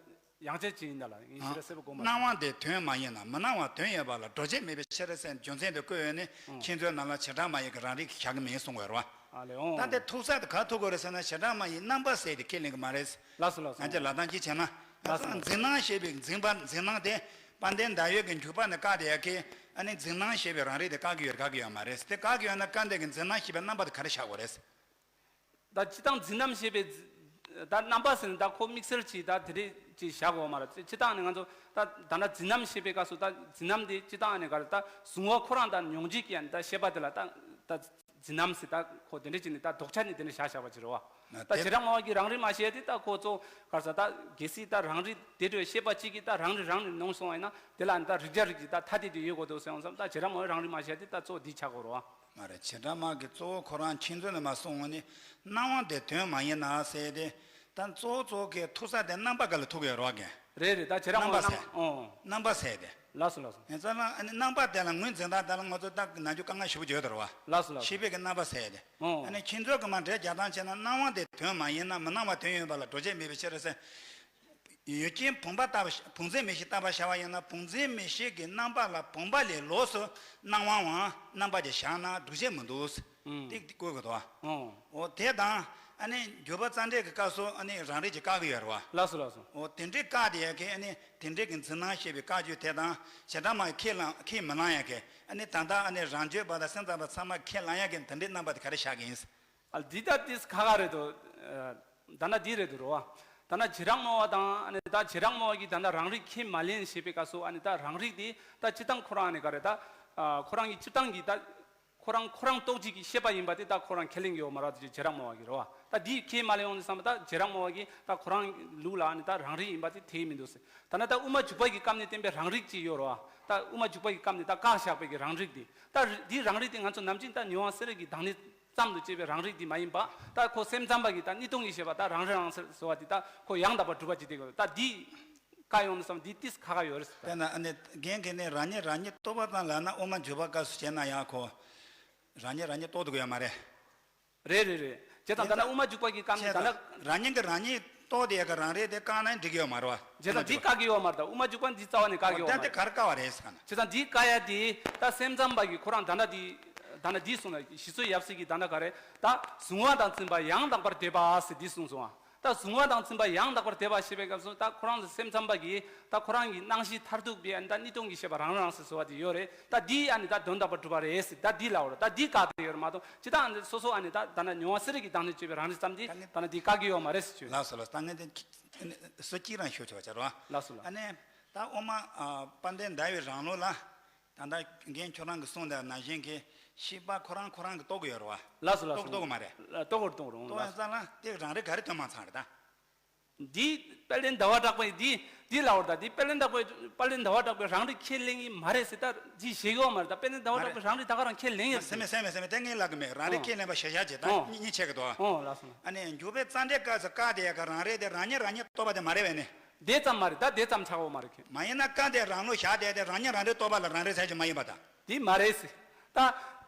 ཡང་བསྐྱར་ཅིག་ཡིན་ད་ལ། ངས་ཞེ་དྲག་གསལ་པོ་གོ་མ་སོང་། སྣང་བ་དེ་དོན་མ་ཡིན་ན། མི་སྣང་བ་དོན་ཡོད་པ་ལ། འགྲོ་བྱེད་མེད་པའི་ཕྱིར་ཟེར་རྒྱུ་མཚན་དེ་བཀོད་ཡོད་ནི། ཨོ། མཁས་བཙུན་རྣམས་ལ་བྱེ་བྲག་སྨྲ་བས་གི་རང་རིག་གི་བཞག་གི་མིན་གསུང་བ་རེད་བ། ཨ་ལེ། ཨོ། ད་དེ་ཐུག་ས་དེ་ག་ཐུག་དགོས་རེད་ཟེར་ན། བྱེ་བྲག་སྨྲ་བས་རྣམ་པ་ཟེར་དེ་ཁས་ལེན་གི་མ་རེད། ལགས་སོ་ལགས་སོ། ང་ཚོས་ལབ་སྟངས་གཅིག་བྱས་ན། ལགས་སོ། འཛིན་སྣང་ཞེས་པའི་འཛིན་པ། འཛིན་སྣང་དེ་དཔལ་ལྡན་ཟླ་འོད་ཀྱི་འཇུག་པ་ནས་བཀག་སྟེ་ཡ་གི། ཨ་ནི་འཛིན་སྣང་ཞེས་པའི་རང་རིག་དེ་བཀག་གི་ཡོད་བཀག་གི་ཡོད་མ་རེད། དེ་བཀག་གི་ཡོད་ན་སྐབས་འདིར་གི་འཛིན་སྣང་ཞེས་པའི་རྣམ་པ་དེ་ག་རེ་བཞག་དགོས་རེད། ད་སྤྱིར་བཏང་འཛིན་རྣམ་ཞེས་པའི་འཛི- ད་རྣམ་པ་ཟེར་ན་ད་ཁོ་དམིགས་བསལ་གྱིས་ད་དེ་འདྲས་ཅིག་བཞག་དགོས་མ་རེད། སྤྱིར་བཏང་ནི་ང་ཚོ་ད་ད་ལྟ་འཛིན་རྣམ་ཞེས་པའི་སྐབས་སུ་ད་འཛིན་རྣམ་དེ་སྤྱིར་བཏང་ནི་ག་རེ། ད་གཟུང་བ་ཁོ་རང་དང་མྱོང་བྱེད་ཀྱི་ཡང་ད་ཤེས་པ་དེ་ལ་ད་ད་ འཛིན་རྣམ་ཟེར་ད་ཁོ་དེ་འདྲ་བྱས་ནས་ད་ལྡོག་ཆ་ནས་དེ་འདྲ་བཞག་བཞག་པ་ཅིག་རེད་བ། ད་བྱེ་བྲག་སྨྲ་བ་གིས་རང་རིག་མ་བཤད་དེ་ད་ཁོ་ཚོ་ག་རེ་ཟེར་ད་གལ་སྲིད་ད་རང་རིག་དེ་འདྲའི་ཤེས་པ་གཅིག་གིས་ད་རང་རིག་རང་ནས་ནོངས་སོང་བ་ཡིན་ན་དེ་ལ་ནི་ད་རིགས་བརྒྱ་རིགས་ཀྱི་ད་ཐ་དད་དེ་ཡོད་དགོས་འདུག་ཟེར་ཡོང་བསམ། ད་བྱེ་བྲག་སྨྲ་བས་རང་རིག་མ་བཤད་དེ་ད་གཙོ་བོ་འདི་ཆགས་དགོས་རེད་བ། མ་རེད། བྱེ་བྲག་སྨྲ་གིས་གཙོ་བོ་ཁོ་རང་མཁྱེན་རྩོད་ནས་མ་གསུངས་ནི་སྣང་བ་དེ་དོན་མ་ཡིན་ན་ཟེར་ཏེ། ད་གཙོ་བོ་གཙོ་བོ་གི་ཐུག་ས་དེ་རྣམ་པ་ག་ལ་ཐུག་ཡོད་རེད་བ་གན། རེད་རེད། ད་བྱེ་བྲག་སྨྲ་བ་ཟེར། ཨོ། རྣམ་པ་ཟེར་ཏེ། ལགས་སོ་ལགས་སོ། ངས་ཙང་ཨ་ནི་རྣམ་པ་དེ་ལ་ངོས་འཛིན་སྟངས་དེ་ལ་ང་ཚོ་ད་ན་ཆུ་དཀའ་ངལ་ཞེ་པོ་ཡོད་དོ་རེད་བ། ལགས་སོ་ལགས་སོ། ཤེས་པའི་གི་རྣམ་པ་ཟེར་ཏེ། ཨོ། ཨ་ནི་མཁྱེན་རྩོད་ཀྱི་མ་འགྲེལ་རྒྱག་སྟངས་བྱས་ན་སྣང་བ་དེ་དོན་མ་ཡིན་ན་མི་སྣང་བ་དོན་ཡོད་པ་ལ་འགྲོ་བྱེད་མེད་པའི་ཕྱིར་ཟེར། ཡུལ་ཅན་བུམ་པ་ལྟ་བུ་བུམ་འཛིན་མིག་ཤེས་ལྟ་བུ་བྱ་བ་ཡིན་ན་བུམ་འཛིན་མིག་ཤེས་ཀྱི་རྣམ་པ་ལ་བུམ་པ་ལས་ལོགས་སུ་སྣང་བའང་རྣམ་པ་དེ་བཞག་ན་སྒྲུབ་བྱེད་མི་འདུག། ཨུམ། ཏིག་ཏིག་བཀོད་དགོས་དོ། ཨོ། འོ་དེ་དང་ཨ་ནི་འཇུག་པ་རྩ་འགྲེལ་གྱི་སྐབས་སུ་ཨ་ནི་རང་རིག་ཅིག་བཀག་གི་ཡོད་རེད་བ། ལགས་སོ་ལགས་སོ། འོ་དེ་འདྲའི་བཀག་དེ་ཡ་གི་ཨ་ནི་དེ་འདྲའི་གི་འཛིན་སྣང་ཤེས་པའི་བཀག་རྒྱུ་དེ་དང་བྱེ་བྲག་སྨྲ་ཁས་བླངས་ཁས་མི་བླངས་ཡ་གི་ཨ་ནི་ད་ལྟ་ཨ་ནི་རང་རྒྱུད་པ་དང་སེམས་ཙམ་པ་ཚང་མ་ཁས་བླངས་ཡ་གི་དེ་འདྲའི་རྣམ་པ་དེ་ག་རེ་བཞག་གི་ཡིན། ཨ་འདི་ད་ཏིས་ཁ་ཁ་རེད་དོ། ཨ་ད་ན་འདི་རེད་དོ་རོ། ད་ན་བྱེ་བྲག་སྨྲ་བ་དང་ཨ་ནི་ད་བྱེ་བྲག་སྨྲ་བ་གིས་ད་ན་རང་རིག་ཁས་མ་ལེན་ཞེས་པའི་སྐབས་སུ་ཨ་ནི་ད་རང་རིག་དེ་ད་སྤྱིར་བཏང་ཁོ་རང་ཨ་ནི་ག་རེ་ད། ཨ་ཁོ་རང་གི་སྤྱིར་བཏང་གི་ད། ཁོ་རང་ཁོ་རང་རྟོགས་བྱེད་ཀྱི་ཤེས་པ་ཡིན་པ་དེ་ད་ཁོ་རང་ཁས་ལེན་གྱི་ཡོད་མ་རེད་དེ་བྱེ་བྲག་སྨྲ་བ་གི་རེད་བ། ད་འདི་ཁས་མ་ལེན་ཡོང་དུས་ཙམ་པ་ད་བྱེ་བྲག་སྨྲ་བ་གིས་ད་ཁོ་རང་ལུགས་ལ་ནི་ད་རང་རིག་ཡིན་པ་དེ་དེ་མི་འདུག་ཟེར། ད་ན་ད་དབུ་མ་འཇུག་པ་གི་སྐབས་ནས་བསྟན་པའི་རང་རིག་ཅིག་ཡོད་རེད་བ། ད་དབུ་མ་འཇུག་པ་གི་སྐབས་ནས་ད་བཀག་བཞག་པའི་གི་རང་རིག་དེ་ད་རི་འདིའི་རང་རིག་དེ་ང་ཚོ་ནམ་རྒྱུན་ད་མྱོང་བ་གསལ་རིག་གི་བདག་ཉིད་ཙམ་དུ་བྱས་པའི་རང་རིག་དེ་མ་ཡིན་པ་ད་ཁོ་སེམས་ཙམ་པ་གི་ད་གཉིས་སྟོང་གི་ཤེས་པ་ད་རང་རིག་རང་གསལ་ཟེར་བ་དེ་ད་ཁོ་ཡང་དག་པར་གྲུབ་པ་ཅིག་དེ་གི་ད་འདི། བཀག་ཡོང་དུས་ཙམ་འདི་ཏིས་ཁ་ཁ་ཡོད་རེད་ཟེར། དཔེར་ན་ཨ་ནི་རྒན་གྱིས་ནི་རང་ཉིད་རང་ཉིད་རྟོགས་པ་ཙམ་ལབ་ན་དབུ་མ་འཇུག་པ་སྐབས་སུ་བྱས་ན་ཡང་ཁོ་རང་ཉིད་རང་ཉིད་རྟོགས་ཐུབ་ཀྱི་ཡོད་མ་རེད། རེད་རེད་རེད། བྱས་ཙང་ད་ལྟ་དབུ་མ་འཇུག་པ་གི་སྐབས་ནས་ད་ལྟ། རང་ཉིད་ཀྱིས་རང་ཉིད་རྟོགས་དེ་ཡ་གི་རང་རིག་དེ་བཀག་ན་འགྲིག་གི་ཡོད་མ་རེད་བ། བྱས་ཙང་འདི་བཀག་གི་ཡོད་མ་རེད། ད་དབུ་མ་འཇུག་པ་འདི་རྩ་བ་ནས་བཀག་གི་ཡོད་མ་རེད། ད་འདི་ག་རེ་བཀག་པ་རེད་ཟེར་ན། བྱས་ཙང་འདི་བཀག་ཡ་དེ་ད་སེམས་ཙམ་པ་གི་ཁོ་རང་ད་ལྟ་འདི་ད་ལྟ་འདི་གསུངས་ན་ཞི་འཚོ་ཡབ་སྲས་ཀྱིས་ད་ལྟ་ག་རེ་ད་གཟུང་བ་དང་འཛིན་པ་ཡང་དག་པར་འདོད་པ་ཟེར་འདི་གསུངས་སོང་ཨ། ད་གཟུང་བ་དང་འཛིན་པ་ཡང་དག་པར་འདོད་པ་ཞེས་པའི་སྐབས་སུ་ད་ཁོ་རང་ཚོ་སེམས་ཙམ་པ་གིས་ད་ཁོ་རང་གི་སྣང་གཞི་མཐར་ཐུག་པའི་ཨ་ནི་ད་གཉིས་སྟོང་གི་ཤེས་པ་རང་རང་ཟེར་ཟེར་བ་དེ་ཡོད་རེད། ད་འདི་ཨ་ནི་ད་དོན་དམ་པར་གྲུབ་པ་རེད་ཟེར་ད་འདི་ལབ་པ་རེད། ད་འདི་བཀག་དེ་ཡོད་རེད་མ་གཏོགས་ཅི་ད་ཨ་ནི་སོ་སོ་ཨ་ནི་ད་ད་ནི་མྱོང་བ་གསལ་རིག་གི་བདག་ཉིད་དཔྱོད་པའི་རང་རིག་ཙམ་གྱིས་ད་ནི་འདི་བཀག་གི་ཡོད་མ་རེད་ཟེར་བརྗོད། ལགས་སོ་ལགས། ད་ངས་དེ་སུ་གཅིག་རང་ཤོད་ཆོག་བྱ་རོགས། ལགས་སོ་ལགས། ཨ་ནི་ད་དབུ་མ་ཨ་དཔལ་ལྡན་ཟླ་བའི་རང་ལུགས་ལ། ད་ལྟ་རྒན་ཁྱོད་རང་གིས་གསུངས་དེ་ནང་བཞིན་གྱི་ཤེས་པ་ཁོ་རང་ཁོ་རང་གིས་རྟོགས་ཀྱི་ཡོད་རེད་བ། ལགས་སོ་ལགས་སོ། རྟོགས་རྟོགས་ཀྱི་མ་རེད། རྟོགས་རྟོགས་རུང་། རྟོགས་ཡ་ཙང་ལ་དེ་རང་རིག་ག་རེ་དོན་མ་ཚང་རེད་ད། འདི་དཔལ་ལྡན་ཟླ་བ་གྲགས་པས་འདི་འདི་ལབ་པ་རེད་ད། འདི་དཔལ་ལྡན་ཟླ་བ་དཔལ་ལྡན་ཟླ་བ་གྲགས་པས་རང་རིག་ཁས་ལེན་གྱི་མ་རེད་ཟེར་ད་འདི་བཤད་ཀྱི་ཡོད་མ་རེད་ད། དཔལ་ལྡན་ཟླ་བ་གྲགས་པས་རང་རིག་ད་ག་རང་ཁས་ལེན་ཡོད་ཟེར། སེམས་མེད་སེམས་མེད་སེམས་མེད་དེ་ངས་ལབ་གི་མེད། རང་རིག་ཨོ་ཁས་ལེན་པ་ཞེ་བཞག་བྱེད་ད། ཨོ་གཉིས་གཉིས་ཆད་ཀྱི་འདུག། ཨོ་ལགས་སོ། ཨ་ནི་འཇུག་པའི་རྩ་འགྲེལ་སྐབས་སུ་བཀག་དེ་ཡ་ག་རང་རིག་དེ་རང་ཉིད་རང་ཉིད་རྟོགས་པ་དེ་མ་རེད་བས་ནི། དེ་ཙམ་མ་རེད་ད། དེ་ཙམ་ཆགས་ཡོད་མ་རེད་ཁྱེད། མ་ཡིན་ན་བཀག་དེ་རང་ལུགས་བཞག་དེ་དེ་རང་ཉིད་རང་རིག་རྟོགས་པ་ལ་རང་རིག་ཟེར་གྱི་མ་ཡིན་པ་དང་། དེ་མ་རེད་ཟེར། ད་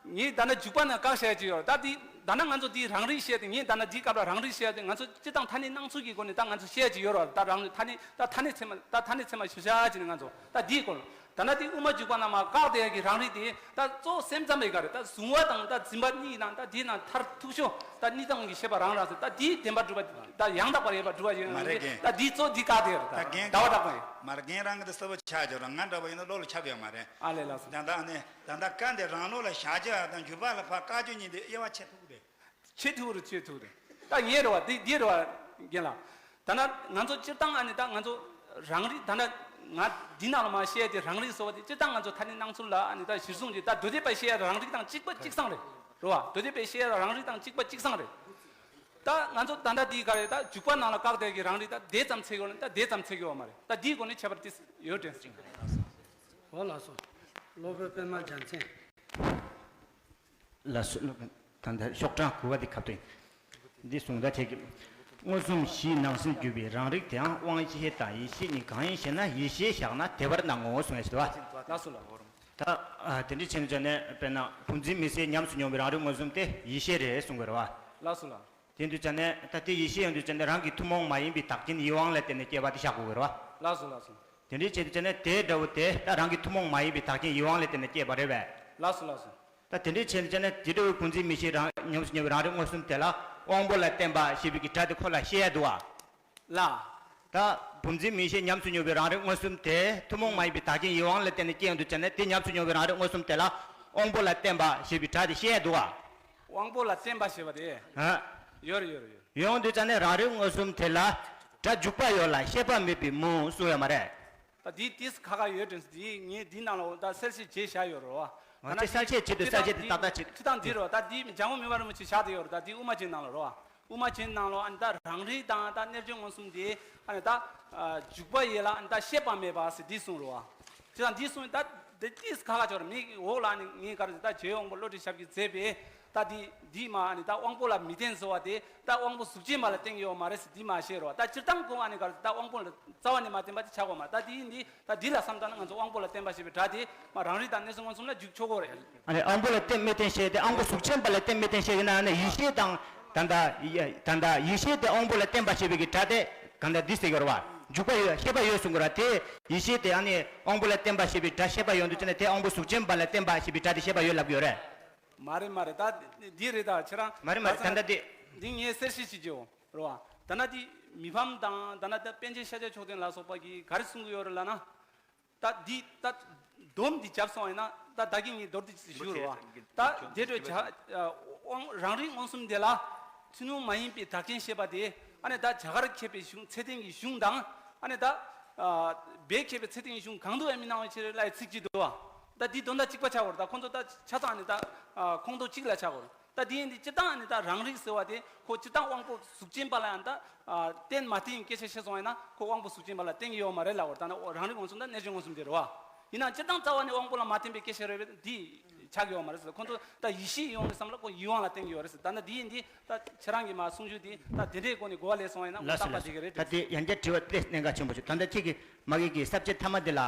ངས་ད་ནི་འཇུག་པ་ན་བཀག་བཤད་ཀྱི་ཡོད་རེད་ད། དེ་ད་ནི་ང་ཚོ་དེ་རང་རིག་བཤད་དེ་ངས་ད་ནི་དེའི་སྐབས་ལ་རང་རིག་བཤད་དེ་ང་ཚོ་སྤྱིར་བཏང་ཐ་སྙད་སྣང་ཚུལ་གྱི་སྒོ་ནས་ད་ང་ཚོ་བཤད་ཀྱི་ཡོད་རེད་ད། རང་རིག་ཐ་སྙད་ད་ཐ་སྙད་ཚད་མ་ད་ཐ་སྙད་ཚད་མ་ཞུ་བྱ་ཅིག་ནི་ང་ཚོ་ད་དེའི་སྐོར་ད་ནི་དེ་དབུ་མ་འཇུག་པ་ན་མ་བཀག་དེ་ཡ་གི་རང་རིག་དེ་ད་གཙོ་བོ་སེམས་ཙམ་པའི་ག་རེད་ད། གཟུང་བ་དང་ད་འཛིན་པ་གཉིས་ནང་ད་དེའི་ནང་མཐར་ཐུག་ཤོས་ད་གཉིས་སྟོང་གི་ཤེས་པ་རང་རང་ཟེར་ད་དེའི་བདེན་པ་སྒྲུབ་པ་ད་ཡང་དག་པར་ཡོད་པ་སྒྲུབ་པ་ཡིན་མ་རེད་རྒན། ད་དེའི་གཙོ་དེ་བཀག་དེ་ཡ་རེད་ད། ད་རྒན་ཟླ་བ་གྲགས་པ་ཡིན། མ་རེད་རྒན་རང་གི་དེ་གསལ་པོ་ཆགས་ཀྱི་རེད། ང་འདྲ་པོ་ཡིན་ན་བློ་ལ་ཆགས་ཀྱི་ཡོད་མ་རེད། ཨ་ལས་ལགས་སོ། ད་ད་ནི། ད་ལྟ་བཀའ་འདི་རང་ལུགས་ལ་བཞག་རྒྱུ་དང་འཇུག་པ་ལ་ཕར་བཀག་རྒྱུ་གཉིས་འདི་དབྱེ་བ་ཕྱེ་ཐུབ་ཀྱི་རེད། ཕྱེ་ཐུབ་རེད་ཕྱེ་ཐུབ་རེད། ད་ངས་རེད་བ་འདི་འདི་རེད་བ་རྒན་ལགས། ད་ནི་ང་ཚོ་སྤྱིར་བཏང་ཨ་ནི་ད་ང་ཚོ་རང་རིག་ད་ནི་ང་འདི་ནང་ལ་མ་བཤད་དེ་རང་རིག་ཟེར་བ་དེ་སྤྱིར་བཏང་ང་ཚོ་ཐ་སྙད་སྣང་ཚུལ་ལ་ཨ་ནི་ད་གཞིར་བཟུང་གིས་ད་མདོ་སྡེ་པས་བཤད་ཡ་རང་རིག་དང་གཅིག་པ་གཅིག་སང་རེད། རེད་བ། མདོ་སྡེ་པས་བཤད་ཡ་རང་རིག་དང་གཅིག་པ་གཅིག་སང་རེད། ད་ང་ཚོ་ད་ལྟ་འདི་ག་རེད་ད་འཇུག་པ་ནང་ལ་བཀག་དེ་གི་རང་རིག་ད་དེ་ཙམ་ཚད་ཀྱི་ཡོད་ན་ད་དེ་ཙམ་ཚད་ཀྱི་ཡོད་མ་རེད། ད་འདིའི་སྒོ་ནས་ཁྱད་པར་དེ་ཡོད་དྲན་སྲིད། འོ་ལགས་སོ། སློབ་དཔོན་པད་མ་རྒྱལ་མཚན། ལགས་སོ། ད་ལྟ་ཤོག་གྲངས་དགུ་པ་འདི་ཁ་ཐུག་ཡིན། འདི་གསུང་ད་ཐད་ཀྱི། མངོན་སུམ་བཞིའི་ནང་གསེས་འགྱུར་བའི་རང་རིག་དེའང་དབང་ཤེས་དང་ཡིད་ཤེས་གཉིས་གང་ཡིན་ཞེ་ན་ཡིད་ཤེས་བཞག་ན་དེ་བར་སྣང་ངོ་གསུངས་ཡ་ཞིག་འདུག་བ། ལགས་སོ་ལགས། ད་ཨ་དེ་འདྲའི་ཕྱིན་ཆད་ནས་དཔེར་ན་བུམ་འཛིན་མིག་གསལ་ཉམས་སུ་མྱོང་བའི་རང་རིག་མངོན་སུམ་དེ་ཡིད་ཤེས་རེད་གསུང་དགོས་རེད་བ། ལགས་སོ་ལགས། དེ་འདུག་ཙང་ནས་ད་དེ་ཡིད་ཤེས་ཡོང་དུས་ཙང་ནས་རང་གི་ཐུན་མོང་མ་ཡིན་པའི་བདག་རྐྱེན་ཡིད་དབང་ལ་བརྟེན་ནས་སྐྱེས་པ་དེ་བཞག་དགོས་ཀྱི་རེད་བ། ལགས་སོ་ལགས་སོ། དེ་འདྲའི་ཆེད་དུ་བྱས་ནས་དེ་འདྲ་བོ་དེ་ད་རང་གི་ཐུན་མོང་མ་ཡིན་པའི་བདག་རྐྱེན་ཡིད་དབང་ལ་བརྟེན་ནས་སྐྱེས་པ་རེད་པས། ལགས་སོ་ལགས་སོ། ད་དེ་འདྲའི་ཆེད་དུ་བྱས་ནས་དེ་འདྲ་བོའི་བུམ་འཛིན་མིག་ཤེས་རང་ཉམས་སུ་མྱོང་བའི་རང་རིག་མངོན་སུམ་དེ་ལ་དབང་པོ་ལ་བརྟེན་པ་ཞེས་པའི་གི་སྒྲ་དེ་ཁོ་ལ་བཤད་ཡ་འདུག་བ། ལགས། ད་བུམ་འཛིན་མིག་ཤེས་ཉམས་སུ་མྱོང་བའི་རང་རིག་མངོན་སུམ་དེ་ཐུན་མོང་མ་ཡིན་པའི་བདག་རྐྱེན་ཡིད་དབང་ལ་བརྟེན་ནས་སྐྱེས་ཡོང་དུས་ཙང་ནས་དེ་ཉམས་སུ་མྱོང་བའི་རང་རིག་མངོན་སུམ་དེ་ལ་དབང་པོ་ལ་བརྟེན་པ་ཞེས་པའི་སྒྲ་དེ་བཤད་ཡ་འདུག་བ། དབང་པོ་ལ་བརྟེན་པ་ཞེས་པ་རེད། ཧ། ཡོད་རེད་ཡོད་རེད་ཡོད་རེད། ཡོང་དུས་ཙང་ནས་རང་རིག་མངོན་སུམ་དེ་ལ་སྒྲ་འཇུག་པ་ཡོད་ལ་ཤེས་པ་མེད་པའི་མུ་གསུང་ཡོད་མ་རེད། ད་འདི་ཏིས་ཁ་ཁ་ཡོད་དྲན་འདི་ངས་འདི་ནང་ལ་འོ་ད་གསལ་བཤད་བྱས་བཞག་ཡོད་རེད་བ། ང་ཚོས་གསལ་བཤད་བྱེད་དུས་གསལ་བཤད་དེ་ཏག་ཏག་བྱེད། ཁྲིད་སྟངས་འདི་རེད་བ། ད་འདི་འཇམ་མགོན་མི་དབང་རིན་པོ་ཆེ་བཞག་བསྡད་ཡོད་རེད། ད་འདི་དབུ་མ་འབྱེད་ནང་ལ་རེད་བ། དབུ་མ་འབྱེད་ནང་ལ་ཨ་ནི་ད་རང་རིག་དང་ད་རྣལ་འབྱོར་མངོན་སུམ་དེ་ཨ་ནི་ད་འཇུག་པ་ཡོད་ལ་ཨ་ནི་ད་ཤེས་པ་མེད་པ་ཟེར་འདི་གསུངས་རེད་བ། བྱས་ཙང་འདི་གསུངས་ད་འདི་ཏིས་ཁ་ཁ་ཆོར་མིག་འོག་ལ་ཨ་ནི་ངས་ག་རེ་ཟེར་ད་རྗེ་དབང་པོ་བློ་གྲོས་ཞབས་ཀྱིས་མཛད་པའི་ད་འདི་འདི་མ་ཨ་ནི་ད་དབང་པོ་ལ་མི་བརྟེན་ཟེར་བ་དེ་ད་དབང་པོ་གཟུགས་ཅན་པ་ལ་བརྟེན་ཡོད་མ་རེད་ཟེར་འདི་མ་བཤད་རེད་བ། ད་སྤྱིར་བཏང་ཁོ་ཨ་ནི་ག་རེ་ཟེར་ད་དབང་པོ་ལ་རྩ་བ་ནས་མ་བརྟེན་པ་དེ་ཆགས་དགོས་མ་རེད། ད་འདི་ཡིན་འདི། ད་འདི་ལ་བསམ་བཏང་ན་ང་ཚོ་དབང་པོ་ལ་བརྟེན་པ་ཞེས་པའི་སྒྲ་དེ་མ་རང་རིག་དང་རྣལ་འབྱོར་མངོན་སུམ་ལ་འཇུག་ཆོག་གོ་རེད། ཨ་ནི་དབང་པོ་ལ་བརྟེན་མི་བརྟེན་ཞེས་ཏེ་དབང་པོ་གཟུགས་ཅན་པ་ལ་བརྟེན་མི་བརྟེན་ཞེས་ཡིན་ན་ཨ་ནི་ཡིད་ཤེས་དང་ད་ལྟ་ཡི་ད་ལྟ་ཡིད་ཤེས་དེ་དབང་པོ་ལ་བརྟེན་པ་ཞེས་པའི་གི་སྒྲ་དེ་གང་ལྟར་འདི་ཟེར་གི་རེད་བ། འཇུག་པ་ཡོད་ཤེས་པ་ཡོད་གསུང་གི་རེད་བ། དེ་ཡིད་ཤེས་དེ་ཨ་ནི་དབང་པོ་ལ་བརྟེན་པ་ཞེས་པའི་སྒྲ་ཤེས་པ་ཡོད་འདུག་ཅེ་ན་དེ་དབང་པོ་གཟུགས་ཅན་པ་ལ་བརྟེན་པ་ཞེས་པའི་སྒྲ་དེ་ཤེས་པ་ཡོད་ལབ་ཀྱི་ཡོད་རེད། མ་རེད་མ་རེད། ད་འདི་རེད། ད་ཁྱེད་རང་མ་རེད་མ་རེད། ད་ལྟ་དེ་འདི་ངས་གསལ་བཤད་བྱེད་ཀྱི་ཡོད་རེད་བ། ད་ན་འདི་མི་ཕམ་དང་ད་ན་ད་པཎ་ཆེན་ཤཱཀྱ་མཆོག་ལྡན་ལ་སོགས་པ་གིས་ག་རེ་གསུང་གི་ཡོད་རེད་ལབ་ན། ད་འདི་ད་སྡོམ་འདི་བརྒྱབ་སོང་ཡིན་ན་ད་ད་གིན་ངས་མདོར་བསྡུས་ཞུས་རེད་བ། ད་དེ་འདྲ་བྱ་དབང་རང་རིག་མངོན་སུམ་དེ་ལ་ཐུན་མོང་མ་ཡིན་པའི་བདག་རྐྱེན་ཤེས་པ་དེ་ཨ་ནི་ད་རྒྱ་གར་མཁས་པའི་གཞུང་ཚད་ལྡན་གྱི་གཞུང་དང་ཨ་ནི་ད་བོད་མཁས་པའི་ཚད་ལྡན་གྱི་གཞུང་གང་དུ་ཡང་མི་སྣང་བའི་ཕྱིར་ལབ་ཡའི་ཚིག་གཅིག་འདུག་བ། ད་འདི་དོན་དག་གཅིག་པ་ཆགས་པ་རེད། ད་ཁོང་ཚོ་ད་ཆ་ཚང་ཨ་ནི་ད་ཁོངས་གཏོགས་གཅིག་ལ་ཆགས་པ་རེད། ད་དེ་ཡིན་དུས་སྤྱིར་བཏང་ནི་ད་རང་རིག་ཟེར་བ་དེ་ཁོ་སྤྱིར་བཏང་དབང་པོ་གཟུགས་ཅན་པ་ལ་ཡང་ད་ཨ་བརྟེན་མ་བརྟེན་སྐད་ཆ་བཤད་སོང་ཡིན་ན་ཁོ་དབང་པོ་གཟུགས་ཅན་པ་ལ་བརྟེན་གྱི་ཡོད་མ་རེད་ལབ་པར། ད་ནི་རང་རིག་མངོན་སུམ་དང་རྣལ་འབྱོར་མངོན་སུམ་དེ་རེད་བ། ཡིན་ན་སྤྱིར་བཏང་རྩ་བ་ནས་དབང་པོ་ལ་མ་བརྟེན་པའི་སྐད་ཆ་རེད་པས་འདི་ཆགས་ཀྱི་ཡོད་མ་རེད་ཟེར། ཁོ་ཚོ་ད་ཡིད་ཤེས་ཡོང་གི་བསམ་ལ་ཁོ་ཡིད་དབང་ལ་བརྟེན་གྱི་ཡོད་རེད་ཟེར། ད་ནི་འདི་ཡིན་དུས་ད་ཁྱེད་རང་གི་མ་གསུང་ཆོས་འདི་ད་དེ་འདྲའི་སྒོ་ནས་གོ་བ་ལེན་སོང་ཡིན་ན་ལགས་སོ་ལགས་སོ། ད་དེ་ཡང་བསྐྱར་དྲི་བ་དེ་གནད་འགག་ཆེན་པོ་ཞིག་ད་ལྟ་ཁྱེད་ཀྱིས་མ་གི་གི་ས་བཅད་ཐ་མ་འདི་ལ།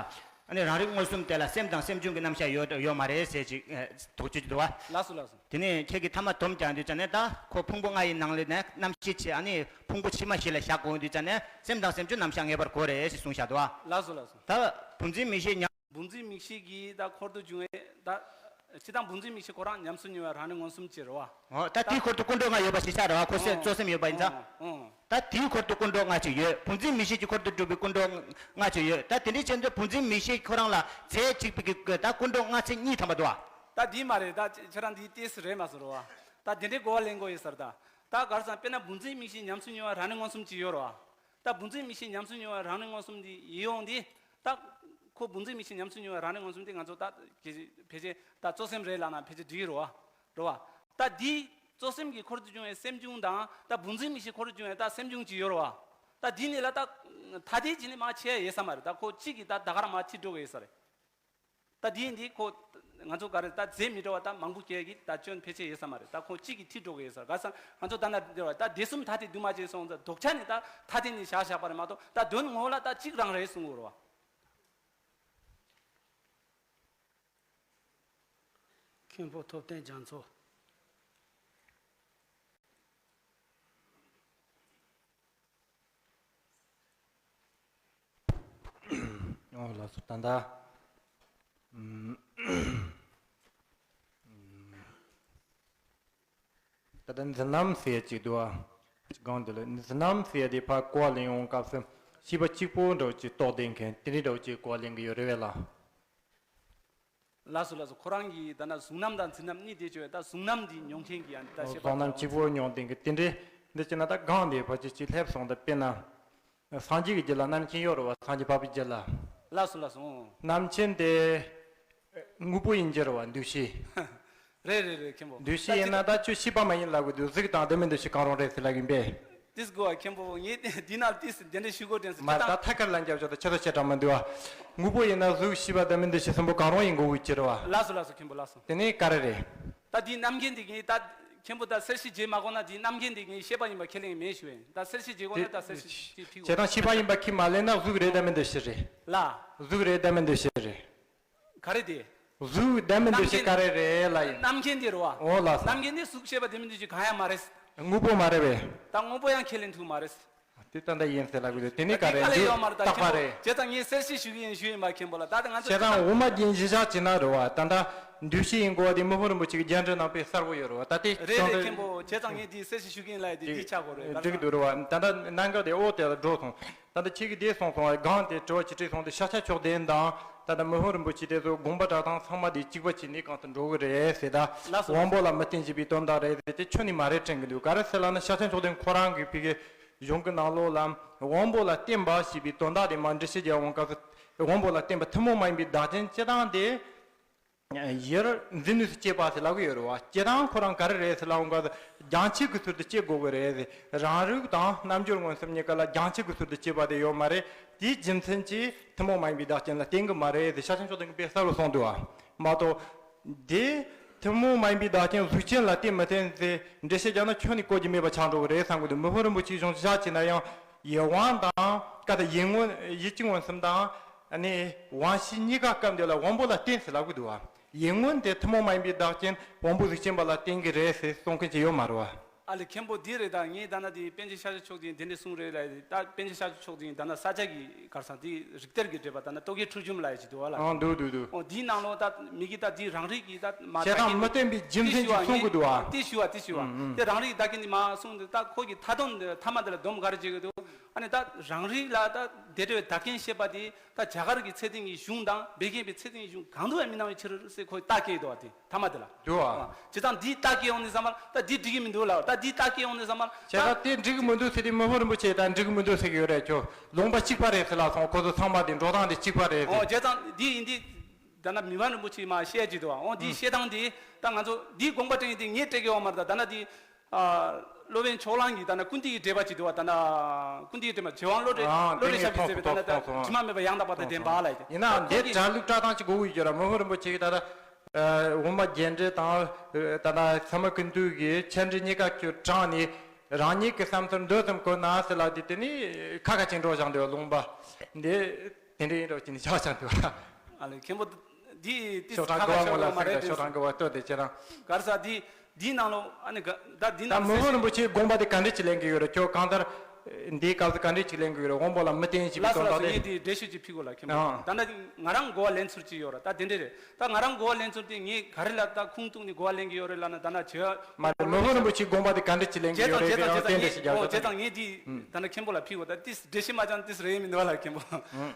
ཨ་ནི་རང་རིག་མངོན་སུམ་དེ་ལ་སེམས་དང་སེམས་བྱུང་གི་རྣམ་གཞག་ཡོད་ཡོད་མ་རེད་ཟེར་ཅིག་ཨ་དོགས་གཅོད་ཅིག་འདུག་བ། ལགས་སོ་ལགས་སོ། དེ་ནས་ཁྱེད་ཀྱིས་ཐ་མ་སྡོམ་རྒྱག་དུས་ཙ་ནས་ད་ཁོ་ཕུང་པོ་ལྔ་ཡི་ནང་ལས་ནས་རྣམ་ཤེས་ཆེ་ཨ་ནི་ཕུང་པོ་ཕྱི་མ་བཞི་ལ་བཞག་དགོས་དུས་ཙ་ནས་སེམས་དང་སེམས་བྱུང་རྣམ་གཞག་ངེས་པར་དགོས་རེད་ཞེས་གསུངས་བཞག་འདུག་བ། ལགས་སོ་ལགས་སོ། ད་བུམ་འཛིན་མིག་ཤེས་ཉམས། བུམ་འཛིན་མིག་ཤེས་ཀྱིས་ད་འཁོར་དུ་བྱུང་བའི་ད་སྤྱིར་བཏང་བུམ་འཛིན་མིག་ཤེས་ཁོ་རང་ཉམས་སུ་མྱོང་བའི་རང་རིག་མངོན་སུམ་ཅིག་རེད་བ། འོ་ད་དེའི་འཁོར་དུ་ཀུན་འགྲོ་ལྔ་ཡོད་པ་ཞིག་ཆགས་རེད་བ། ཁོ་སེམས་གཙོ་སེམས་ཡོད་པ་ཡིན་ཙང་། ཨོ། ད་དེའི་འཁོར་དུ་ཀུན་འགྲོ་ལྔ་ཅིག་ཡོད། བུམ་འཛིན་མིག་ཤེས་ཀྱི་འཁོར་དུ་གྲུབ་པའི་ཀུན་འགྲོ་ལྔ་ཅིག་ཡོད། ད་དེ་འདྲའི་ཕྱིར་དུ་བུམ་འཛིན་མིག་ཤེས་ཁོ་རང་ལ་ཚེ་གཅིག་པའི་གི་ད་ཀུན་འགྲོ་ལྔ་ཚེ་གཉིས་ཐམ་པ་འདུག་བ། ད་འདི་མ་རེད། ད་ཁྱེད་རང་འདི་ཏོག་ཙམ་རེད་མ་སོང་རེད་བ། ད་དེ་འདྲའི་གོ་བ་ལེན་དགོས་ཡོད་ས་རེད། ད་ད་ག་རེ་ཟེར་ན་དཔེར་ན་བུམ་འཛིན་མིག་ཤེས་ཉམས་སུ་མྱོང་བའི་རང་རིག་མངོན་སུམ་ཅིག་ཡོད་རེད་བ། ད་བུམ་འཛིན་མིག་ཤེས་ཉམས་སུ་མྱོང་བའི་རང་རིག་མངོན་སུམ་འདི་ཡིད་དབང་འདི་ད་ཁོ་བུམ་འཛིན་མིག་ཤེས་ཉམས་སུ་མྱོང་བའི་རང་རིག་མངོན་སུམ་འདི་ང་ཚོ་ད་ཕལ་ཆེར་ད་གཙོ་སེམས་རེད་ལབ་ན་ཕལ་ཆེར་འགྲིག་གི་རེད་བ། རེད་བ། ད་འདི་གཙོ་སེམས་ཀྱི་འཁོར་དུ་བྱུང་བའི་སེམས་བྱུང་དང་ད་བུམ་འཛིན་མིག་ཤེས་འཁོར་དུ་བྱུང་བའི་ད་སེམས་བྱུང་ཅིག་ཡོད་རེད་བ། ད་འདི་ནི་ལ་ད་ཐ་དད་ཀྱི་ནི་མ་ཆེ་ཡོད་ས་མ་རེད། ད་ཁོ་གཅིག་གིས་ད་ད་ག་རང་མ་ཁྲིད་འགྲོ་གི་ཡོད་ས་རེད། ད་འདི་འདི་ཁོ་ང་ཚོ་ག་རེ་ད་རྫས་མི་འདྲ་བ་ད་མང་པོ་སྐྱེ་གི་ད་སྐྱོན་ཕལ་ཆེར་ཡོད་ས་མ་རེད། ད་ཁོ་གཅིག་གིས་ཁྲིད་འགྲོ་གི་ཡོད་ས་རེད། ག་ས་ང་ཚོ་ད་ན་འདི་བ་ད་སྡེ་གསུམ་ཐ་དད་འདུས་མ་བྱས་སོང་ཙང་ལྡོག་ཆ་ནི་ད་ཐ་དད་ནི་བཞག་བཞག་པ་རེད་མ་གཏོགས་ད་དོན་ངོ་ལ་ད་གཅིག་རང་རེད་གསུང་གི་རེད་བ། མཁན་པོ་ཐུབ་བསྟན་རྒྱ་མཚོ། ཨོ་ལགས་སོ། ད་ལྟ་ཨམ། ད་ལྟ་འཛིན་རྣམ་ཟེར་ཅིག་འདུག་ཨ། སྒང་འདི་ལ་འཛིན་རྣམ་ཟེར་དེ་ཕར་གོ་བ་ལེན་ཡོང་སྐབས་སུ་ཤེས་པ་གཅིག་པོ་འདྲ་བོ་ཅིག་རྟོགས་བསྡད་མཁན་དེ་འདྲ་འདྲ་བོ་ཅིག་གོ་བ་ལེན་གི་ཡོད་རེད་བས་ལ། ལགས་སོ་ལགས་སོ། ཁོ་རང་གིས་ད་ན་གཟུང་རྣམ་དང་འཛིན་རྣམ་གཉིས་དེ་བརྗོད་ད་གཟུང་རྣམ་འདི་མྱོང་མཁན་གྱི་ཡང་ད་ཤེས་པ་གཟུང་རྣམ་གཅིག་པོ་མྱོང་བསྡད་མཁན་དེ་འདྲས་འདི་བྱས་ན་ད་གང་དེ་ཕལ་ཆེར་ཅིག་སླེབས་སོང་། ད་དཔེར་ན་སངས་རྒྱས་ཀྱི་རྒྱུད་ལ་རྣམ་མཁྱེན་ཡོད་རེད་བ། སངས་རྒྱས་འཕགས་པའི་རྒྱུད་ལ། ལགས་སོ་ལགས་སོ། རྣམ་མཁྱེན་དེ་དངོས་པོ་ཡིན་གྱི་རེད་བ། འདུ་ཤེས། རེད་རེད་རེད་མཁན་པོ། འདུ་ཤེས་ཡིན་ན་ད་ཁྱོད་ཤེས་པ་མ་ཡིན་ལབ་དགོས་འདུག་གཟུགས་དང་ལྡན་མིན་འདུ་ཤེས་གང་རུང་རེད་ཟེར་ལབ་ཡིན་པས། ཏིས་གོ་བ་མཁན་པོ་ངས་འདི་ན་ཏིས་དེ་འདྲ་ཞུ་དགོས་དྲན་སོང་། མ་ད་ད་ཐད་ཀར་ལན་རྒྱབ་ཆོག་ད་ཆེ་ད་ཆེ་དྲགས་མི་འདུག་བ། དངོས་པོ་ཡིན་ན་གཟུགས་ཤེས་པ་ལྡན་མིན་འདུ་ཤེས་གསུམ་པོ་གང་རུང་ཡིན་དགོས་ཀྱི་རེད་བ། ལགས་སོ་ལགས་སོ་མཁན་པོ་ལགས་སོ། དེ་ནས་ག་རེ་རེད། ད་འདི་རྣམ་མཁྱེན་འདི་ངས་ད་མཁན་པོ་ད་གསལ་བཤད་བྱེད་མ་དགོས་ན་འདི་རྣམ་མཁྱེན་འདི་ངས་ཤེས་པ་ཡིན་པ་ཁས་ལེན་མེད་ཞུ་བས། ད་གསལ་བཤད་བྱེད་དགོས་ན་ད་གསལ་བཤད་ཅིག་ཕུལ་དགོས། བྱས་ཙང་ཤེས་པ་ཡིན་པ་ཁས་མ་ལེན་ན་གཟུགས་རེད་ལྡན་མིན་འདུ་ཤེས་རེད། ལ། གཟུགས་རེད་ལྡན་མིན་འདུ་ཤེས་རེད། ག་རེ་དེ། གཟུགས་ལྡན་མིན་འདུ་ཤེས་ག་རེ་རེད་ལ་ཡིན། རྣམ་མཁྱེན་དེ་རེད་བ། འོ་ལགས་སོ། རྣམ་མཁྱེན་དེ་གཟུགས་ཤེས་པ་ལྡན་མིན་འདུ་ཤེས་གང་ཡང་མ་རེད། དངོས་པོ་མ་རེད་པས། ད་དངོས་པོ་ཡང་ཁས་ལེན་ཐུབ་མ་རེད། དེ་ད་ལྟ་ཡིན་ཟེར་ལབ་གི་འདུག་དེ་ནི་ག་རེ་འདི་ཡོད་མ་རེད། ད་རྟག་པ་མཁན་པོ་རེད། བྱས་ཙང་ངས་གསལ་བཤད་ཞུ་གི་ཡིན་ཞུ་ཡིན་པ་མཁན་པོ་ལ་ད་ང་ཚོ་བྱས་ཙང་དབུ་མ་རྒྱན་གཞི་བཞག་བྱས་ན་རེད་བ། ད་ལྟ་འདུ་ཤེས་ཡིན་དགོས་པ་དེ་མི་ཕམ་རིན་པོ་ཆེ་གི་རྒྱན་འགྲེལ་ནང་དཔེ་གསལ་པོ་ཡོད་རེད་བ། ད་དེ་རེད་རེད་མཁན་པོ། བྱས་ཙང་ངས་འདི་གསལ་བཤད་ཞུ་གི་ཡིན་ལ་ཡི་དེ་འདི་ཆགས་དགོས་རེད། འགྲིག་གི་འདུག་རེད་བ། ད་ལྟ་གནད་འགག་དེ་ཨོ་དེ་ལ་འགྲོ་སོང་། ད་ལྟ་ཁྱེད་ཀྱིས་དེ་གསུངས་སོང་བ། གང་དེ་དྲི་བ་ཅིག་དྲིས་སོང་དེ་ཤཱཀྱ་མཆོག་ལྡན་དང་ད་ལྟ་མི་ཕམ་རིན་པོ་ཆེ་དེ་ཚོ་དགོངས་པ་གྲགས་སྟངས་ཚང་མ་དེ་གཅིག་པ་བྱས་ནས་གང་དུ་འགྲོ་གི་རེད་ཟེར། ད་ལགས་སོ། དབང་པོ་ལ་མི་བརྟེན་བྱས་པའི་དོན་དག་རེད་ཟེར་དེ་ཁྱོན་ནས་མ་རེད་དྲན་གི་འདུག་ག་རེ་ཟེར་ལབ་ན་ཤཱཀྱ་མཆོག་ལྡན་ཁོ་རང་གི་ཕ་གི་གཞུང་གི་ནང་ལོགས་ལ་དབང་པོ་ལ་བརྟེན་པ་ཞེས་པའི་དོན་དག་དེ་མར་འགྲེལ་བཤད་རྒྱག་འོང་སྐབས་སུ་དབང་པོ་ལ་བརྟེན་པ་ཐུན་མོང་མ་ཡིན་པའི་བདག་རྐྱེན་སྤྱི་དང་དེ། ཡར་འཛིན་ནུས་སུ་བྱེད་པ་ཟེར་ལབ་ཀྱི་ཡོད་རེད་བ། སྤྱིར་བཏང་ཁོ་རང་ག་རེ་རེད་ཟེར་ལབ་འོང་ག་ཟེར། སྦྱང་བྱེད་ཀྱི་ཚུལ་དུ་བྱེད་དགོས་ཀྱི་རེད་ཟེར། རང་རིག་དང་རྣལ་འབྱོར་མངོན་སུམ་གཉིས་ཀ་ལ་སྦྱང་བྱེད་ཀྱི་ཚུལ་དུ་བྱེད་པ་དེ་ཡོད་མ་རེད། དེའི་རྒྱུ་མཚན་གྱིས་ཐུན་མོང་མ་ཡིན་པའི་བདག་རྐྱེན་ལ་བརྟེན་གྱི་མ་རེད་ཟེར་ཤེར་ཕྱིན་མཆོག་ལྡན་གྱིས་དཔེ་གསལ་པོ་གསུངས་འདུག་བ། མ་གཏོགས། དེ་ཐུན་མོང་མ་ཡིན་པའི་བདག་རྐྱེན་གཟུགས་ཅན་ལ་བརྟེན་མི་བརྟེན་ཟེར་འགྲེལ་བཤད་རྒྱག་ན་ཁྱོན་ནས་གོ་རྒྱུ་མེད་པ་ཆགས་འགྲོ་གི་རེད་བསམ་གྱི་འདུག་མི་ཕམ་རིན་པོ་ཆེའི་གཞུང་བཞག་བྱས་ན་ཡང་ཡིད་དབང་དང་ཀ་ད་ཡིད་མངོན་ཡིད་ཀྱི་མངོན་སུམ་དང་ཨ་ནི་དབང་ཤེས་གཉིས་ཀ་སྐབས་འདི་ལ་དབང་པོ་ལ་བརྟེན་ཟེར་ལབ་གི་འདུག་བ། ཡིད་མངོན་དེ་ཐུན་མོང་མ་ཡིན་པའི་བདག་རྐྱེན་དབང་པོ་གཟུགས་ཅན་པ་ལ་བརྟེན་གྱི་རེད་ཟེར་གསུང་མཁན་ཅིག་ཡོད་མ་རེད་བ། ཨ་ལེ་མཁན་པོ་འདི་རེད། ད་ངས་ད་ན་དེ་པཎ་ཆེན་ཤཱཀྱ་མཆོག་ཅིག་འདི་འདྲ་གསུང་རེད་ལ། ད་པཎ་ཆེན་ཤཱཀྱ་མཆོག་ཅིག་ད་ན་ས་སྐྱ་གི་གར་ས་དེ་རིགས་གཏེར་གྱི་འགྲེལ་པ་ད་ན་རྟོག་གེའི་ཁྲིད་རྒྱུན་ལ་ཡ་ཅིག་འདུག་བ་ལ། ཨང་འདུག་འདུག་འདུག་ཨོ་དེའི་ནང་ལོ་ད་མི་གི་ད་དེ་རང་རིག་གི་ད་མ་བྱས་ཙང་མི་བརྟེན་པའི་རྒྱུ་མཚན་ཅིག་གསུང་གི་འདུག་བ། དེ་ཞུ་བ་དེ་ཞུ་བ་ཨང་ཨང་། དེ་རང་རིག་ད་གིན་དེ་མ་གསུང་དེ་ད་ཁོ་གི་མཐའ་དོན་དེ་མཐའ་མ་དེ་ལ་སྡོམ་ག་རེ་བྱེད་གི་འདུག་ཨ་ནི་ད་རང་རིག་ལ་ད་དེ་འདྲ་བའི་བདག་རྐྱེན་བཤད་པ་དེ་ད་རྒྱ་གར་གྱི་ཚད་ལྡན་གྱི་གཞུང་དང་བད་ཀན་པའི་ཚད་ལྡན་གྱི་གཞུང་གང་དུ་ཡང་མི་སྣང་བའི་ཕྱིར་ཟེར་ཁོས་རྟགས་བཀོད་འདུག་བ། དེ་མཐའ་མ་དེ་ལ། འདུག་བ། བྱས་ཙང་འདིའི་རྟགས་བཀོད་ཡོང་ནས་བསམ་པར་ད་འདི་འགྲིག་གི་མི་འདུག་ལ། ད་འདིའི་རྟགས་བཀོད་ཡོང་ནས་བསམ་པར་བྱས་ཙང་དེ་འགྲིག་གི་མི་འདུག་ཟེར་དེ་མི་ཕམ་རིན་པོ་ཆེ་ད་འགྲིག་གི་མི་འདུག་ཟེར་གི་ཡོད་རེད། ཁྱོད་ལུང་པ་གཅིག་པ་རེད་ཟེར་ལབ་སོང་། ཁོ་ཚོ་ཚང་མ་དེ་འགྲོ་སྟངས་དེ་གཅིག་པ་རེད་ཨོ་ཟེར། བྱས་ཙང་འདི་ཡིན་དུས་ད་ན་མི་ཕམ་རིན་པོ་ཆེས་མ་བཤད་ཀྱི་འདུག་བ། ཨོ་འདིའི་ཨུ། བཤད་སྟངས་དེ་ད་ང་ཚོ་འདིའི་དགོངས་པ་དྲན་ཡིན་དེ་ངས་སྤྲད་གི་ཡོད་མ་རེད། ད་ད་ན་འདི་ཨ་སློབ་དཔོན་ཕྱོགས་གླང་གིས་ད་ན་ཀུན་བཏུས་ཀྱི་འགྲེལ་པ་ཅིག་འདུག་བ། ད་ན་ཀུན་བཏུས་ཀྱི་འགྲེལ་པ་རྗེ་དབང་བློ་གྲོས་ཨ་བློ་གྲོས་དེ་ཞབས་ཀྱིས་མཐོང་མཛད་པའི་ད་ན་ད་མཐོང་སོང་། དྲི་མ་མེད་པ་ཡང་དག་པ་དང་ལྡན་པ་ལ་ཡིན། ཡིན་ནའང་འདི་གྲྭ་ལུགས་བཀྲག་མདངས་ཅིག་དགོས་ཀྱི་ཡོད་ར། མི་ཕམ་རིན་པོ་ཆེ་གིས་ད་ལྟ་ཨ་དབུ་མ་རྒྱས་འགྲེལ་དང་ད་ལྟ་ཚད་མ་ཀུན་བཏུས་ཀྱི་ཆེད་འགྲེལ་གཉིས་ཀ་ཁྱོད་དྲངས་ནས་རང་ཉིད་ཀྱི་བསམ་ཚུལ་འདོད་ཙམ་བཀོད་ན་ཟེར་ལབ་དུས་དེ་ནི་ཁ་ཁ་ཅིག་འགྲོ་བཞག་འདུག་ལུང་པ་འདི་དེ་འདྲ་ཡིན་འགྲོ་ཅིག་ནི་བཞག་བཞག་འདུག་ཨ་ལེ་མཁན་པོ་འདི་ཏིས་ཤོག་ཁྲ་ཁ་ཁ་གོ་བ་ཆོག་མོ་ལ་ཡོད་མ་རེད་ཟེར་དེ། ཤོག་ཁྲ་གོ་བ་ལྟོས་དེ་ཁྱེད་རང་གར་ས་འདི་འདིའི་ནང་ལོ་ཨ་ནི་ག་ད་འདི་ད་ནང་མི་ཕམ་རིན་པོ་ཆེའི་དགོངས་པ་དེ་ག་འདྲ་ཅིག་ལེན་གི་ཡོད་རེད། ཁྱོད་གང་ལྟར་འདིའི་སྐབས་སུ་ག་འདྲ་ཅིག་ལེན་གི་ཡོད་རེད། དབང་པོ་ལ་མི་བརྟེན་ཞེས་པའི་ལགས་སོ་དོན་ལགས་སོ། དག་ངས་དེ་འགྲེལ་བཤད་ཅིག་ཕུལ་དགོས་ལ་མཁན་པོ། ཨང་། ད་ནི་ང་རང་གོ་བ་ལེན་ཚུལ་ཅིག་ཡོད་ར། ད་དེ་འདྲ་རེད། ད་ང་རང་གོ་བ་ལེན་ཚུལ་དེ་ངས་ག་རེ་ལ་ད་ཁུངས་གཏུགས་ནས་གོ་བ་ལེན་གི་ཡོད་རེད་ལབ་ན། ད་ན་བྱེད་མ་རེད། མི་ཕམ་རིན་པོ་ཆེའི་དགོངས་པ་དེ་ག་འདྲ་ཅིག་ལེན་གི་ཡོད་རེད། ཁྱེད་རང་བརྟེན་འདྲ་ཞིག་རྒྱག་ད། ད་ངས་དེ་ད་ནི་མཁན་པོ་ལ་ཕུལ་དགོས། ད་དེ་འགྲེལ་བཤད་མ་བྱང་དེ་རེད་མི་འདུག་ལ་མཁན་པོ།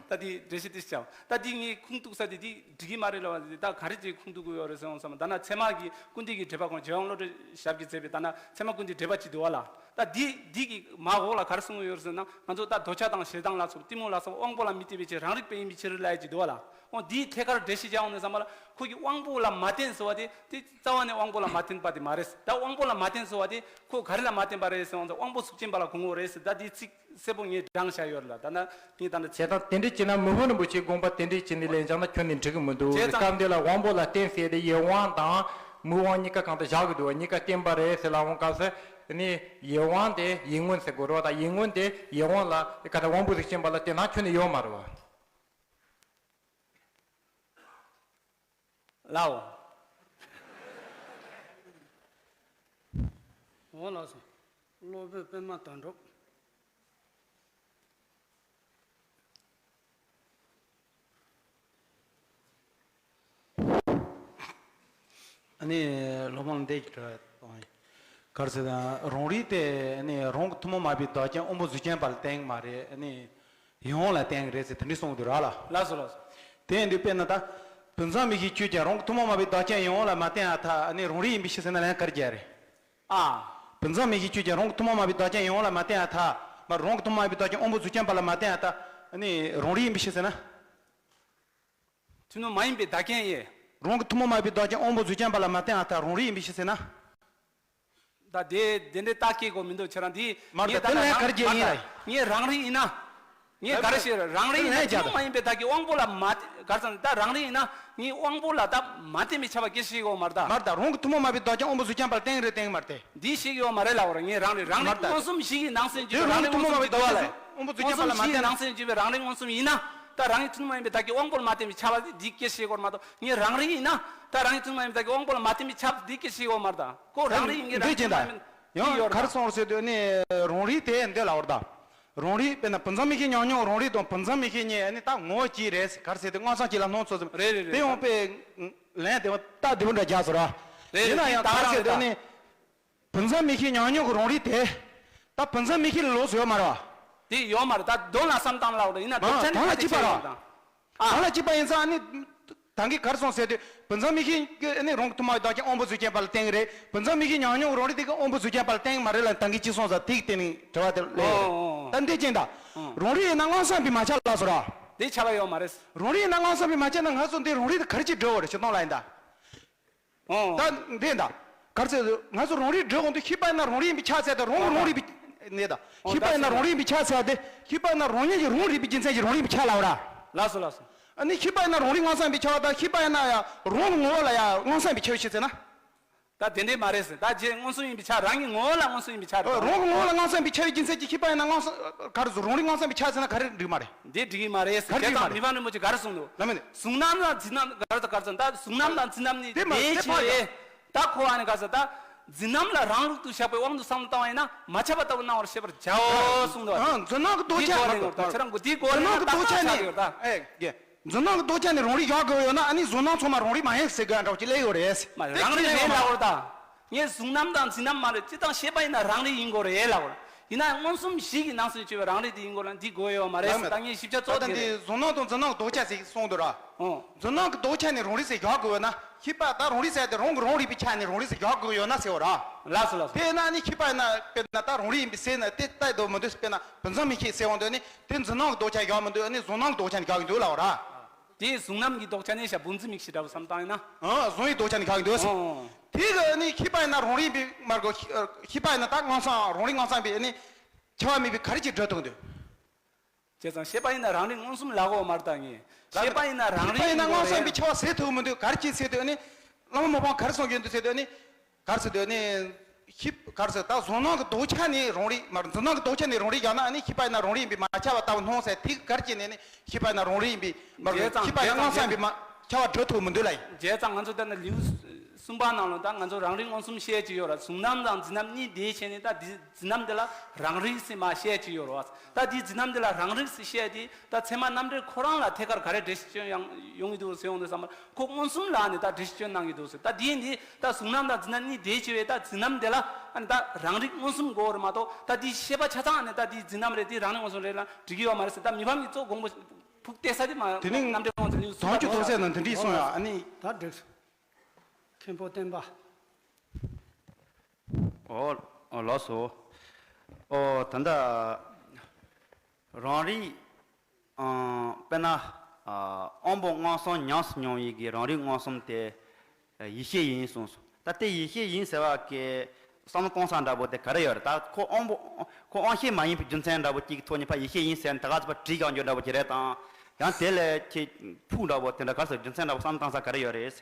ད་དེ་འགྲེལ་བཤད་དེ་བྱང་ད་དེ་ངས་ཁུངས་གཏུགས་ས་དེ་དེ་འགྲིག་གི་མ་རེད་ལབ་པ་དེ་ད་ག་རེ་ཅིག་ཁུངས་གཏུགས་དགོས་ཡོད་རེད་ཟེར་འོང་བསམ། ད་ན་ཚད་མ་གི་ཀུན་བཏུས་ཀྱི་འགྲེལ་པ་ཁོང་རྗེ་དབང་བློ་གྲོས་ཞབས་ཀྱིས་མཛད་པའི་ད་ན་ཚད་མ་ཀུན་བཏུས་འགྲེལ་པ་ཅིག་འདུག་བ་ལ། ད་འདི་འདི་གི་མ་འོག་ལ་ག་རེ་གསུངས་ཡོད་ཟེར་ན། ང་ཚོ་ད་འདོད་ཆགས་དང་ཞེ་སྡང་ལ་སོགས་གཏི་མུག་ལ་སོགས་དབང་པོ་ལ་མི་བརྟེན་པའི་ཕྱིར་རང་རིག་པས་ཡིན་པའི་ཕྱིར་ལབ་ཡ་ཅིག་འདུག་བ་ལ། འོ་འདིའི་ཐད་ཀར་འགྲེལ་བཤད་རྒྱག་འོང་ནས་བསམ་པ་ལ་ཁོ་གི་དབང་པོ་ལ་མ་བརྟེན་ཟེར་བ་དེ་དེ་རྩ་བ་ནས་དབང་པོ་ལ་མ་བརྟེན་པ་དེ་མ་རེད། ད་དབང་པོ་ལ་མ་བརྟེན་ཟེར་བ་དེ་ཁོ་ག་རེ་ལ་མ་བརྟེན་པ་རེད་ཟེར་བ་ཚོ་དབང་པོ་གཟུགས་ཅན་པ་ལ་གོ་ངོ་རེད་ཟེར། ད་འདི་ཚིག་གསལ་པོ་ངས་དྲངས་བཞག་ཡོད་རེད་ལ། ད་ན་ངས་ད་ན་བྱས་ཙང་དེ་འདྲ་བྱས་ན་མི་ཕམ་རིན་པོ་ཆེའི་དགོངས་པ་དེ་འདྲ་བྱས་ནས་ལེན་བཞག་ན་ཁྱོན་ནས་འགྲིག་གི་མི་འདུག་བྱས་ཙང་སྐབས་འདི་ལ་དབང་པོ་ལ་བརྟེན་ཟེར་དེ་ཡིད་དབང་དང་མིག་དབང་གཉིས་ཀ་གང་དུ་བཞག་གི་འདུག་གཉིས་ཀ་བརྟེན་པ་རེད་ཟེར་ལབ་འོང་སྐབས་སུ། ནི་ཡིད་དབང་དེ་ཡིད་མངོན་ཟེར་དགོས་རེད་བ། ད་ཡིད་མངོན་དེ་ཡིད་དབང་ལ་ག་ད་དབང་པོ་གཟུགས་ཅན་པ་ལ་བརྟེན་ན་ཁྱོན་ནས་ཡོད་མ་རེད་བ། ལའོ། འོ་ལགས་སོ། སློབ་དཔོན་པདྨ་དོན་གྲུབ། ཨ་ནི་སློབ་དཔོན་འདི་གི་དྲི་བ་དང་། ག་རེ་ཟེར་ན་རང་རིག་དེ་ཨ་ནི་རང་གི་ཐུན་མོང་མ་ཡིན་པའི་བདག་རྐྱེན་དབང་པོ་གཟུགས་ཅན་པ་ལ་བརྟེན་གྱི་མ་རེད། ཨ་ནི་ཡིད་དབང་ལ་བརྟེན་གྱི་རེད་ཟེར་དེ་འདྲ་གསུངས་འདུག་ར་ལ། ལགས་སོ་ལགས་སོ། དེ་ཡིན་དུས་དཔེར་ན་ད་བུམ་འཛིན་མིག་ཤེས་ཆོས་ཅན་རང་གི་ཐུན་མོང་མ་ཡིན་པའི་བདག་རྐྱེན་ཡིད་དབང་ལ་མ་བརྟེན་ཡ་ཐ་ཨ་ནི་རང་རིག་ཡིན་པའི་ཕྱིར་ཟེར་ན་ལན་ག་རེ་རྒྱག་རེད། ཨ། བུམ་འཛིན་མིག་ཤེས་ཆོས་ཅན་རང་གི་ཐུན་མོང་མ་ཡིན་པའི་བདག་རྐྱེན་ཡིད་དབང་ལ་མ་བརྟེན་ཡ་ཐ། མ་རང་གི་ཐུན་མོང་མ་ཡིན་པའི་བདག་རྐྱེན་དབང་པོ་གཟུགས་ཅན་པ་ལ་མ་བརྟེན་ཡ་ཐ། ཨ་ནི་རང་རིག་ཡིན་པའི་ཕྱིར་ཟེར་ན། ཐུན་མོང་མ་ཡིན་པའི་བདག་རྐྱེན་ཡིན། རང་གི་ཐུན་མོང་མ་ཡིན་པའི་བདག་རྐྱེན་དབང་པོ་གཟུགས་ཅན་པ་ལ་མ་བརྟེན་ཡ་ཐ་རང་རིག་ཡིན་པའི་ཕྱིར་ཟེར་ན། ད་དེ་དེ་འདྲའི་རྟགས་སྐྱེ་དགོས་མི་འདུག་ཁྱེད་རང་དེ། མར་ངས་ད་ད་དེ་ལན་ལན་ག་རེ་རྒྱག་ཡིན་ལ། ངས་རང་རིག་ཡིན་ན། ངས་ག་རེ་ཞིག་རང་རིག་ཡིན་ན་ཐུན་མོང་མ་ཡིན་པའི་བདག་གི་དབང་པོ་ལ་མ་ག་རེ་ཟེར་ན་ད་རང་རིག་ཡིན་ན་ངའི་དབང་པོ་ལ་ད་མ་བརྟེན་པའི་ཁྱབ་པ་སྐྱེ་ཤེས་ཡོད་མ་རེད་ད། མར་ད་རང་གི་ཐུན་མོང་མ་ཡིན་པའི་བདག་རྐྱེན་དབང་པོ་གཟུགས་ཅན་པ་ལ་བརྟེན་གྱི་རེད་བརྟེན་གྱི་མ་རེད་དེ། འདི་ཤེས་ཀྱི་ཡོད་མ་རེད་ལབ་པ་རེད། ངས་རང་རིག་རང་རིག་མངོན་སུམ་གཞི་ཡི་ནང་ཚན་གྱི་རང་རིག་མངོན་སུམ་གཞི་ཡི་ནང་ཚན་གྱི་བའི་རང་རིག་མངོན་སུམ་ཡིན་ན་ད་རང་གི་ཐུན་མོང་མ་ཡིན་པའི་བདག་གི་དབང་པོ་ལ་མ་བརྟེན་པའི་ཁྱབ་པ་འདི་སྐྱེ་ཤེས་ཀྱི་ཡོད་མ་གཏོགས་ངས་རང་རིག་ཡིན་ན་ད་རང་གི་ཐུན་མོང་མ་ཡིན་པའི་བདག་གི་དབང་པོ་ལ་མ་བརྟེན་པའི་ཁྱབ་འདི་སྐྱེ་ཤེས་ཀྱི་ཡོད་མ་རེད་ད། ཁོ་རང་རིག་ཡིན་གྱི་རང་རིག་ཐུན་མོང་མ་ཡིན་ཡིན་ཡོད་རེད་ད། གར་སོང་ཟེར་དུས་ནི་རང་རིག་དེ་འདི་ལབ་པ་རེད་ད། རང་རིག་དཔེར་ན་བུམ་འཛིན་མིག་ཤེས་ཉམས་མྱོང་རང་རིག་དང་བུམ་འཛིན་མིག་ཤེས་གཉིས་ནི་ད་ངོ་བོ་གཅིག་རེད་ག་རེ་ཟེར་དུས་མངོན་སུམ་གཅིག་ལ་སྣང་ཚུལ་ཙམ་རེད་རེད་དེ་རེད། ཡང་དཔེ་ལན་དེ་རྟགས་བདེ་པོ་འདྲ་རྒྱག་སོང་ར། རེད་ཡིན་ན་རེད་ཡང་དེ་ག་རེ་ད་ཟེར་དུས་ནི་བུམ་འཛིན་མིག་ཤེས་ཉམས་མྱོང་གི་རང་རིག་དེ་ད་བུམ་འཛིན་མིག་ཤེས་ལ་ལོགས་སུ་ཡོད་མ་རེད་བ། དེ་ཡོད་མ་རེད་ད་དོན་ལ་བསམ་བཏང་ལ་འོ་ཡིན་ན་དོན་ཨ་ཆ་ནི་དོན་ལ་ཁ་གཅིག་ཅིག་པ་ར། ཡོད་དང་། ཨ། དོན་ལ་གཅིག་པ་ཡིན་ཙང་ནི། ད་གིན་གར་སོང་ཟེར་དུས་བུམ་འཛིན་མིག་ཤེས་ཀྱི་ནི་རང་གི་ཐུན་མོང་བདག་རྐྱེན་དབང་པོ་གཟུགས་ཅན་པ་ལ་བརྟེན་གྱི་རེད། བུམ་འཛིན་མིག་ཤེས་ཉམས་མྱོང་རང་རིག་དེ་གི་དབང་པོ་གཟུགས་ཅན་པ་ལ་བརྟེན་གྱི་མ་རེད་ལབ་ནས་ད་གིན་གཅིག་སོང་ཙང་དེ་གི་སྟེང་ནས་དྲི་བ་དེ་སླེབས་ཡོད་རེད། ཨོ་ཨོ་ཨོ། ད་འདི་ཅན་ད། ཨོ། རང་རིག་ཡིན་ན་མངོན་སུམ་པའི་མ་ཁྱབ་ལ་སོ་ར། དེ་ཁྱབ་པ་ཡོད་མ་རེད། རང་རིག་ཡིན་ན་མངོན་སུམ་པའི་མ་ཁྱབ་ན་ང་ཚོ་འདི་རང་རིག་དེ་ག་རེ་ཅིག་འགྲོ་བ་རེད་ཞིག་གཏོང་ལ་ཡིན་ད། ཨོ། ད་འདི་ད། ག་རེ་ཟེར། ང་ཚོ་རང་རིག་འགྲོ་གོང་དུ་ཤེས་པ་ཡིན་ན་རང་རིག་ཡིན་པའི་ཆ་ཚད་དང་རང་གི་རང་རིག་པའི་གནས་དང་། ཨོ། ཤེས་པ་ཡིན་ན་རང་རིག་ཡིན་པའི་ཆ་ཚད་དེ། ཤེས་པ་ཡིན་ན་རང་ཉིད་ཀྱི་རང་རིག་པའི་རྒྱུ་མཚན་གྱིས་རང་རིག་ཡིན་པའི་ཆ་ལབ་ར། ལགས་སོ་ལགས་སོ། ཨ་ནི་ཤེས་པ་ཡིན་ན་རང་རིག་མངོན་སུམ་ཡིན་པའི་ཆ་དང་ཤེས་པ་ཡིན་ན་ཡང་རང་གི་ངོ་བོ་ལ་ཡང་མངོན་སུམ་ཡིན་པའི་ཆ་ཡོད་ཤེས་ཟེར་ན། ད་དེ་འདྲས་མ་རེད་ཟེར། ད་རྗེ་མངོན་སུམ་ཡིན་པའི་ཆ་རང་གི་ངོ་བོ་ལ་མངོན་སུམ་ཡིན་པའི་ཆ་རེད། ཨོ། རང་གི་ངོ་བོ་ལ་མངོན་སུམ་ཡིན་པའི་ཆ་ཡོད་རྒྱུ་མཚན་གྱིས་ཤེས་པ་ཡིན་ན་མངོན་སུམ་ག་རེ་ཟེར། རང་རིག་མངོན་སུམ་ཡིན་པའི་ཆ་ཟེར་ན་ག་རེ་འགྲིག་མ་རེད། འདི་འགྲིག་གི་མ་རེད་ཟེར། ག་རེ་འགྲིག་མ་རེད། མི་ཕམ་རིན་པོ་ཆེ་ག་རེ་གསུངས་འདུག་ལ་མིན། གཟུང་རྣམ་དང་འཛིན་རྣམ་ག་རེ་དང་ག་རེ་ཟེར། ད་གཟུང་རྣམ་དང་འཛིན་རྣམ་གཉིས་དེ་མ་དེ་ཆེ་མ་བས། ད་ཁོ་ཨ་ནི་ག་ཟེར། ད་འཛིན་རྣམ་ལ་རང་རིག་ཏུ་བཞག་པའི་དབང་དུ་བསམ་བློ་བཏང་བ་ཡིན་ན་མ་ཁྱབ་པ་ལྟ་བུ་སྣང་བར་བཤད་པར་བྱའོ་གསུངས་འདུག་ཨ། གཟུང་རྣམ་གྱི་ལྡོག་ཆ་འདི་མ་གོ་ལེན་གཏོགས། ཁྱེད་རང་གོ་འདི་གོ་ལེན་ན་གཟུང་རྣམ་གྱི་ལྡོག་ཆ་ཏག་ཏག་ནི། ཆགས་ཡོད་ད། ཨེ་ཀྱེ། གཟུང་རྣམ་གྱི་ལྡོག་ཆ་ནི་རང་རིག་བཞག་དགོས་ཡོད་ན། ཨ་ནི་གཟུང་རྣམ་ཚང་མ་རང་རིག་མ་ཡིན་ཟེར་དགོས་ཡ་འདྲ་བོ་ཅིག་སླེབས་ཡོད་རེད། མ་དེ་རང་རིག་ག་རེ་རེད་ལབ་དགོས་རེད་ད། ངས་གཟུང་རྣམ་དང་འཛིན་རྣམ་མ་རེད། སྤྱིར་བཏང་ཤེས་པ་ཡིན་ན་རང་རིག་ཡིན་དགོས་རེད་ལབ་དགོས་རེད། ཡིན་ན་མངོན་སུམ་བཞི་གི་ནང་གསེས་ཆེ་བའི་རང་རིག་དེ་ཡིན་དགོས་ལ་འདི་དགོས་ཡོད་མ་རེད་ཟེར། ད་ངས་ཞིབ་ཆ་ད་ལྟ་གཙོ་དེ་འདི་རེད། གཟུང་རྣམ་དང་འཛིན་རྣམ་གྱི་ལྡོག་ཆ་ཟེར་གསུངས་འདུག་ར། ཨོ། གཟུང་རྣམ་གྱི་ལྡོག་ཆ་ནི་རང་རིག་ཟེར་བཞག་དགོས་ན། ཤེས་པ་ད་རང་རིག་ཟེར་དེ་རང་གི་རང་རིག་པའི་ཆ་ནས་རང་རིག་ཟེར་བཞག་དགོས་ཡོད་ན་ཟེར་བ་ར། ལགས་སོ་ལགས་སོ། དེས་ན་ནི་ཤེས་པ་ཡིན་ན་དཔེར་ན་ད་རང་རིག་ཡིན་པའི་ཟེར་ན་དེ་ལྟ་དོ་མི་འདུག་དཔེར་ན་བུ་མཚམས་མི་ཤེས་ཟེར་འོང་དུས་ནི་དེ་འཛིན་རྣམ་གྱི་ལྡོག་ཆ་བཞག་མི་འདུག་ཨ་ནི་གཟུང་རྣམ་གྱི་ལྡོག་ཆ་ནས་བཞག་གི་འདུག་ལབ་པ་ར། དེ་གཟུང་རྣམ་གྱི་ལྡོག་ཆ་ནས་བཞག་བུ་མཚམས་མི་ཤེས་འདྲ་བོ་བསམ་བཏང་ཡིན་ན། ཨ། གཟུང་ཡིག་ལྡོག་ཆ་ནས་བཞག་གི་འདུག་ཨོ། དེ་གི་ནི་ཤེས་པ་ཡིན་ན་རང་རིག་ཡིན་པའི་མར་གོ། ཤེས་པ་ཡིན་ན་ད་མངོན་སུམ་རང་རིག་མངོན་སུམ་པའི་ནི་ཁྱབ་པ་མེད་པའི་ག་རེ་ཅིག་སྒྲུབ་ཐུབ་འདུག་བྱས་ཙང་ཤེས་པ་ཡིན་ན་རང་རིག་མངོན་སུམ་ལབ་དགོས་མ་རེད་ད། ངས་ཤེས་པ་ཡིན་ན་རང་རིག་ཤེས་པ་ཡིན་ན་མངོན་སུམ་པའི་ཁྱབ་པ་ཟེར་ཐུབ་མི་འདུག་ག་རེ་ཅིག་ཟེར་དུས་ནི། བླ་མ་མི་ཕམ་ག་རེ་གསུང་གི་འདུག་ཟེར་དུས་ནི། ག་རེ་ཟེར་དུས་ནི། ཤེས་ག་རེ་ཟེར། ད་གཟུང་རྣམ་གྱི་ལྡོག་ཆ་ནས་རང་རིག་མར་འཛིན་རྣམ་གྱི་ལྡོག་ཆ་ནས་རང་རིག་བཞག་ན་ནི་ཤེས་པ་ཡིན་ན་རང་རིག་ཡིན་པས་མ་ཁྱབ་པ་ལྟ་བུ་སྣང་ཟེར། དེ་ག་རེ་ཅིག་ནས་ནི་ཤེས་པ་ཡིན་ན་རང་རིག་ཡིན་པས་མར་བྱས་ཙང་ཤེས་པ་ཡིན་ན་མངོན་སུམ་པས་མ་ཁྱབ་པ་སྒྲུབ་ཐུབ་མི་འདུག་ལ་ཡིན། བྱས་ཙང་ང་ཚོ་ད་ནི་ལེའུ་གསུམ་པ་ནང་ལ་ད་ང་ཚོ་རང་རིག་མངོན་སུམ་བཤད་ཀྱི་ཡོད་ར། གཟུང་རྣམ་དང་འཛིན་རྣམ་གཉིས་དེའི་ཆ་ནས་ད་འདི་འཛིན་རྣམ་འདི་ལ་རང་རིག་ཟེར་མ་བཤད་ཀྱི་ཡོད་ར། ད་འདི་འཛིན་རྣམ་འདི་ལ་རང་རིག་ཟེར་བཤད་དེ། ད་ཚད་མ་རྣམ་འགྲེལ་ཁོ་རང་ལ་ཐད་ཀར་ག་རེ་འགྲེལ་བཤད་སྐྱོན་ཡང་ཡོང་གི་འདུག་ཟེར་ཡོང་དུས་ཙམ་པར་ཁོ་མངོན་སུམ་ལ་ནི་ད་འགྲེལ་བཤད་སྐྱོན་གནང་གི་འདུག་ཟེར། ད་འདི་འདི་ད་གཟུང་རྣམ་དང་འཛིན་རྣམ་གཉིས་དེའི་ཆ་བའི་ད་འཛིན་རྣམ་དེ་ལ་ཨ་ནི་ད་རང་རིག་མངོན་སུམ་དགོས་རེད་མ་གཏོགས། ད་འདི་ཤེས་པ་ཆ་ཚང་ཨ་ནི་ད་འདི་འཛིན་རྣམ་རེད། འདི་རང་རིག་མངོན་སུམ་རེད་ལ་འགྲིག་གི་ཡོད་མ་རེད་ཟེར། ད་མི་ཕམ་གྱི་གཙོ་དགོངས་པ་ཕུགས་གཏད་ས་དེ་མ་དེ་ནི་རྣམ་འགྲེལ་དབང་ཚད་ལེའུ་གསུམ་པ་དོན་གྱི་རྡོ་རྩ་ནང་དེ་འདྲས་གསུངས་ཡ། ཨ་ནི། ད་འགྲིག་སོང་། མཁན་པོ་བསྟན་པ། ཨོ། ཨོ། ལགས་སོ། ཨོ། ད་ལྟ་རང་རིག་ཨང་། དཔེར་ན། ཨ། དབང་པོ་མངོན་སུམ་ཉམས་སུ་མྱོང་བའི་གི་རང་རིག་མངོན་སུམ་དེ་ཡིད་ཤེས་ཡིན་གསུངས་སོང་། ད་དེ་ཡིད་ཤེས་ཡིན་ཟེར་བ་གི་བསམ་བློ་གཏོང་ས་འདྲ་པོ་དེ་ག་རེ་ཡོད་རེད། ད་ཁོ་དབང་པོ། ཁོ་དབང་ཤེས་མ་ཡིན་པའི་རྒྱུ་མཚན་འདྲ་པོ་གཅིག་གི་ཐོག་ནས་ཕར་ཡིད་ཤེས་ཡིན་ཟེར་ནས་ད་ག་ཚོད་ཕར་བྲིས་ཀྱང་འགྱོ་འདྲ་པོ་ཅིག་རེད་དང་། ཡང་དེ་ལས་ཁྱེད་ཕུགས་འདྲ་པོ་དེ་འདྲ་ག་ཚོད་རྒྱུ་མཚན་འདྲ་པོ་བསམ་བློ་གཏོང་ས་ག་རེ་ཡོད་རེད།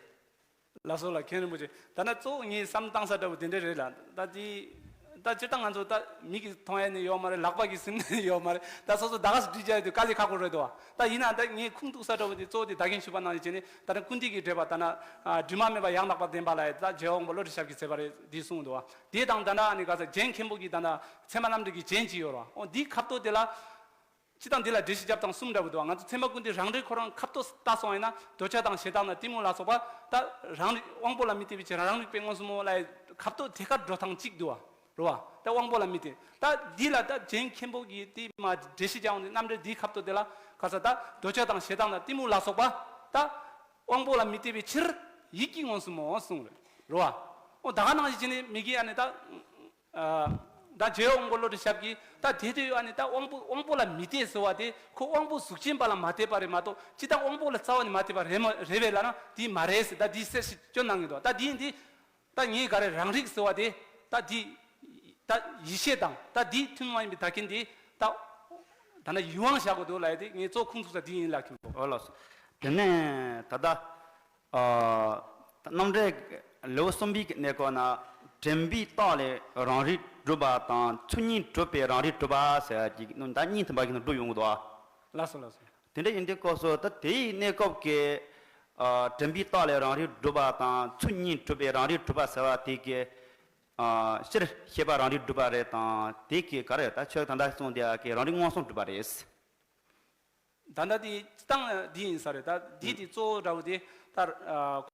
ལགས་སོ་ལགས། མཁན་རིན་པོ་ཆེ། ད་ནི་གཙོ་བོ་ངས་བསམ་བཏང་ས་འདྲ་བོ་དེ་འདྲ་རེད་ལ། ད་དེ་ད་སྤྱིར་བཏང་ང་ཚོ་ད་མིག་གིས་མཐོང་ཡ་ནི་ཡོད་མ་རེད། ལག་པ་གིས་ཟིན་ནི་ཡོད་མ་རེད། ད་སོ་སོ་ད་ག་སེ་བྲིས་བྱ་ཡ་དེ་དཀའ་ལས་ཁག་པོ་རེད་དོ། ད་ཡིན་ན་ད་ངས་ཁུངས་གཏུགས་ས་འདྲ་བོ་དེ་གཙོ་བོ་དེ་ད་གིན་ཞུས་པ་ནང་བཞིན་བྱས་ནས། ད་ནི་ཀུན་བཏུས་ཀྱི་འགྲེལ་པ་ད་ནི་ཨ་དྲི་མ་མེད་པ་ཡང་དག་པར་ལྡན་པ་ལ་ད་རྗེ་དབང་པོ་བློ་གྲོས་ཞབས་ཀྱིས་མཛད་པ་རེད་འདི་གསུངས་འདུག་བ། དེ་དང་ད་ནི་ཨ་ནི་ག་ས་རྒྱན་མཁན་པོ་གིས་ད་ནི་ཚད་མ་རྣམ་འགྲེལ་གྱི་རྒྱན་ཅིག་ཡོད་རེད་བ། འོ་འདིའི་ཁ་ཕྱོགས་དེ་ལ། སྤྱིར་བཏང་འདི་ལ་འགྲེལ་བཤད་རྒྱབ་སྟངས་གསུམ་འདྲ་བོ་འདུག་ང་ཚོ་ཚད་མ་ཀུན་བཏུས་རང་རིག་ཁོ་རང་ཁ་ཕྱོགས་ལྟ་སོང་ཡིན་ན། འདོད་ཆགས་དང་ཞེ་སྡང་དང་གཏི་མུག་ལ་སོགས་པ་ད་རང་རིག་དབང་པོ་ལ་དམིགས་ཏེ་བྱས་རང་རིག་པས་མངོན་སུམ་མོ་ལ་ཁ་ཕྱོགས་ཐད་ཀར་འགྲོ་སྟངས་གཅིག་འདུག་བ། རེད་བ། ད་དབང་པོ་ལ་དམིགས་ཏེ། ད་འདི་ལ་ད་རྒྱན་མཁན་པོ་གིས་དེ་མ་འགྲེལ་བཤད་རྒྱག་འོང་དུས་རྣམ་འགྲེལ་འདིའི་ཁ་ཕྱོགས་དེ་ལ་ག་ས་ད་འདོད་ཆགས་དང་ཞེ་སྡང་དང་གཏི་མུག་ལ་སོགས་པ་ད་དབང་པོ་ལ་དམིགས་ཏེ་བའི་ཕྱིར་ཡིད་ཀྱིས་མངོན་སུམ་མོ་གསུངས་རེད། རེད་བ། འོ་ད་ག་ནང་བཞིན་བྱས་ནས་མི་གིས་ཨ་ནི་ད། ཨ། ད་རྗེ་དབང་པོ་བློ་གྲོས་ཞབས་ཀྱིས་ད་དེ་དུས་ཨ་ནི་ད་དབང་པོ་དབང་པོ་ལ་མི་གཏད་ཟེར་བ་དེ་ཁོ་དབང་པོ་གཟུགས་ཅན་པ་ལ་མ་གཏད་པ་རེད་མ་གཏོགས་སྤྱིར་བཏང་དབང་པོ་ལ་རྩ་བ་ནས་མ་གཏད་པ་རེད་མ་རེད་པས་ལབ་ན་དེ་མ་རེད་ཟེར། ད་དེ་གསལ་བཤད་སྐྱོན་གནང་གི་འདུག་ད་དེ་ཡིན་དུས་ད་ངས་ག་རེ་རང་རིག་ཟེར་བ་དེ་ད་དེ་ད་ཡིད་ཤེས་དང་ད་དེ་ཐུན་མོང་མ་ཡིན་པའི་ད་གིན་དེ་ད་ད་ན་ཡུལ་དབང་བཞག་དགོས་འདུག་ལབ་ཡ་དེ་ངས་གཙོ་ཁུངས་གཏུགས་ས་དེ་ཡིན་ལགས་མཁན་པོ། ཨོ་ལགས་སོ། དེ་ནས་ད་ལྟ། ཨ། རྣམ་འགྲེལ་ལེའུ་གསུམ་པའི་གནས་སྐབས་ན་དྲན་པའི་རྟགས་ལས་རང་རིག་གྲུབ་པ་དང་ཚུལ་གཉིས་གྲུབ་པའི་རང་རིག་གྲུབ་པ་ཟེར་གྱི་ད་གཉིས་མཐུན་པ་གི་ནང་སྒྲུབ་ཡོང་གི་འདུག་ཨ། ལགས་སོ་ལགས་སོ། དེ་འདྲ་ཡིན་དུས་སྐབས་སུ་ད་དེའི་གནས་སྐབས་ཀྱི། ཨ། དྲན་པའི་རྟགས་ལས་རང་རིག་གྲུབ་པ་དང་ཚུལ་གཉིས་གྲུབ་པའི་རང་རིག་གྲུབ་པ་ཟེར་བ་དེ་གི། ཨ། སྤྱིར་ཤེས་པ་རང་རིག་གྲུབ་པ་རེད་དང་དེ་གི་ག་རེ་ད་ཁྱོད་ད་ལྟ་གསུངས་དེ་གི་རང་རིག་མངོན་སུམ་གྲུབ་པ་རེད། ད་ལྟ་དེ་སྤྱིར་བཏང་འདི་ཡིན་ས་རེད། ད་འདི་དེ་གཙོ་བོ་འདྲ་བོ་དེ་ད་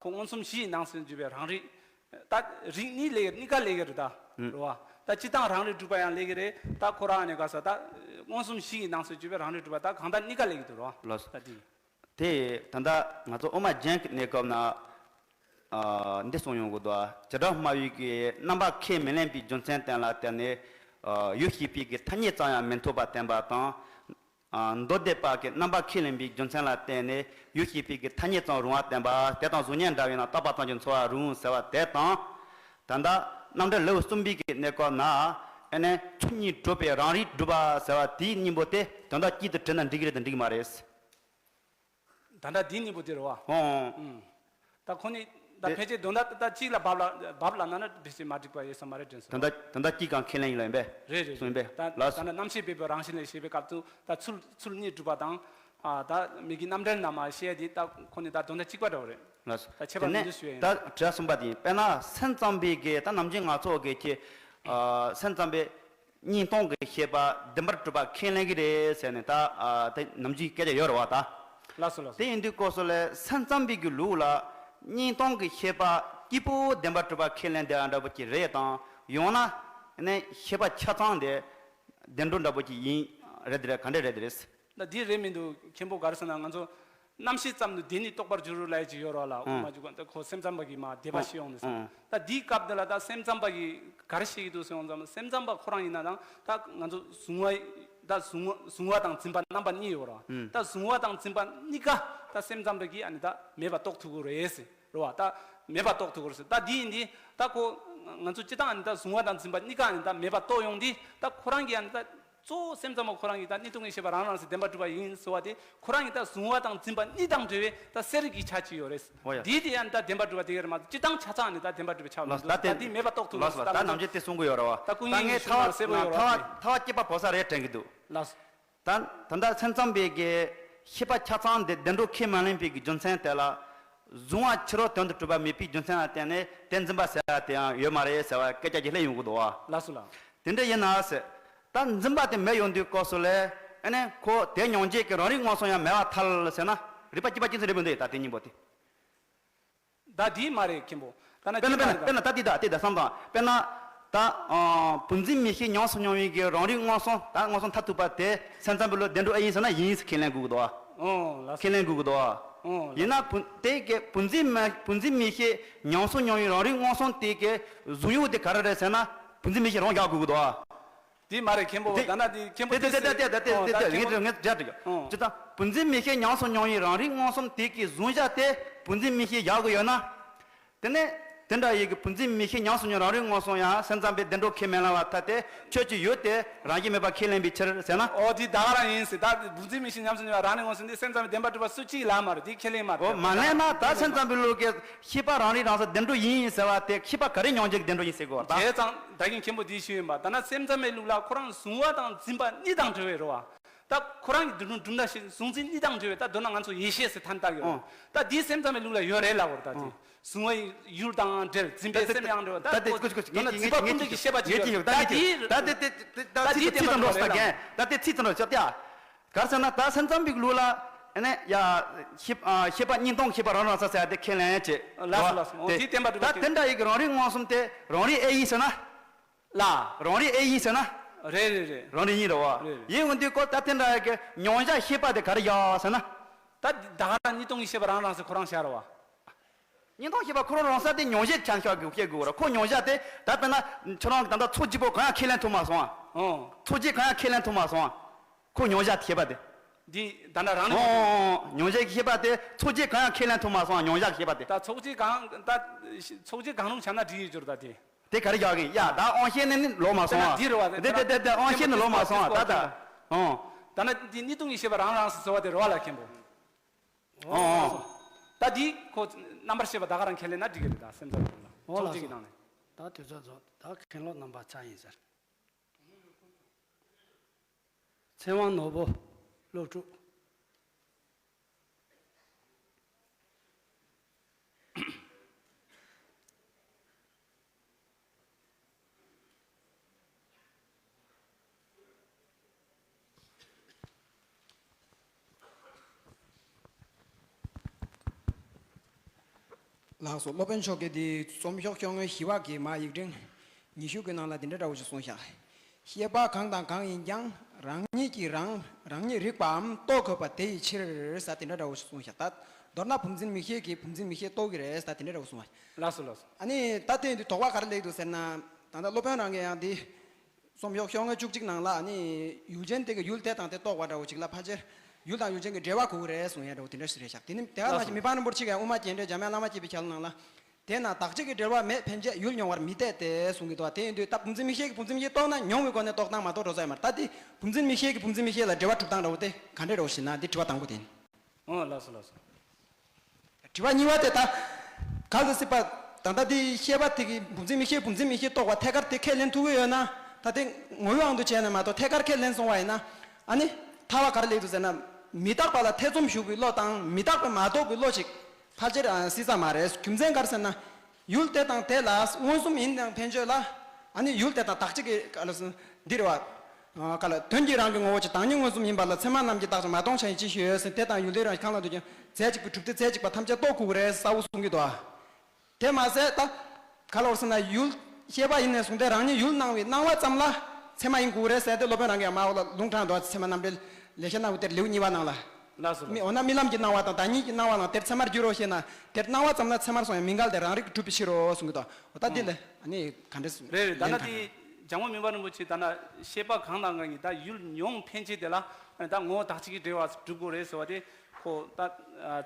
ཁོ་མངོན་སུམ་བཞི་ཡི་ནང་ཚན་འཇུག་པའི་རང་རིག་ད་རིག་གནས་ལས་གཉིས་ཀ་ལས་ཀྱི་རེད་ད། རེད་བ། ད་སྤྱིར་བཏང་རང་རིག་གྲུབ་པ་ཡང་ལས་ཀྱི་རེད། ད་ཁོ་རང་ནས་ག་ས་ད་མངོན་སུམ་བཞི་ཡི་ནང་ཚན་འཇུག་པའི་རང་རིག་གྲུབ་པ་ད་གང་ལྟར་གཉིས་ཀ་ལས་ཀྱི་འདུག་རེད་བ། ལགས་སོ། ད་དེ་དེ་ད་ལྟ་ང་ཚོ་དབུ་མ་རྒྱན་གྱི་གནས་སྐབས་ན་འདི་གསུངས་ཡོང་གི་འདུག་བྱེ་བྲག་སྨྲ་བའི་གི་རྣམ་པ་ཁས་མི་ལེན་པའི་རྒྱུ་མཚན་བསྟན་ལ་བརྟེན་ནས་ཡུལ་ཤེས་པའི་གི་ཐ་སྙད་ཙམ་ཡང་མི་འཐད་པ་བསྟན་པ་དང་། མདོ་སྡེ་པ་གི་རྣམ་པ་ཁས་ལེན་པའི་རྒྱུ་མཚན་ལ་བརྟེན་ནས་ཡུལ་ཤེས་པའི་གི་ཐ་སྙད་ཙམ་རུང་བ་བསྟན་པ་དེ་དང་གཟུགས་བརྙན་འདྲ་བས་ན་རྟོག་པ་ཙམ་གྱིས་འཚོ་བ་རུང་ཟེར་བ་དེ་དང་། ད་ལྟ་རྣམ་འགྲེལ་ལེའུ་གསུམ་པའི་གི་གནས་སྐབས་ན་ཨ་ནི་ཆོས་ཉིད་སྒྲུབ་པའི་རང་རིག་སྒྲུབ་པ་ཟེར་བ་དེའི་སྙིང་པོ་དེ་དོན་དག་གཅིག་ཏུ་དྲིལ་ན་འགྲིག་གི་རེད་དམ་འགྲིག་གི་མ་རེད། ད་ལྟ་འདིའི་སྙིང་པོ་དེ་རེད་བ། ཨོ། ཨུམ། ད་ཁོ་ནི་ད་དེ་ཕལ་ཆེར་དོན་དག་ད་གཅིག་ལ་བབ་ལ་བབ་ལ་ན་ན་དེ་ཚོས་མ་འགྲིག་པ་ཡོད་ས་མ་རེད་དྲན་སོང་། ད་ལྟ་ད་ལྟ་གཅིག་གང་ཁས་ལེན་ཡིན་ལ་ཡིན་པས། རེད་རེད་སོང་ཡིན་རེད། པས། ད་ལགས་ད་སོ། ལྟ་རྣམ་ཤེས་སྦས་པའི་རང་བཞིན་ལས་ཞེས་པའི་སྐབས་སུ་ད་ཚུལ་ཚུལ་གཉིས་སྒྲུབ་པ་དང་། ཨ་ད་མི་དགེ་རྣམ་འགྲེལ་ནང་མ་བཤད་དེ་ད་ཁོ་ནི་ད་དོན་དག་གཅིག་པ་འདྲ་བོ་རེད། ལགས་སོ། ད་ཁྱད་པར་དེ་མི་ནས་འདུག་ཞུ་ཡ་ཡིན། ད་དྲི་བ་གསུམ་པ་དེ་ཡིན། དཔེར་ན་སེམས་ཙམ་པའི་གི་ད་ནམ་རྒྱུན་ང་ཚོ་གི་ཁྱེད་ཨ་སེམས་ཙམ་པའི་གཉིས་སྟོང་གི་ཤེས་པ་བདེན་པར་གྲུབ་པ་ཁས་ལེན་གྱི་རེད་ཟེར་ནས་ད་ཨ་ད་ནམ་རྒྱུན་སྐད་ཆ་ཡོད་རེད་བ་ད། ལགས་སོ་ལགས་སོ། དེ་ཡིན་དུས་སྐབས་སུ་ལས་སེམས་ཙམ་པའི་གི་ལུགས་ལ་གཉིས་སྟོང་གི་ཤེས་པ་སྐྱེས་བུ་བདེན་པར་གྲུབ་པ་ཁས་ལེན་བསྡད་ཡ་འདྲ་པོ་ཅིག་རེད་དང་ཡང་ན་ནི་ཤེས་པ་ཆ་ཚང་དེ་བདེན་གྲུབ་འདྲ་པོ་ཅིག་ཡིན་རེད་དེ་རེད་ག་འདྲ་རེད་དེ་རེད། ད་འདི་རེད་མི་འདུག་མཁན་པོ་ག་རེ་ཟེར་ན་ང་ཚོ་རྣམ་ཤེས་ཙམ་དུ་བདེན་ནི་རྟོགས་པར་འགྱུར་རོ་ལབ་ཡ་ཅིག་ཡོད་རོགས་ལ་དབུ་ཨང་མ་འཇུག་ག་ད་ཁོ་སེམས་ཙམ་པ་གིས་མ་བདེན་པ་ཨང་ཤེས་ཡོང་ནས་སོང་། ཨང་། ད་འདིའི་སྐབས་འདི་ལ་ད་སེམས་ཙམ་པ་གིས་ག་རེ་བཤད་ཀྱི་འདུག་ཟེར་ཡོང་ཙམ་སེམས་ཙམ་པ་ཁོ་རང་ཡིན་ན་ད་ད་ང་ཚོ་གཟུང་བ་ད་གཟུང་བ་གཟུང་བ་དང་འཛིན་པ་རྣམ་པ་གཉིས་ཡོད་རོགས། ཨང་། ད་གཟུང་བ་དང་འཛིན་པ་གཉིས་ཀ་ད་སེམས་ཙམ་པ་གིས་ཨ་ནི་ད་མེད་པ་རྟོགས་ཐུབ་ཀྱི་རེད་ཟེར་རོ་བ། ད་མེད་པ་རྟོགས་ཐུབ་ཀྱི་རེད་ཟེར། ད་འདི་ཡིན་དུས་ད་ཁོ་ང་ཚོ་སྤྱིར་བཏང་ཨ་ནི་ད་གཟུང་བ་དང་འཛིན་པ་གཉིས་ཀ་ཨ་ནི་ད་མེད་པ་རྟོགས་ཡོང་དུས་ད་ཁོ་རང་གིས་ཨ་ནི་ད། གཙོ་བོ་སེམས་ཙམ་པ་ཁོ་རང་གིས་ད་གཉིས་སྟོང་གི་ཤེས་པ་རང་རང་སེ་བདེན་པར་གྲུབ་པ་ཡིན་ཟེར་བ་དེ་ཁོ་རང་གིས་ད་གཟུང་བ་དང་འཛིན་པ་གཉིས་དང་འབྲེལ་བའི་ད་གསལ་རིག་གི་ཆ་གཅིག་ཡོད་རེད། འོ་ཡ། འདི་དེ་ཡང་ད་བདེན་པར་གྲུབ་པ་དེ་ག་རེད་མ་གཏོགས་སྤྱིར་བཏང་ཆ་ཚང་ནི་ད་བདེན་པར་གྲུབ་པའི་ཆ་ལགས་སོ། ད་ད་དེ་མེད་པ་རྟོགས་ཐུབ་ལགས་སོ། ད་ད་ནམ་རྒྱུན་དེ་གསུང་གི་ཡོད་རེད་བ། ད་ཀུན་ད་ངས་མཁྱེན་ཐ་བ་ཐ་བ་སྐྱེད་པ་བོ་ས་རེད་དྲན་གི་འདུག་ལགས་སོ། ད་ད་ལྟ་སེམས་ཙམ་པའི་གི་ཤེས་པ་ཆ་ཚང་དེ་བདེན་གྲུབ་ཁས་མ་ལེན་པའི་གི་རྒྱུ་མཚན་དེ་ལ་གཟུང་བ་ཕྱི་རོལ་དོན་དུ་གྲུབ་པ་མེད་པའི་རྒྱུ་མཚན་ལ་བརྟེན་ནས་དེ་འཛིན་པ་ཟེར་བ་དེ་ཡང་ཡོད་མ་རེད་ཟེར་བ་སྐད་ཆ་ཅིག་སླེབས་ཡོང་གི་འདུག་བ། ལགས་སོ་ལགས། དེ་འདྲ་ཡིན་ན་ཟེར། ད་འཛིན་པ་དེ་མེད་ཡོང་དུས་སྐབས་སུ་ལས་ཨ་ནི་ཁོ་དེ་མྱོང་བྱེད་ཀྱི་རང་རིག་མངོན་སུམ་ཡང་མེད་པར་ཐལ་ཟེར་ན་རིགས་པ་གཅིག་པ་གཅིག་མཚུངས་རེད་མི་འདུག་ད་དེ་གཉིས་པོ་དེ། ད་དེ་མ་རེད་མཁན་པོ། ད་ན་དཔེར་ན་དཔེར་ན་དཔེར་ན་ད་དེ་ད་དེ་ད་བསམ་དང་དཔེར་ན་ད་ཨ་བུམ་འཛིན་མིག་ཤེས་ཉམས་སུ་མྱོང་བའི་གི་རང་རིག་མངོན་སུམ་ད་མངོན་སུམ་མཐར་ཐུག་པ་དེ་སེམས་ཙམ་པའི་ལུགས་བདེན་གྲུབ་ཨེ་ཡིན་ཟེར་ན་ཡིན་ཟེར་ཁས་ལེན་དགོས་ཀྱི་འདུག་བ། ཨོ་ལགས་སོ། ཁས་ལེན་དགོས་ཀྱི་འདུག་བ། ཨོ་ལགས་སོ། ཡིན་ན་བུ་དེ་གི་བུམ་འཛིན་མ་བུམ་འཛིན་མིག་ཤེས་ཉམས་སུ་མྱོང་བའི་རང་རིག་མངོན་སུམ་དེ་གི་གཟུང་ཡུལ་དེ་ག་རེ་རེད་ཟེར་ན་བུམ་འཛིན་མིག་ཤེས་རང་རྒྱག་དགོས་ཀྱི་འདུག་བ། དེ་མ་རེད་མཁན་པོ། དེ་ད་ན་དེ་མཁན་པོ་དེ་དེ་དེ་དེ་དེ་དེ་ཨོ་ད་དེ་མཁན་ངས་པོ་ངས་རྒྱག་དྲི་ཨོ་ཅི་ད་བུམ་འཛིན་མིག་ཤེས་ཉམས་སུ་མྱོང་བའི་རང་རིག་མངོན་སུམ་དེ་གི་གཟུང་བྱ་དེ་བུམ་འཛིན་མིག་ཤེས་རྒྱག་གི་ཡོད་ན། དེ་ནས་དེ་འདྲ་ཡི་གི་བུམ་འཛིན་མིག་ཤེས་ཉམས་སུ་མྱོང་རང་རིག་མངོན་སུམ་ཡང་སེམས་ཙམ་པའི་བདེན་གྲུབ་ཁས་མི་ལེན་པར་ཐལ་ཏེ་ཆོས་ཅིག་ཡོད་དེ་རང་བཞིན་མེད་པ་ཁས་ལེན་པའི་ཕྱིར་ཟེར་ན། ཨོ་དེ་ད་ག་རང་ཡིན་ཟེར། ད་བུམ་འཛིན་མིག་ཤེས་ཉམས་སུ་མྱོང་བ་རང་རིག་མངོན་སུམ་འདི་སེམས་ཙམ་པའི་བདེན་པར་གྲུབ་པ་སུ་གཅིག་ལ་མ་རེད། དེ་ཁས་ལེན་མ་རེད། ཨོ་མ་ལེན་ན་ད་སེམས་ཙམ་པའི་ལུགས་ཀྱི་ཤེས་པ་རང་རིག་རང་སར་བདེན་གྲུབ་ཡིན་ཟེར་བ་དེ་ཤེས་པ་ག་རེ་མྱོང་བྱེད་ཀྱི་བདེན་གྲུབ་ཡིན་ཟེར་དགོས་པ་ད། བྱས་ཙང་ད་གིན་མཁན་པོ་འདིས་ཞུས་ཡིན་པ་ད་ན་སེམས་ཙམ་པའི་ལུགས་ལ་ཁོ་རང་གཟུང་བ་དང་འཛིན་པ་གཉིས་དང་བྲལ་བའི་རེད་བ། ད་ཁོ་རང་གི་སྒྲུབ་སྒྲུབ་ན་ཞིག་གཟུང་འཛིན་གཉིས་དང་བྲལ་བའི་ད་མདོར་ན་ང་ཚོ་ཡེ་ཤེས་ཟེར་ཐ་ན་བཏགས་ཡོད་རེད། ཨོ། ད་འདིའི་སེམས་ཙམ་པའི་ལུགས་ལ་ཡོད་རེད་ལབ་དགོས་རེད་ད་དེ། ཨོ། གཟུང་བ་ཡུལ་དང་འབྲེལ་འཛིན་པའི་སེམས་ཡང་འབྲེལ་བ་ད་ད་དེ་ཁོ་ཁོ་ཁོ་མདོར་ན་ངས་འཛིན་པ་ངས་ཀུན་འདུས་ཀྱི་ཤེས་པ་ཅིག་ཡོད་ད་དེ་ད་དེ་དེ་ད་དེ་ཚིག་ཙམ་རོ་ས་རྒན་ད་དེ་ཚིག་ཙམ་རོ་ཤོག་ཏེ་ཨ། ག་རེ་ཟེར་ན་ད་སེམས་ཙམ་པའི་ལུགས་ལ་ཨ་ནི་ཡ་ཤེས་ཨ་ཤེས་པ་གཉིས་སྟོང་ཤེས་པ་རང་རང་ས་ཟེར་ཏེ་ཁས་ལེན་བྱེད། ལགས་སོ་ལགས་སོ། འོ་དེ་བསྟན་པ་གྲུབ་པ་ད་དེ་འདྲ་ཡི་གི་རང་རིག་མངོན་སུམ་དེ་རང་རིག་ཨེ་ཡིན་ཟེར་ན། ལ། རང་རིག་ཨེ་ཡིན་ཟེར་ན། རེད་རེད་རེད། རང་རིག་ཡིན་རེད་བ། རེད་རེད། ཡིན་འོན་དུས་ཀོ་ད་དེ་འདྲ་ཡི་གི་མྱོང་བྱ་ཤེས་པ་དེ་ག་རེ་ཡོད་ཟེར་ན། ད་ད་ག་རང་གཉིས་སྟོང་གི་ཤེས་པ་རང་རང་ཟེར་ཁོ་རང་ཤར་བ། གཉིས་སྟོང་ཤེས་པ་ཁོ་རང་རང་ས་དེ་མྱོང་བྱེད་ཆ་ཤོག་གི་བཤད་དགོས་ར་ཁོ་མྱོང་བྱ་དེ་ད་དཔེར་ན་ཁྱོད་རང་གི་ད་ལྟ་ཚོགས་གཅིག་པོ་གང་ཡང་ཁས་ལེན་ཐུབ་མ་སོང་ཨ། ཨོ། ཚོགས་གཅིག་གང་ཡང་ཁས་ལེན་ཐུབ་མ་སོང་ཨ། ཁོ་མྱོང་བྱ་ཤེས་པ་དེ། འདི་ད་ལྟ་རང་ནས་ཨོ་ཨོ་ཨོ་མྱོང་བྱ་ཤེས་པ་དེ་ཚོགས་གཅིག་གང་ཡང་ཁས་ལེན་ཐུབ་མ་སོང་ཨ་མྱོང་བྱ་ཤེས་པ་དེ། ད་ཚོགས་གཅིག་གང་ད་ཚོགས་གཅིག་གང་རུང་བྱ་ན་འགྲིག་ཡོད་འགྱུར་ད་དེ། དེ་ག་རེ་རྒྱག་གིན་ཡ་ད་དབང་ཤེས་ནི་ནི་ལོག་མ་སོང་ཨ། དེ་ལ་འདི་རེད་བ། དེ་དེ་དེ་དེ་དབང་ཤེས་ནི་ལོག་མ་སོང་ཨ་ད་ད། ཨོ། ད་ན་འདི་གཉིས་སྟོང་གི་ཤེས་པ་རང་རང་སོ་སོ་བ་དེ་རེད་བ་ལ་མཁན་པོ། ཨོ་ཨོ། ད་འདི་ཁོ་རྣམ་པར་ཤེས་པ་ད་ག་རང་ཁས་ལེན་ན་འགྲིག་གི་རེད་ད་སེམས་ཚོར་ལ། ཨོ་ཚོགས་ལ་གཅིག་གི་སོ། ནང་ནས། ད་དུས་ཚོད་རྫོགས་ད་མཁན་སློབ་རྣམ་པ་ཆ་ཡིན་ཟེར། ཚེ་དབང་ནོར་བུ། སློབ་ཕྲུག་ལགས་སོ། སློབ་དཔོན་མཆོག་གིས་འདི་རྩོམ་ཤོག་ཤོག་ངོས་བཞི་པ་གི་མ་ཡིག་ཕྲེང་ཉི་ཤུ་གི་ནང་ལ་འདི་འདྲ་འདྲ་བོ་ཞིག་གསུངས་ཤག་ཤེས་པ་གང་དང་གང་ཡིན་ཀྱང་རང་ཉིད་ཀྱིས་རང་རང་ཉིད་རིག་པའམ་རྟོགས་དགོས་པ་དེ་ཡི་ཕྱིར་ཟེར་དེ་འདྲ་འདྲ་བོ་ཞིག་གསུངས་ཤག་ད་མདོར་ན་བུམ་འཛིན་མིག་ཤེས་ཀྱིས་བུམ་འཛིན་མིག་ཤེས་རྟོགས་ཀྱི་རེད་ཟེར་དེ་འདྲ་འདྲ་བོ་གསུངས་པ། ལགས་སོ་ལགས་སོ། ཨ་ནི་ད་དེ་འདི་དོགས་པ་ག་རེ་སླེབས་འདུག་ཟེར་ན། ད་ལྟ་སློབ་དཔོན་རང་གིས་ཡང་འདི་ རྩོམ་ཤོག་ཤོག་ངོས་བཅུ་གཅིག་ནང་ལ་ནི་ཡུལ་ཅན་དེ་གི་ཡུལ་དེ་དང་དེ་རྟོགས་པ་འདྲ་བོ་ཅིག་ལ་ཕལ་ཆེར་ཡུལ་དང་ཡུལ་ཅན་གྱི་འབྲེལ་བ་དགོས་ཀྱི་རེད་གསུང་ཡ་འདྲ་བོ་དེ་འདྲ་ཞིག་རེད་ཤག་དེ་ནི་དེ་ག་ནང་བཞིན་མི་ཕམ་རིན་པོ་ཆེ་གིས་དབུ་མ་རྒྱས་འབྲས་འཇམ་དབྱངས་བླ་མ་དགྱེས་པའི་ཞལ་ལུང་ནང་ལ། དེས་ན་བདག་གཅིག་གི་འབྲེལ་བ་མེད་ཕན་ཆད་ཡུལ་མྱོང་བར་མི་འཐད་དེ་གསུང་གི་འདུག་དེ་ཡིན་དུས་ད་བུམ་འཛིན་མིག་ཤེས་ཀྱིས་བུམ་འཛིན་མིག་ཤེས་རྟོགས་ན་མྱོང་བའི་སྒོ་ནས་རྟོགས་སྟངས་མ་གཏོགས་འགྲོ་ས་ཡོད་མ་རེད། ད་དེ་བུམ་འཛིན་མིག་ཤེས་ཀྱིས་བུམ་འཛིན་མིག་ཤེས་ལ་འབྲེལ་བ་གྲུབ་སྟངས་འདྲ་བོ་དེ་ག་འདྲས་འདྲ་བོ་ཞིག་ན་འདི་དྲི་བ་དང་པོ་དེ་ཡིན། ཨོ་ལགས་སོ་ལགས་སོ། དྲི་བ་གཉིས་པ་དེ་ད་ག་ཟེར་སྲིད་པ། ད་ལྟ་དེ་ཤེས་པ་དེ་གིས་བུམ་འཛིན་མིག་ཤེས་བུམ་འཛིན་མིག་ཤེས་རྟོགས་པ་ཐད་ཀར་དེ་ཁས་ལེན་ཐུབ་ཀྱི་ཡོད་ན། ད་དེ་ངོ་བོའི་དབང་དུ་བྱས་ནས་མ་གཏོགས་ཐད་ཀར་ཁས་ལེན་སོང་བ་ཡིན་ན། ཨ་ནི་ཐར་པ་ག་རེ་ལེགས་འདུག་ཟེར་ན། མི་རྟག་པ་ལ་ཐེ་ཚོམ་ཞུགས་པའི་བློ་དང་མི་རྟག་པས་མ་རྟོགས་པའི་བློ་ཅིག་ཕལ་ཆེར་ཨ་སྲིད་ས་མ་རེད། རྒྱུ་མཚན་ག་རེ་ཟེར་ན། ཡུལ་དེ་དང་དེ་ལ་མངོན་སུམ་ཡིན་ཡང་ཕན་ཆད་ལ། ཨ་ནི་ཡུལ་དེ་དང་བདག་གཅིག་གི་ག་ལ་འདི་རེད་བ། ག་ལ་དོན་གྱིས་རང་གི་ངོ་བོ་ཆོས་བདག་ཉིད་མངོན་སུམ་ཡིན་པ་ལ་ཚད་མ་རྣམས་ཀྱིས་བརྟགས་ཤིང་མ་སྟོང་ཆ་ཡིན་ཅི་ཞིག་ཡོད་ཟེར། དེ་དང་ཡུལ་དེ་རང་གང་ལ་འདོད་ཀྱང་རྫས་གཅིག་པའི་གྲུབ་སྡེ་རྫས་གཅིག་པ་ཐམས་ཅད་རྟོགས་དགོས་ཀྱི་རེད་གསལ་བོ་གསུང་གི་འདུག་ཨ། དེ་མ་ཟད་ད། ག་ལ་བར་སོང་ན་ཡུལ་ཤེས་པ་ཡིན་ནས་བཟུང་སྟེ་རང་ཉིད་ཡུལ་སྣང་བའི་སྣང་བ་ཙམ་ལ་ཚད་མ་ཡིན་དགོས་རེད་ཟེར་ཏེ་སློབ་དཔོན་རང་གིས་ཡང་མར་འོག་ལ་ལུང་དྲངས་འདུག་ཚད་མ་རྣམ་འགྲེལ་ལེགས་བཤད་སྣང་བའི་གཏེར་ལེའུ་གཉིས་པ་ནང་ལ། ལགས་སོ་ལགས་མི་འོ་ན་རྨི་ལམ་གྱི་སྣང་བ་དང་བདག་ཉིད་ཀྱི་སྣང་བ་ནང་དེར་ཚད་མར་འགྱུར་རོ་ཞེ་ན། དེར་སྣང་བ་ཙམ་ལ་ཚད་མར་སོང་ཡང་མི་འགལ་ཏེ་རང་རིག་གི་གྲུབ་པའི་ཕྱིར་རོ་གསུང་གི་འདུག་འོ་ད་འདི་ལ་ཨ་ནི་ག་འདྲས་རེད་རེད། ད་ལན་ན་ག་འདྲས། དེ་འཇམ་མགོན་སྨན་པ་རིན་པོ་ཆེ་ད་ན་ཤེས་པ་གང་དང་གང་གིས་ད་ཡུལ་མྱོང་ཕན་ཆད་དེ་ལ་ཨ་ནི་ད་ངོ་བོ་བདག་གཅིག་གི་འབྲེལ་བ་གྲུབ་དགོས་རེད་ཟེར་བ་དེ་ཁོ་ད་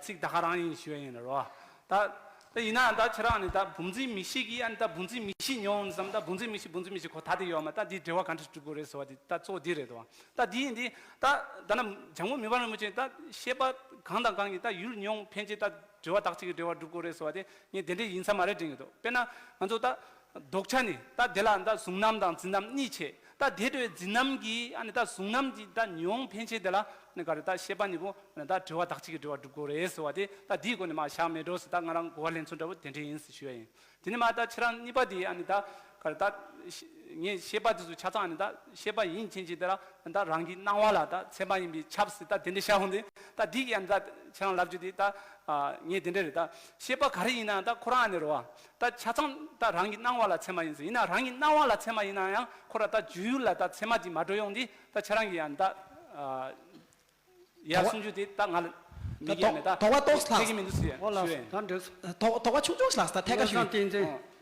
ཚིག་ད་ག་རང་ཡིན་ཞུ་ཡ་ཡིན་རོ། ད། ད་ཡིན་ནའང་ད་ཁྱེད་རང་ནི་ད་བུམ་འཛིན་མིག་ཤེས་ཀྱིས་ཨ་ནི་ད་བུམ་འཛིན་མིག་ཤེས་མྱོང་བསམ། ད་བུམ་འཛིན་མིག་ཤེས་བུམ་འཛིན་མིག་ཤེས་ཁོ་ཐ་དད་ཡོད་མ། ད་འདི་འབྲེལ་བ་གང་འདྲ་གྲུབ་དགོས་རེད་ཟེར་བ་འདི་ད་གཙོ་བོ་འདི་རེད་དོ། ད་འདི་ཡིན་འདི་ད་ད་ན་འཇམ་མགོན་སྨན་པ་རིན་པོ་ཆེ་ད་ཤེས་པ་གང་དང་གང་གིས་ད་ཡུལ་མྱོང་ཕན་ཆད་ད་འབྲེལ་བ་བདག་གཅིག་གི་འབྲེལ་བ་གྲུབ་དགོས་རེད་ཟེར་བ་དེ་ངས་དེ་འདྲས་ཡིན་ས་མ་རེད་དྲན་གྱི་འདུག་དཔེར་ན་ང་ཚོ་ད་ལྡོག་ཆ་ནི་ད་དེ་ལ་ད་གཟུང་རྣམ་དང་འཛིན་རྣམ་གཉིས་བྱས། ད་དེ་འདྲའི་འཛིན་རྣམ་གྱིས་ཨ་ནི་ད་གཟུང་རྣམ་གྱིས་ད་མྱོང་ཕན་ཆད་དེ་ལ་ནི་ག་རེ་ད་ཤེས་པ་གཉིས་པོ་ཨ་ནི་ད་འབྲེལ་བ་བདག་གཅིག་གི་འབྲེལ་བ་གྲུབ་དགོས་རེད་ཟེར་བ་དེ་ད་དེའི་སྒོ་ནས་མར་བཞག་མེད་འགྲོ་ཟེར། ད་ང་རང་གོ་བ་ལེན་ཚུལ་འདྲ་བོ་དེ་འདྲ་ཡིན་ཟེར་ཞུ་ཡ་ཡིན། དེ་ནས་མར་ད་ཁྱེད་རང་གཉིས་པ་དེ་ཨ་ནི་ད་ག་རེ་ད་ཤེ་ངས་ཤེས་པ་དེ་ཚོ་ཆ་ཚང་ཨ་ནི་ད་ཤེས་པ་ཡིན་ཕྱིན་ཆད་དེ་ལ་ད་རང་གི་སྣང་བ་ལ་ད་ཚད་མ་ཡིན་པས་ཁྱབ་ཟེར། ད་དེ་འདྲ་བཤད་འོང་དུས་ད་འདི་གི་ཨ་ནི་ད་ཁྱེད་རང་ལབ་རྒྱུ་དེ་ད་ངས་དེ་འདྲ་རེད། ད་ཤེས་པ་ག་རེ་ཡིན་ན་ད་ཁོ་རང་ཨ་ནི་རེད་བ། ད་ཆ་ཚང་ད་རང་གི་སྣང་བ་ལ་ཚད་མ་ཡིན་ཟེར། ཡིན་ན་རང་གི་སྣང་བ་ལ་ཚད་མ་ཡིན་ན་ཡང་ཁོ་ར་ད་སྒྱུ་ཡུལ་ལ་ད་ཚད་མ་ཅིག་མ་འགྲོ་ཡོང་དུས་ད་ཁྱེད་རང་གི་ཡང་ད་ཡར་དོགས་གསུང་རྒྱུ་དེ་ད་ང་ལ་མི་དོགས་སྒེར་ནས་ད་དོགས་པ་ཏོག་ཙམ་ཐེག་གི་མི་འདུག་ཟེར་ཨོ་ལགས་ཞུ་སོ། ཡས། ད་འགྲིག་སོང་། དོགས་དོགས་པ་ཆུང་ཆུང་ཞིག་ལགས་སོ། ད་ཐད་ཀར་ཞུ་ཡས། ཏིང་འཛིན། ཨོ།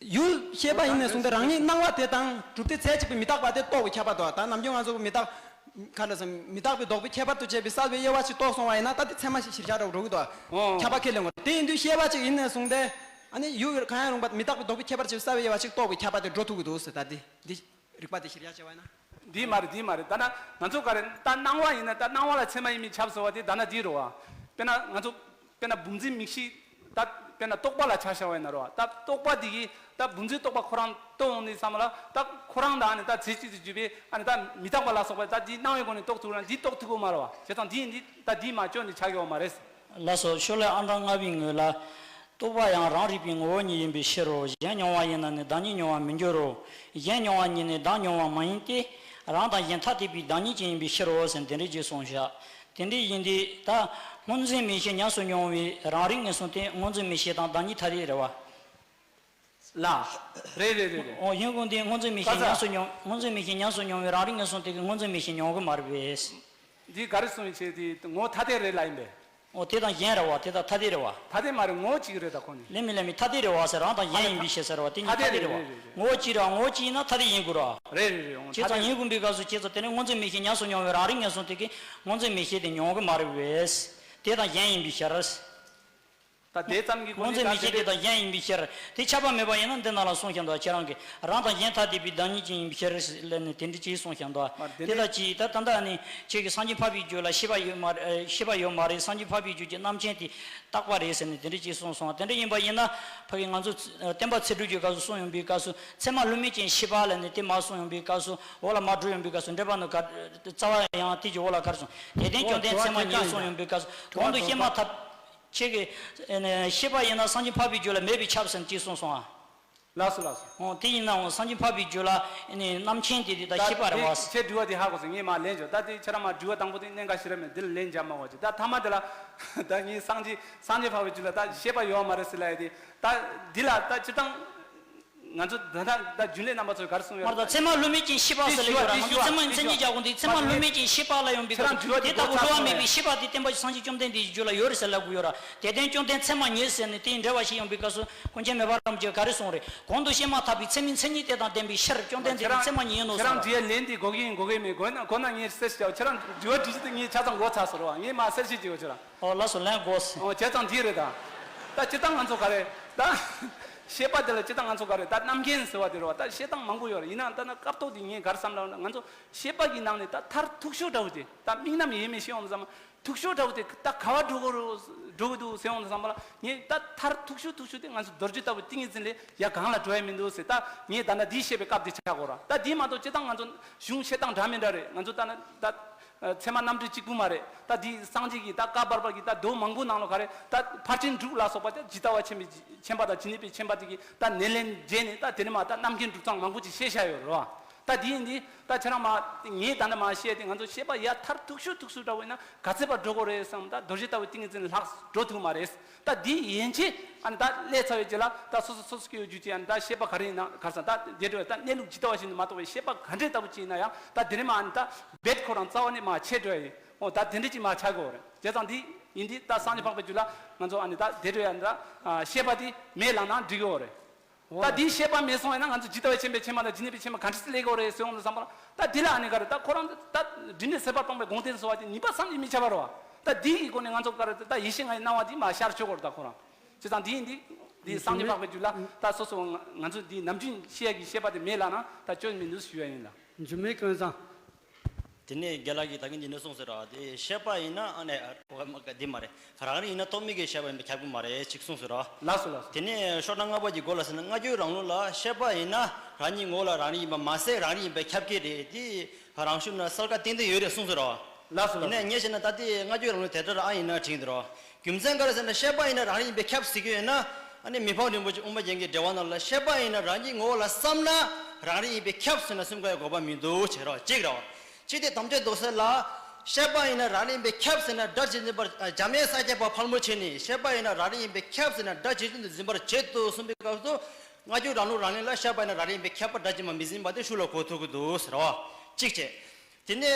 ཡུལ་ཤེས་པ་ཡིན་ནས་བཟུང་སྟེ་རང་ཉིད་སྣང་བ་དེ་དང་གྲུབ་སྡེ་རྫས་གཅིག་པའི་མི་རྟག་པ་དེ་རྟོགས་པའི་ཁྱད་པར་དུ། ད་ནམ་རྒྱུན་ང་ཚོ་མི་རྟག་ག་འདྲ་ཟེར་མི་རྟག་པའི་ལྡོག་པའི་ཁྱད་པར་དུ་བྱས་པའི་གསལ་བའི་དབྱེ་བ་ཞིག་རྟོགས་སོང་བ་ཡིན་ན་ད་དེ་ཚད་མ་ཞིག་གཞིར་བཞག་འགྲོ་གི་འདུག་ཨོ། ཁྱབ་པ་ཁས་ལེན་དགོས། དེ་ཡིན་དུས་ཤེས་པ་གཅིག་ཡིན་ནས་བཟུང་སྟེ་ཨ་ནི་ཡུལ་གང་ཡང་རུང་བ་མི་རྟག་པའི་ལྡོག་པའི་ཁྱད་པར་ཞིག་གསལ་བའི་དབྱེ་བ་ཞིག་རྟོགས་པའི་ཁྱད་པར་དེ་འགྲོ་ཐུབ་ཀྱི་འདུག་ཟེར། ད་དེ་འདི། རིགས་པ་དེ་གཞིར་བཞག་བྱས་པ་ཡིན་ན། འདི་མ་རེད་འདི་མ་རེད། ད་ན་ང་ཚོ་ག་རེ་ད་སྣང་བ་ཡིན་ན་ད་སྣང་བ་ལ་ཚད་མ་ཡིན་མིན་ཁྱབ་ཟེར་བ་དེ་ད་ན་འདི་རེད་བ། དཔེར་ན་ང་ཚོ་དཔེར་ན་བུམ་འཛིན་མིག་ཤེས་ད་དཔེར་ན་རྟོག་པ་ལ་ཆ་བཞག་པ་ཡིན་ན་རེད་བ། ད་རྟོག་པ་དེ་གིས་ད་བུམ་འཛིན་རྟོག་པ་ཁོ་རང་རྟོགས་ཡོང་དུས་ཙམ་ལ་ད་ཁོ་རང་དང་ཨ་ནི་ད་རྫས་གཅིག་ཏུ་གྱུར་པའི་ཨ་ནི་ད་མི་རྟག་པ་ལ་སོགས་པ་ད་འདི་སྣང་བའི་སྒོ་ནས་རྟོགས་ཐུབ་ན་འདི་རྟོགས་ཐུབ་ཀྱི་མ་རེད་བ། བྱས་ཙང་འདི་ཡིན་འདི་ད་འདི་མ་བཅོས་ནས་ཆགས་ཡོད་མ་རེད། ལགས་སོ། ཤོ་ལོ་ཀ་ཨང་གྲངས་ལྔ་པའི་ངོས་ལ། རྟོག་པ་ཡང་རང་རིག་པའི་ངོ་བོ་ཉིད་ཡིན་པའི་ཕྱིར་རོ། གཞན་མྱོང་བ་ཡིན་ན་ནི་བདག་ཉིད་མྱོང་བར་མི་འགྱུར་རོ། གཞན་མྱོང་བ་ཉིད་ནི་བདག་མྱོང་བ་མ་ཡིན་ཏེ། རང་དང་གཞན་ཐ་དད་པའི་བདག་ཉིད་ཀྱང་ཡིན་པའི་ཕྱིར་རོ་ཟེར་དེ་འདྲ་ཅིག་གསུངས་བཞག་དེ་འདྲ་ཡིན་དུས་ད་སྔོ་འཛིན་མིག་ཤེས་ཉམས་སུ་མྱོང་བའི་རང་རིག་ངོས་བཟུང་སྟེ་སྔོ་འཛིན་མིག་ཤེས་དང་བདག་ཉིད་ཐ་དད་རེད་བ། ལགས། རེད་རེད་རེད་རེད། འོ་ཡིན་དགོས་འདི་སྔོ་འཛིན་མིག་ཤེས་ཉམས་སུ་མྱོང་སྔོ་འཛིན་མིག་ཤེས་ཉམས་སུ་མྱོང་བའི་རང་རིག་ངོས་བཟུང་སྟེ་གི་སྔོ་འཛིན་མིག་ཤེས་མྱོང་གི་མ་རེད་པས། འདི་ག་རེ་གསུངས་ཡིན་ཆེ་དེ་ངོ་ཐ་དད་རེད་ལ་ཡིན་པས། འོ་དེ་དང་གཞན་རེད་བ། དེ་དང་ཐ་དད་རེད་བ། ཐ་དད་མ་རེད། ངོ་གཅིག་རེད་ད་ཁོ་ནི། ལས་མི་ལས་མི་ཐ་དད་རེད་བ་ཟེར་རང་དང་གཞན་ཡིན་པའི་ཕྱིར་ཟེར་བ་དེ་གཉིས་ཐ་དད་རེད་བ། ངོ་བོ་གཅིག་རེད་བ། ངོ་བོ་གཅིག་ཡིན་ན་ཐ་དད་ཡིན་དགོས་ར། རེད་རེད་རེད། འོ་བྱས་ཙང་ཡིན་དགོས་པའི་སྐབས་སུ་བྱས་ཙང་དེ་ནི་སྔོ་འཛིན་མིག་ཤེས་ཉམས་སུ་མྱོང་བའི་རང་རིག་ངོས་བཟུང་དེ་གི་སྔོ་འཛིན་མིག་ཤེས་དེ་མྱོང་གི་མ་རེད་པས། དེ་དང་གཞན་ཡིན་པའི་ཕྱིར། ད་དེ་ཙམ་གྱི་སྒོ་ནས་སྔོ་འཛིན་མིག་ཤེས་དེ་དང་གཞན་ཡིན་པའི་ཕྱིར། དེ་ཁྱབ་པ་མེད་པ་ཡིན་ན་འདི་ནང་ལ་གསུངས་ཤིང་འདུག་ཁྱེད་རང་གིས་རང་དང་གཞན་ཐ་དད་པའི་བདག་ཉིད་ཀྱང་ཡིན་པའི་ཕྱིར་ལབ་ནས་དེ་འདྲ་ཅིག་གསུངས་ཤིང་འདུག་དེ་ལྟ་ཅིག་ད་ད་ལྟ་ནི་ཁྱེད་ཀྱིས་སངས་རྒྱས་འཕགས་པའི་རྒྱུད་ལ་ཤེས་པ་ཡོད་མ་རེད། ཤེས་པ་ཡོད་མ་རེད། སངས་རྒྱས་འཕགས་པའི་རྒྱུད་ཀྱི་རྣམ་མཁྱེན་དེ་རྟག་པ་རེད་ཟེར་ནས་དེ་འདྲ་ཅིག་གསུངས་སོང་། དེ་འདྲ་ཡིན་པ་ཡིན་ན་ཕ་གི་ང་ཚོ་བསྟན་པ་ཚེ་སྒྲུབ་ཀྱི་སྐབས་སུ་གསུངས་ཡོང་པའི་སྐབས་སུ་ཚད་མ་ལྷུང་མེད་ཅན་ཤེས་པ་ལབ་ནས་དེ་མར་གསུངས་ཡོང་པའི་སྐབས་སུ་འོག་ལ་མར་འགྲོ་ཡོང་པའི་སྐབས་སུ་འགྲེལ་པ་ནི་ག་རྩ་བ་ཡང་དེ་ཀྱི་འོག་ལ་ག་རེ་གསུངས། དེ་ལྟར་བཅོམ་ལྡན་ཚད་མ་ཉིད་གསུངས་ཡོང་པའི་སྐབས་སུ་གོང་དུ་བཤད་མ་ཐག་ཁྱེད་ཀྱིས་ཨེ་ནས་ཤེས་པ་ཡིན་ན་སངས་རྒྱས་འཕགས་པའི་རྒྱུད་ལ་མེད་པས་ཁྱབ་ཟེར་ཅེས་གསུངས་སོང་ཨ། ལགས་སོ་ལགས་སོ། འོ་དེ་ཡིན་ནའང་སངས་རྒྱས་འཕགས་པའི་རྒྱུད་ལ་ཨེ་ནས་རྣམ་མཁྱེན་དེ་དེ་ད་ཤེས་པ་རེད་བ། ཁྱེད་དྲི་བ་དེ་ཧ་གོ་སོང་། ངས་མར་ལན་བརྗོད། ད་དེ་ཁྱེད་རང་མར་དྲི་བ་དང་པོ་དེ་གནད་འགག་ཞིག་རེད་མེད། འདི་ལ་ལན་རྒྱག་མ་དགོས་ཀྱི། ད་ཐ་མ་དེ་ལ་ད་ངས་སངས་རྒྱས་སངས་རྒྱས་འཕགས་པའི་རྒྱུད་ལ་ད་ཤེས་པ་ཡོད་མ་རེད་ཟེར་ལབ་ཡ་དེ། ད་འདི་ལ་ད་སྤྱིར་བཏང་ ང་ཚོ་ད་ལྟ་ད་རྒྱུན་ལས་རྣམ་པ་ཚོས་ག་རེ་གསུངས་ཡོད་མ་རེད། ད་ཚད་མ་བསླུ་མེད་ཅིང་ཤེས་པ་ཟེར་ལེ་ཡོད་ར། ང་ཚོ་ཚད་མ་ཡིན་མཚན་ཉིད་ཀྱི་དགོངས་དེ་ཚད་མ་བསླུ་མེད་ཅིང་ཤེས་པ་ལ་ཡོང་བའི་སྐབས་སུ་དེ་ལྟ་བུ་བསླུ་བ་མེད་པའི་ཤེས་པ་དེ་བསྟན་པ་སངས་རྒྱས་བཅོམ་ལྡན་འདས་ཀྱི་རྒྱུད་ལ་ཡོད་རེད་ཟེར་ལབ་དགོས་ཡོད་ར། དེ་ལྡན་བཅོམ་ལྡན་ཚད་མ་ཉིད་ཟེར་ནས་དེའི་འགྲེལ་བ་ཞིག་ཡོང་བའི་སྐབས་སུ་ཀུན་མཁྱེན་མི་ཕམ་རིན་པོ་ཆེས་ག་རེ་གསུངས་རེད། གོང་དུ་བཤད་མ་ཐག་པའི་ཚད་མིན་མཚན་ཉིད་དེ་དང་ལྡན་པའི་ཕྱིར་བཅོམ་ལྡན་འདས་ཀྱིས་ཚད་མ་ཉིད་ཡིན་ནོ་ཟེར་ར། ཁྱེད་རང་འདི་ལན་འདི་གོ་གི་ཡིན་གོ་གི་མེད་གོ་ན་གོ་ན་ངས་གསལ་བཤད་བྱའོ། ཁྱེད་རང་དྲི་བ་དྲི་རྒྱུ་དེ་ངས་ཆ་ཚང་གོ་ཚར་ཟེར་བ། ངས་མ་གསལ་བཤད་བྱེད་གོ་ཁྱེད་རང་། ཨོ་ལགས་སོ། ལན་གོ་སོང་། ཨོ་བྱས་ཙང་འདི་རེད་ད། ད་སྤྱིར་བཏང་ང་ཚོ་ག་རེ་ད། ཤེས་པ་དེ་ལ་སྤྱིར་བཏང་ང་ཚོ་ག་རེ་ད་རྣམ་མཁྱེན་ཟེར་བ་དེ་རེད་བ། ད་བཤད་སྟངས་མང་པོ་ཡོད་རེད། ཡིན་ནའང་ད་ན་སྐབས་ཐོག་དེ་ངས་ག་རེ་བསམ་ལབ་ན་ང་ཚོ་ཤེས་པ་གི་ནང་ནས་ད་མཐར་ཐུག་ཤོས་འདྲ་བོ་དེ་ད་དམིགས་རྣམ་ཡེ་མེད་ཤེས་ཡོང་དུས་ཙམ་མ་ཐུག་ཤོས་འདྲ་བོ་དེ་ད་ག་བ་འགྲོ་དགོས་རུ་འགྲོ་གི་འདུག་ཟེར་ཡོང་དུས་ཙམ་པ་ལ་ངས་ད་མཐར་ཐུག་ཤོས་ཐུག་ཤོས་དེ་ང་ཚོ་རྡོ་རྗེ་ལྟ་བུ་ཏིང་ངེ་འཛིན་ལས་ཡ་གང་ལ་འགྲོ་ཡ་མི་འདུག་ཟེར། ད་ངས་ད་ལྟ་འདི་བཤད་པའི་སྐབས་དེ་ཆགས་དགོས་ར། ད་འདི་མ་གཏོགས་སྤྱིར་བཏང་ང་ཚོ་གཞུང་བཤད་སྟངས་འདྲ་མི་འདྲ་རེད། ང་ཚོ་ད་ན་ད་ཚད་མ་རྣམ་འགྲེལ་གཅིག་པུ་མ་རེད། ད་འདི་སངས་རྒྱས་ཀྱི་ད་བཀའ་བར་པ་གི་ད་མདོ་མང་པོ་ནང་ལ་ག་རེ་ད་ཕར་ཕྱིན་དྲུག་ལ་སོགས་པ་ད་ཇི་ལྟ་བ་ཆེན་པོའི་ཆེན་པ་དང་ཇི་སྙེད་པའི་ཆེན་པ་དེ་གི་ད་ནས་ལན་བརྗེས་ནས་ད་དེ་ནས་མ་ད་རྣམ་མཁྱེན་གྲུབ་ཚང་མང་པོ་ཅིག་བཤད་བཞག་ཡོད་རེད་བ། ད་འདི་ཡིན་འདི་ད་ཁྱེད་རང་མ་ངས་ད་ནི་མ་བཤད་དེ་ང་ཚོ་བཤད་པ་ཡ་མཐར་ཐུག་ཤོས་ཐུག་ཤོས་འདྲ་བོ་ཡིན་ན་ག་ཚད་པར་འགྲོ་དགོས་རེད་བསམ། ད་རྡོ་རྗེ་ལྟ་བུའི་ཏིང་ངེ་འཛིན་ལྷག་འགྲོ་ཐུབ་མ་རེད། ད་འདི་ཡན་ཆད་ཨ་ནི་ད་སླེབས་ཚར་བའི་རྗེས་ལ་ད་སོ་སོ་སོ་སོ་སྐྱེ་བོའི་རྒྱུད་ཀྱི་ཨ་ནི་ད་བཤད་པ་ག་རེ་ཡིན་ན་ག་རེ་ཟེར་ད་དེ་འདྲ་བའི་ད་གནས་ལུགས་ཇི་ལྟ་བ་བཞིན་དུ་མ་རྟོགས་པའི་བཤད་པ་ག་འདྲའི་ལྟ་བུ་ཅིག་ཡིན་ན་ཡང་ད་དེ་རིང་མ་ཨ་ནི་ད་རྦད་ཁོ་རང་རྩ་བ་ནས་མ་ཆད་འགྲོ་ཡ་ཡིན། འོ་ད་དེ་འདྲ་ཅིག་མ་ཆགས་དགོས་རེད། བྱས་ཙང་འདི་ཡིན་འདི་ད་སངས་རྒྱས་འཕགས་པའི་རྒྱུད་ལ་ང་ཚོ་ཨ་ནི་ད་དེ་འདྲ་བའི་ཨ་ནི་ད་བཤད་པ་འདི་མེད་ལབ་ན་འགྲིག་གི་ཡོད་རེད། ད་འདིའི་བཤད་པ་མེད་སོང་ཡིན་ན་ང་ཚོ་ཇི་ལྟ་བའི་ཆེན་པོའི་ཆེན་པ་དང་ཇི་སྙེད་པའི་ཆེན་པོ་ག་འདྲ་སེ་སླེབས་དགོས་རེད་ཟེར་འོང་དུས་ཙམ་པ་ལ་ད་འདི་ལ་ཨ་ནི་ག་རེ་ད་ཁོ་རང་ད་སྒྲིབ་གཉིས་ཟད་པར་སྤངས་པའི་དགོངས་དོན་ཟེར་བ་དེ་ངེས་པར་བསམ་གྱིས་མི་ཁྱབ་པ་རེད་བ། ད་འདི་ཡི་སྒོ་ནས་ང་ཚོ་ག་རེ་ད་ཡེ་ཤེས་ལྔ་ཡི་སྣང་བ་འདི་མ་ཤར་ཆོག་གོ་རེད། ད་ཁོ་རང་བྱས་ཙང་འདི་ཡིན་འདི་འདི་སངས་རྒྱས་འཕགས་པའི་རྒྱུད་ལ་ད་སོ་སོ་ང་ཚོ་འདི་ནམ་རྒྱུན་བཤད་ཡ་གི་བཤད་པ་དེ་མེད་ལབ་ན་ད་སྐྱོན་མི་འདུག་ཞུ་ཡ་ཡིན་ལ། འཇུ་མེད་ཀུན་བཟང་། དེ་ནས་རྒན་ལགས་ཀྱིས་ད་གིན་འདི་ནས་གསུངས་ཟེར་ར། དེ་བཤད་པ་ཡིན་ན་ཨ་ནེ་འདི་མ་རེད། རང་རིག་ཡིན་ན་རྟོག་མེད་ཀྱི་བཤད་པ་ཡིན་པས་ཁྱབ་ཀྱི་མ་རེད་ཅིག་གསུངས་ཟེར་ར། ལགས་སོ་ལགས་སོ། དེ་ནས་ཤོག་གྲངས་ལྔ་པ་གི་མགོ་ལ་ཟེར་ན་སྔ་རྒྱུད་རང་ལུགས་ལ་བཤད་པ་ཡིན་ན་རང་ཉིད་ངོ་བོ་ལ་རང་རིག་ཡིན་པ་མ་ཟད་རང་རིག་ཡིན་པས་ཁྱབ་ཀྱི་རེད། དེ་རང་ཤུགས་ན་གསལ་ཁ་ཏན་ཏན་ཡོད་རེད་གསུངས་ཟེར་ར། ལགས་སོ་ལགས་སོ། ཡིན་ནའི་ངས་བཤད་ན་ད་དེ་སྔ་རྒྱུད་རང་ལུགས་དེ་ལྟར་ཨ་ཡིན་ན་དྲན་གྱི་འདུག་ར། རྒྱུ་མཚན་ག་རེ་ཟེར་ན་བཤད་པ་ཡིན་ན་རང་རིག་ཡིན་པས་ཁྱབ་ཟེར་གྱི་ཡོད་ན། ཨ་ནི་མི་ཕམ་རིན་པོ་ཆེ་དབུ་མ་རྒྱན་གྱི་འགྲེལ་པ་ནང་ལ་བཤད་པ་ཡིན་ན་རང་གི་ངོ་བོ་ལ་བསམ་ན་རང་རིག་ཡིན་པས་ཁྱབ་ཟེར་ན་གསུང་གི་ཡོད་དགོས་པ་མི་འདུག་བྱས་རོགས་གཅིག་རེད་བ། གཅིག་དེ་དམ་ཆོས་རྡོག་རྩ་ལ་བཤད་པ་ཡིན་ན་རང་རིག་ཡིན་པས་ཁྱབ་ཟེར་ན་སྒྲ་ཇི་བཞིན་པར་འཇམ་དབྱངས་ས་སྐྱ་པ་ཕལ་མོ་ཆེ་ནི་བཤད་པ་ཡིན་ན་རང་རིག་ཡིན་པས་ཁྱབ་ཟེར་ན་སྒྲ་ཇི་བཞིན་དུ་འཛིན་པར་བྱེད་དོ་གསུངས་པའི་སྐབས་སུ་སྔ་རྒྱུད་རང་ལུགས་རང་ལུགས་ལ་བཤད་པ་ཡིན་ན་རང་རིག་ཡིན་པས་ཁྱབ་པ་སྒྲ་ཇི་མ་མི་འཛིན་པ་དེ་ཤུགས་ལ་གོ་ཐུབ་ཀྱི་འདུག་ཟེར་བ་གཅིག་བྱས། དེ་ནས་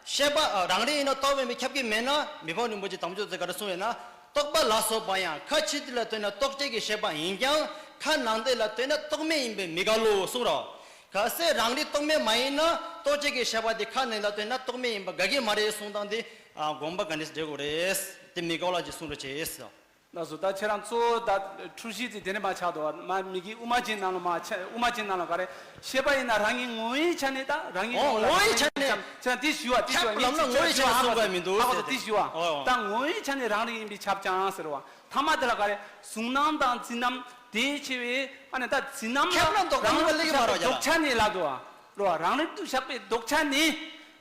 བཤད་པ་རང་རིག་ཡིན་ན་རྟོག་པས་མི་ཁྱབ་ཀྱི་མེད་ན་མི་ཕམ་རིན་པོ་ཆེ་དམ་ཆོས་ཚོས་ག་རེ་གསུངས་ཡོད་ན། རྟོག་པ་ལ་སོགས་པ་ཡང་ཁ་ཕྱིར་དེ་ལ་ལྟོས་ན་རྟོག་བཅས་ཀྱི་བཤད་པ་ཡིན་ཀྱང་ཁ་ནང་དེ་ལ་ལྟོས་ན་རྟོག་མེད་ཡིན་པས་མི་འགལ་ལོ་གསུངས་རོ། གལ་སྲིད་རང་རིག་རྟོག་མེད་མ་ཡིན་ན་རྟོག་བཅས་ཀྱི་བཤད་པ་དེ་ཁ་ནང་ལ་ལྟོས་ན་རྟོག་མེད་ཡིན་པ་འགལ་གྱི་མ་རེད་གསུངས་སྟངས་དེ་དགོངས་པ་ག་འདྲས་འགྲེལ་དགོས་རེད། དེ་མི་འགལ་ལ་ཅིག་གསུངས་རོ་བྱས། ལགས་སོ། ད་ཁྱེད་རང་གཙོ་བོ་ད་འཁྲུལ་གཞི་དེ་དེ་ནས་མ་ཆགས་འདུག་བ། མ་མི་གི་དབུ་མ་རྒྱན་ནང་ལ་མ་ཆ་དབུ་མ་རྒྱན་ནང་ལ་ག་རེ་བཤད་པ་ཡིན་ན་རང་གི་ངོ་བོའི་ཆ་ནས་ད་རང་གི་ཨོ་ངོ་བོ་ངོ་བོའི་ཆ་ནས་ཁྱེད་རང་དེ་ཞུ་བ་དེ་ཞུ་བ་ཁྱབ་ལམ་ན་ངོ་བོའི་ཆ་ནས་གསུང་དགོས་མི་འདུག་ཧ་གོ་ཟེར་དེ་ཞུ་བ། ཨོ་ཨོ། ད་ངོ་བོའི་ཆ་ནས་རང་རིག་ཡིན་པས་ཁྱབ་ཀྱང་ཟེར་བ། ཐ་མ་དེ་ལ་ག་རེ་གཟུང་རྣམ་དང་འཛིན་རྣམ་དེའི་ཆེ་བའི་ཨ་ནི་ད་འཛིན་རྣམ་ལ་ཁྱབ་ན་ལྡོག་པ་རང་ནི་མ་རིག་ལེགས་ཡོད་མ་རེད་ལྡོག་ཆ་ནས་ལབ་འདུག་བ། རོ་རང་རིག་ཏུ་བཞག་པའི་ལྡོག་ཆ་ནི།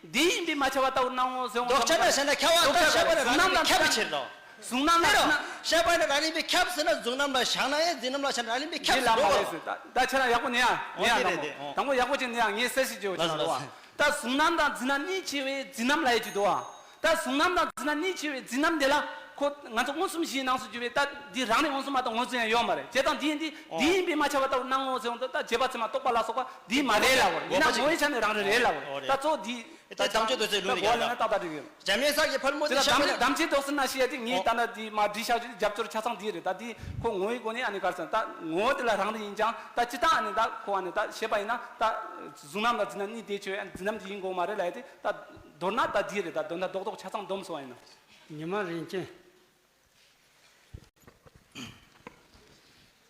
འདི་ཡིན་པས་མ་ཁྱབ་པ་ལྟ་བུར་སྣང་ངོ་ཟེར་འོང་ལྡོག་ཆ་ན་བཞག་ན་ཁྱབ་པ་ལྟར་བཤད་པ་ནི་རང་རིག་པས་ཁྱབ་པའི་ཕྱིར་རོ། གཟུང་རྣམ་ལ་ལ་བཤད་པ་ནི་རང་རིག་པས་ཁྱབ་ཟེར་ན་གཟུང་རྣམ་ལ་བཞག་ན་ཡང་འཛིན་རྣམ་ལ་བཞག་ན་རང་རིག་པས་ཁྱབ་ཟེར་ལ་མ་རེད་ཟེར། ད་ཁྱེད་རང་ཡག་པོ་ནས་ཡ་ནས་ཡ་དང་པོ་དང་པོ་ཡག་པོ་ཅིག་ནས་ཡ་ངས་གསལ་བཤད་བྱེད་འོ་ཅིག་ལ་རོ། ད་གཟུང་རྣམ་དང་འཛིན་རྣམ་གཉིས་ཆེ་བའི་འཛིན་རྣམ་ལ་ཡ་ཅིག་འདུག་བ། ད་གཟུང་རྣམ་དང་འཛིན་རྣམ་གཉིས་ཆེ་བའི་འཛིན་རྣམ་དེ་ལ་ཁོ་ང་ཚོ་མངོན་སུམ་བཞིའི་སྣང་ཚུལ་གྱུར་པའི་ད་འདི་རང་རིག་མངོན་སུམ་མ་གཏོགས་ངོས་འཛིན་ཡང་ཡོད་མ་རེད། བྱས་ཙང་འདི་ཡིན་འདི་འདི་ཡིན་པས་མ་ཁྱབ་པ་ལྟ་བུར་སྣང་ངོ་ཟེར་འོང་དུས་ད་རྗེས་དཔག་ཚད་མ་རྟོག་པ་ལ་སོགས་པ་འདི་མ་རེད་ལབ་པ་རེད། ཡིན་ན་ངོ་བོའི་ཆ་ནས་རང་རིག་རེད་ལབ་པ་རེད། ད་གཙོ་བོ་འདི་ད་དམ་ཆོས་རྡོ་རྗེ་ལུང་རིགས་ལ་ད་ཏག་ཏག་འགྲིག་ཡོད། འཇམ་དབྱངས་ས་ཀྱི་ཕལ་མོ་དེ་ཤ་མེད་དམ་ཆོས་རྡོ་རྗེ་ན་ཤི་ཡ་དེ་ངས་ད་ན་འདི་མ་འདྲི་ཤག་ཅིག་རྒྱབ་སྐྱོར་ཆ་ཚང་འདི་རེད། ད་འདི་ཁོ་ངོ་བོའི་སྒོ་ནས་ཨ་ནི་གར་སོང་ད་ངོ་བོ་དེ་ལ་རང་རིག་ཡིན་ཀྱང་ད་ཅི་ད་ཨ་ནི་ད་ཁོ་ཨ་ནི་ད་བཤད་པ་ཡིན་ན་ད་གཟུང་རྣམ་ལ་འཛིན་རྣམ་གཉིས་དེ་ཆོས་འཛིན་རྣམ་དེ་ཡིན་དགོས་མ་རེད་ལབ་ཡ་དེ་ད། མདོར་ན་ད་འདི་རེད། ད་མདོར་ན་རྡོག་རྡོག་ཆ་ཚང་སྡོམ་སོང་བ་ཡིན་ན། ཉི་མ་རིན་ཆེན།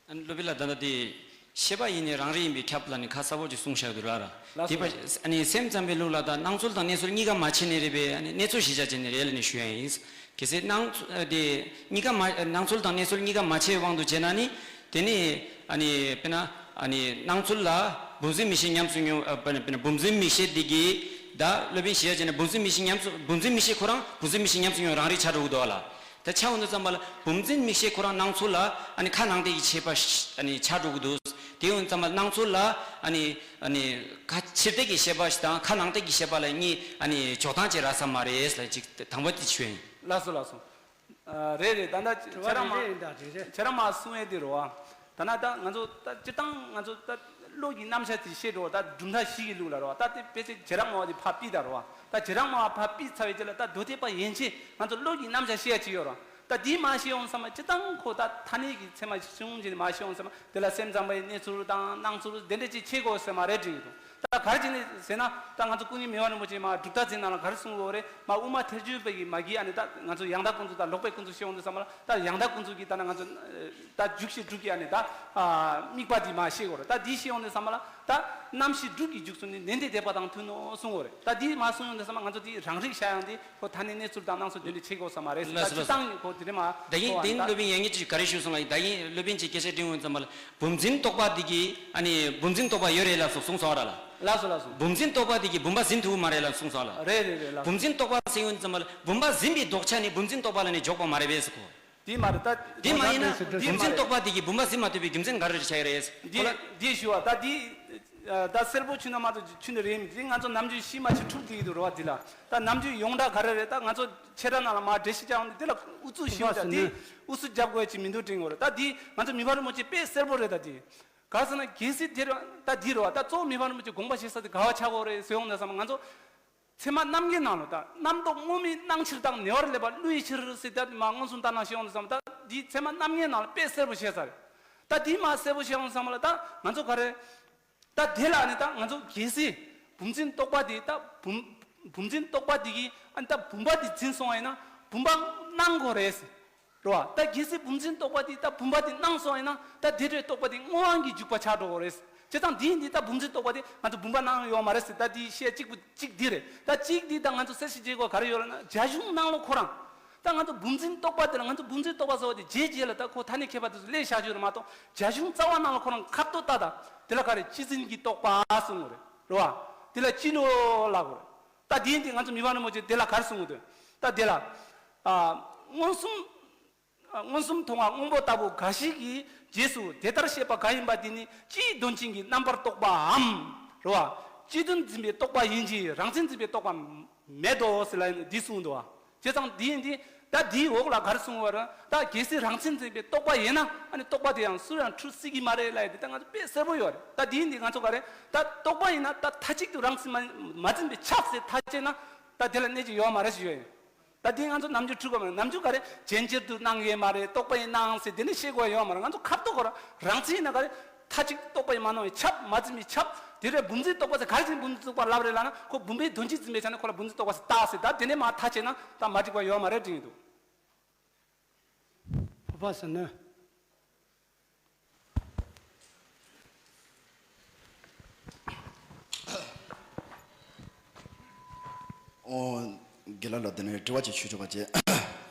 ཨ་ནི་སློབ་དཔོན་ལགས་ད་ལྟ་དེ་ཤེས་པ་ཡིན་ནི་རང་རིག་ཡིན་པས་ཁྱབ་ལ་ནི་ཁ་གསལ་པོ་ཅིག་གསུངས་བཞག་གི་ར་ར། ལགས་དེ་སོ་པ་ལགས། ཨ་ནི་སེམས་ཙམ་པའི་ལུགས་ལ་ད་སྣང་ཚུལ་དང་གནས་ཚུལ་གཉིས་ཀ་མ་ཕྱེ་ནི་རེད་པས། ཨ་ནི་གནས་ཚུལ་གཞི་བཞག་བྱས་ནི་རེད་ལ་ནི་ཞུ་ཡ་ཡིན། གལ་སྲིད་སྣང་ཚུལ་དེ་གཉིས་ཀ་མ་སྣང་ཚུལ་དང་གནས་ཚུལ་གཉིས་ཀ་མ་ཕྱེ་བའི་དབང་དུ་བྱས་ན་ནི། དེ་ནི་ཨ་ནི་དཔེར་ན་ཨ་ནི་སྣང་ཚུལ་ལ་བུམ་འཛིན་མིག་ཤེས་ཉམས་སུ་མྱོང་། ཨ་དཔེར་ན་དཔེར་ན་བུམ་འཛིན་མིག་ཤེས་འདི་གིས་ད་སློབ་དཔོན་ཞེས་བྱས་ནས་བུམ་འཛིན་མིག་ཤེས་ཉམས་སུ་བུམ་འཛིན་མིག་ཤེས་ཁོ་རང་བུམ་འཛིན་མིག་ཤེས་ཉམས་སུ་མྱོང་རང་རིག་ཆགས་འགྲོ་གི་འདུག་བ་ལ། ད་ཆ་འོང་དུས་ཙམ་པ་ལ་བུམ་འཛིན་མིག་ཤེས་ཁོ་རང་སྣང་ཚུལ་ལ་ཨ་ནི་ཁ་ནང་བསྟན་གྱི་ཤེས་པ་ཨ་ནི་ཆགས་འགྲོ་གི་འདུག་དེ་ཡོང་དུས་ཙམ་པ་སྣང་ཚུལ་ལ་ཨ་ནི་ཨ་ནི་ཁ་ཕྱིར་བལྟས་ཀྱི་ཤེས་པ་ཞིག་དང་ཁ་ནང་བསྟན་གྱི་ཤེས་པ་ལ་གཉིས་ཨ་ནི་འཇོག་སྟངས་ཅིག་རག་ས་མ་རེད་ལ་ཅིག་དང་པོ་དེ་ཞུ་ཡིན། ལགས་སོ་ལགས་སོ། ཨ་རེད་རེད། ད་ལྟ་དྲི་བ་ཁྱེད་རང་མ་རེ་རེ་ཡིན་ད་རེ་རེ། ཁྱེད་རང་མ་གསུང་ཡས་དེ་རེད་བ། ད་ན་ད་ང་ཚོ་ད་སྤྱིར་བཏང་ང་ཚོ་ད་བློ་གི་རྣམ་གཞག་དེ་བཤད་འགྲོ་བ། ད་གྲུབ་མཐའ་བཞི་གི་ལུགས་ལ་རོ། ད་དེ་དཔེ་ཆ་རྗེ་རབ་སྨྲ་བ་དེ་ཕར་ཕུད་ད་རོ། ད་རྗེ་རབ་སྨྲ་བ་ཕར་ཕུད་ཚར་བའི་རྗེས་ལ་ད་མདོ་སྡེ་པ་ཡན་ཆད་ང་ཚོ་བློ་གི་རྣམ་གཞག་བཤད་ཡ་ཅིག་ཡོད་རོ། ད་དེ་མར་བཤད་ཡོང་ཙམ་པ་སྤྱིར་བཏང་ཁོ་ད་ཐ་སྙད་ཀྱི་ཚད་མ་ཞིག་བྱུང་རྗེས་ནས་མར་བཤད་ཡོང་ཙམ་པ་དེ་ལ་སེམས་ཙམ་པའི་གནས་ཚུལ་དང་སྣང་ཚུལ་དེ་འདྲ་ཅིག་ཕྱེ་དགོས་ཟེར་མ་རེད་དྲན་གྱི་འདུག་ད་ག་རེ་བྱས་ནས་ཟེར་ན། ད་ང་ཚོ་སྐུ་ཉིད་མི་ཕམ་རིན་པོ་ཆེས་མར་གྲུབ་མཐའ་འཛིན་ནང་ལ་ག་རེ་གསུངས་ཡོད་རེད། མར་དབུ་མ་ཐལ་འགྱུར་བའི་གི་མ་གི་ཨ་ནི་ད་ང་ཚོ་ཡང་དག་ཀུན་རྫོབ་དང་ལོག་པའི་ཀུན་རྫོབ་བཤད་ཡོང་དུས་ཙམ་པ་ལ། ད་ཡང་དག་ཀུན་རྫོབ་ཀྱི་ད་ནི་ང་ཚོ་ད་འཇུག་ཤེས་དྲུག་གི་ཨ་ནི་ད་དམིགས་པ་འདི་མར་བཤད་དགོས་རེད། ད་འདི་བཤད་ཡོང་དུས་ཙམ་པ་ལ་ད་རྣམ་ཤེས་དྲུག་གི་འཇུག་ཚུལ་ནི་ནན་ཏན་དད་པ་དང་མཐུན་ནོ་གསུངས་ཡོད་རེད། ད་འདི་མར་གསུངས་ཡོང་དུས་ཙམ་པ་ང་ཚོ་འདི་རང་རིག་བྱ་ཡང་འདི་ཁོ་ཐ་སྙད་གནས་ཚུལ་དང་སྣང་ཚུལ་དེ་འདྲ་བྱེད་དགོས་ས་མ་རེད་ཟེར། ད་ལགས་སོ། སྤྱིར་བཏང་ཁོ་དེ་འདྲ་མ་ད་ཡིན། གོ་བ་དེ་ནི་ད་སློབ་དཔོན་ཡང་སྙིང་ཅིག་ག་རེ་ཞུ་སོང་ལ་ཡིན། ད་ཡིན་སློབ་དཔོན་ཅིག་སྐད་ཆ་དྲིས་ཡོང་ཙམ་པ་ལ་བུམ་འཛིན་རྟོག་པ་འདི་གིས་ཨ་ནི་བུམ་འཛིན་རྟོག་པ་ཡོད་རེད་ལབ་སོགས་གསུངས་སོང་བ་ར་ལ། ལགས་སོ། ལགས་སོ། བུམ་འཛིན་རྟོག་པ་འདི་གིས་བུམ་པ་འཛིན་ཐུབ་མ་རེད་ལབ་གསུངས་སོང་བ་ལ། རེད་རེད་རེད་ལགས། བུམ་འཛིན་རྟོག་པ་ཟེར་ཡོང་ཙམ་པ་ལ་བུམ་པ་འཛིན་པའི་ལྡོག་ཆ་ནི་བུམ་འཛིན་རྟོག་པ་ལ་ནི་འཇོག་པ་མ་རེད་པས་ཟེར་གོ། དེ་མ་རེད་ད། དེ་མ་ཡིན་ན་དེ་མ་བུམ་འཛིན་རེད། རྟོག་པ་འདི་གིས་བུམ་པ་འཛིན་མ་ཐུབ་པའི་རྒྱུ་མཚན་ག་རེ་རེད་ཆགས་ཡོད་རེད། འདི་ཁོ་ལ་འདི་ཞུ་བ་ད་འདི། ད་གསལ་པོ་ཆུ་ན་མ་གཏོགས་ཆུ་ནི་རེད་མི་འདི་ང་ཚོ་ནམ་རྒྱུན་ཤི་མ་ཤི་འཁྲུག་དེ་ཡི་འདུག་རོ་བ། འདི་ལ་ད་ནམ་རྒྱུན་ཡོངས་གྲགས་ག་རེ་རེད། ད་ང་ཚོ་ཆེ་ཕྲ་ནང་ལ་མ་འགྲེལ་བཤད་བྱ་བ་འདི་དེ་ལ་ཨུ་ཚུགས་ཞུ་བ་ད་འདི་ཨུ་ཚུགས་རྒྱབ་དགོས་ཡ་ཅིག་མི་འདུག་དྲན་གོ་རེད། ད་འདི་ང་ཚོ་མི་ཕམ་རིན་པོ་ཆེ་དཔེ་གསལ་པོ་རེད། ད་འདི་ག་ཟེར་ན་གལ་སྲིད་དེ་རེད་བ། ད་འདི་རེད་བ། ད་གཙོ་བོ་མི་ཕམ་རིན་པོ་ཆེ་དགོངས་པ་བཞེས་ས་དེ་ག་བ་ཆགས་གོ་རེད་ཟེར་ཡོང་ན་བསམ། ང་ཚོ་ཚད་མ་རྣམ་ངེས་ནང་ལ་ད་རྣམ་རྟོག་རྨོངས་མུན་སྣང་ཕྱིར་དང་ནེ་བར་སླེབ་པ་བསླུ་བའི་ཕྱིར་ཟེར། ད་མ་མངོན་སུམ་ལྟར་སྣང་ཞིག་ཡོང་དུས་ཙམ་ད་འདིའི་ཚད་མ་རྣམ་ངེས་ནང་ལ་དཔེ་གསལ་པོ་བཤད་ཚར་རེད། ད་འདི་མ་གསལ་པོ་བཤད་ཡོང་དུས་ཙམ་ལ་ད་ང་ཚོ་ག་རེ། ད་དེ་ལ་ནི་ད་ང་ཚོ་གལ་སྲིད་བུམ་འཛིན་རྟོག་པ་དེ་ད་བུམ་བུམ་འཛིན་རྟོག་པ་དེ་གིས་ཨ་ནི་ད་བུམ་པ་དེ་འཛིན་སོང་བ་ཡིན་ན་བུམ་པ་སྣང་དགོས་རེད་ཟེར། རེད་བ། ད་གལ་སྲིད་བུམ་འཛིན་རྟོག་པ་དེ་ད་བུམ་པ་དེ་སྣང་སོང་ཡིན་ན་ད་དེ་འདྲའི་རྟོག་པ་དེ་སྔོ་བ་གི་འཇུག་པ་ཆགས་འགྲོ་གི་རེད། བྱས་ཙང་དེ་ཡིན་དུས་ད་བུམ་འཛིན་རྟོག་པ་དེ་ང་ཚོ་བུམ་པ་སྣང་ཡོད་མ་རེད་ཟེར། ད་དེ་བཤད་གཅིག་པུ་གཅིག་འདི་རེད། ད་གཅིག་འདི་ད་ང་ཚོ་གསལ་བཤད་བྱེད་དགོས་ག་རེ་ཡོད་ལབ་ན་རྒྱ་གཞུང་ནང་ལོགས་ཁོ་རང་། ད་ང་ཚོ་བུམ་འཛིན་རྟོག་པ་དེ་ལ་ང་ཚོ་བུམ་འཛིན་རྟོག་པ་ཟེར་བ་དེ་རྗེས་རྗེས་ལ་ད་ཁོ་ཐ་སྙད་ཁྱད་པར་དེ་ཚོ་སླེབས་བཞག་རྒྱུ་རེད་མ་གཏོགས་རྒྱ་གཞུང་རྩ་བ་ནང་ལ་ཁོ་རང་ཁ་བཏོད་ད་ད་དེ་ལ་ག་རེ་སྤྱི་འཛིན་གྱི་རྟོག་པ་གསུང་གི་རེད། རེད་བ། དེ་ལ་སྤྱི་བློ་ལབ་དགོས་རེད། ད་དེ་ཡིན་དུས་ང་ཚོ་མི་ཕམ་རིན་པོ་ཆེ་དེ་ལ་ག་རེ་གསུང་གི་འདུག་ད་དེ་ལ། ཨ། མངོན་སུམ། ཨ། མངོན་སུམ་མཐོང་བ་སྔོན་པོ་ལྟ་བུ་འགའ་ཞིག་གིས་རྗེས་སུ་དེ་ལྟར་བཤད་པ་གང་ཡིན་པ་དེ་ནི་སྤྱིའི་དོན་ཅན་གྱི་རྣམ་པར་རྟོག་པའམ། རེད་བ། སྤྱི་དོན་འཛིན་པའི་རྟོག་པ་ཡིན་གྱི་རང་མཚན་འཛིན་པའི་རྟོག་པ་མེད་དོ་ཟེར་ལ་འདི་གསུངས་འདུག་བ། བྱས་ཙང་འདི་ཡིན་དུས་ད་འདིའི་འོག་ལ་ག་རེ་གསུངས་པ་རེད། ད་གལ་སྲིད་རང་མཚན་འཛིན་པའི་རྟོག་པ་ཡིན་ན་ཨ་ནི་རྟོག་པ་དེ་ཡང་སུ་ཡང་འཁྲུལ་སྲིད་ཀྱི་མ་རེད་ལབ་ཡ་དེ་ད་ང་ཚོ་དཔེ་གསལ་པོ་ཡོད་རེད། ད་འདི་ཡིན་དུས་ང་ཚོ་ག་རེ་ད་རྟོག་པ་ཡིན་ན་ད་མཐའ་གཅིག་ཏུ་རང་མཚན་མ་མ་འཛིན་པས་ཁྱབ་ཟེར་ཐག་བཅད་ན་ད་དེ་ལ་གནས་ཀྱི་ཡོད་མ་རེད་ཞུ་ཡ་ཡིན། ད་འདི་ང་ཚོ་ནམ་རྒྱུན་འཁྲུལ་དགོས་མ་རེད། ནམ་རྒྱུན་ག་རེ་ཇེན་ཅེར་དུ་སྣང་གི་མ་རེད། རྟོག་པ་ཡིན་སྣང་ཟེར་དེ་འདྲ་བཤད་དགོས་ཡོད་མ་རེད། ང་ཚོ་ཁ་རྟོག་གོ་ར་རང་མཚན་ཡིན་ན་ག་རེ་མཐའ་གཅིག་རྟོག་པ་ཡིན་མ་སྣང་བས་ཁྱབ་མ་འཛིན་པས་ཁྱབ། དེ་རེད་བུམ་འཛིན་རྟོག་པ་ཟེར་ག་རེ་བྱས་བུམ་འཛིན་རྟོག་པ་ལབ་རེད་ལབ་ན་ཁོ་བུམ་པའི་དོན་སྤྱི་འཛིན་པའི་ཆ་ནས་ཁོ་ལ་བུམ་འཛིན་རྟོག་པ་ཟེར་བཏགས་ཟེར། ད་དེ་ནས་མ་ཐག་བཅད་ན་ད་མ་འགྲིག་པ་ཡོད་མ་རེད་དྲན་གྱི་འདུག་བོད་པ་ཟེར་ན། ཨོ། དགེ་ལགས་ལ་དེ་ནས་དྲི་བ་ཅིག་ཞུ་ཆོག་པ་བྱས།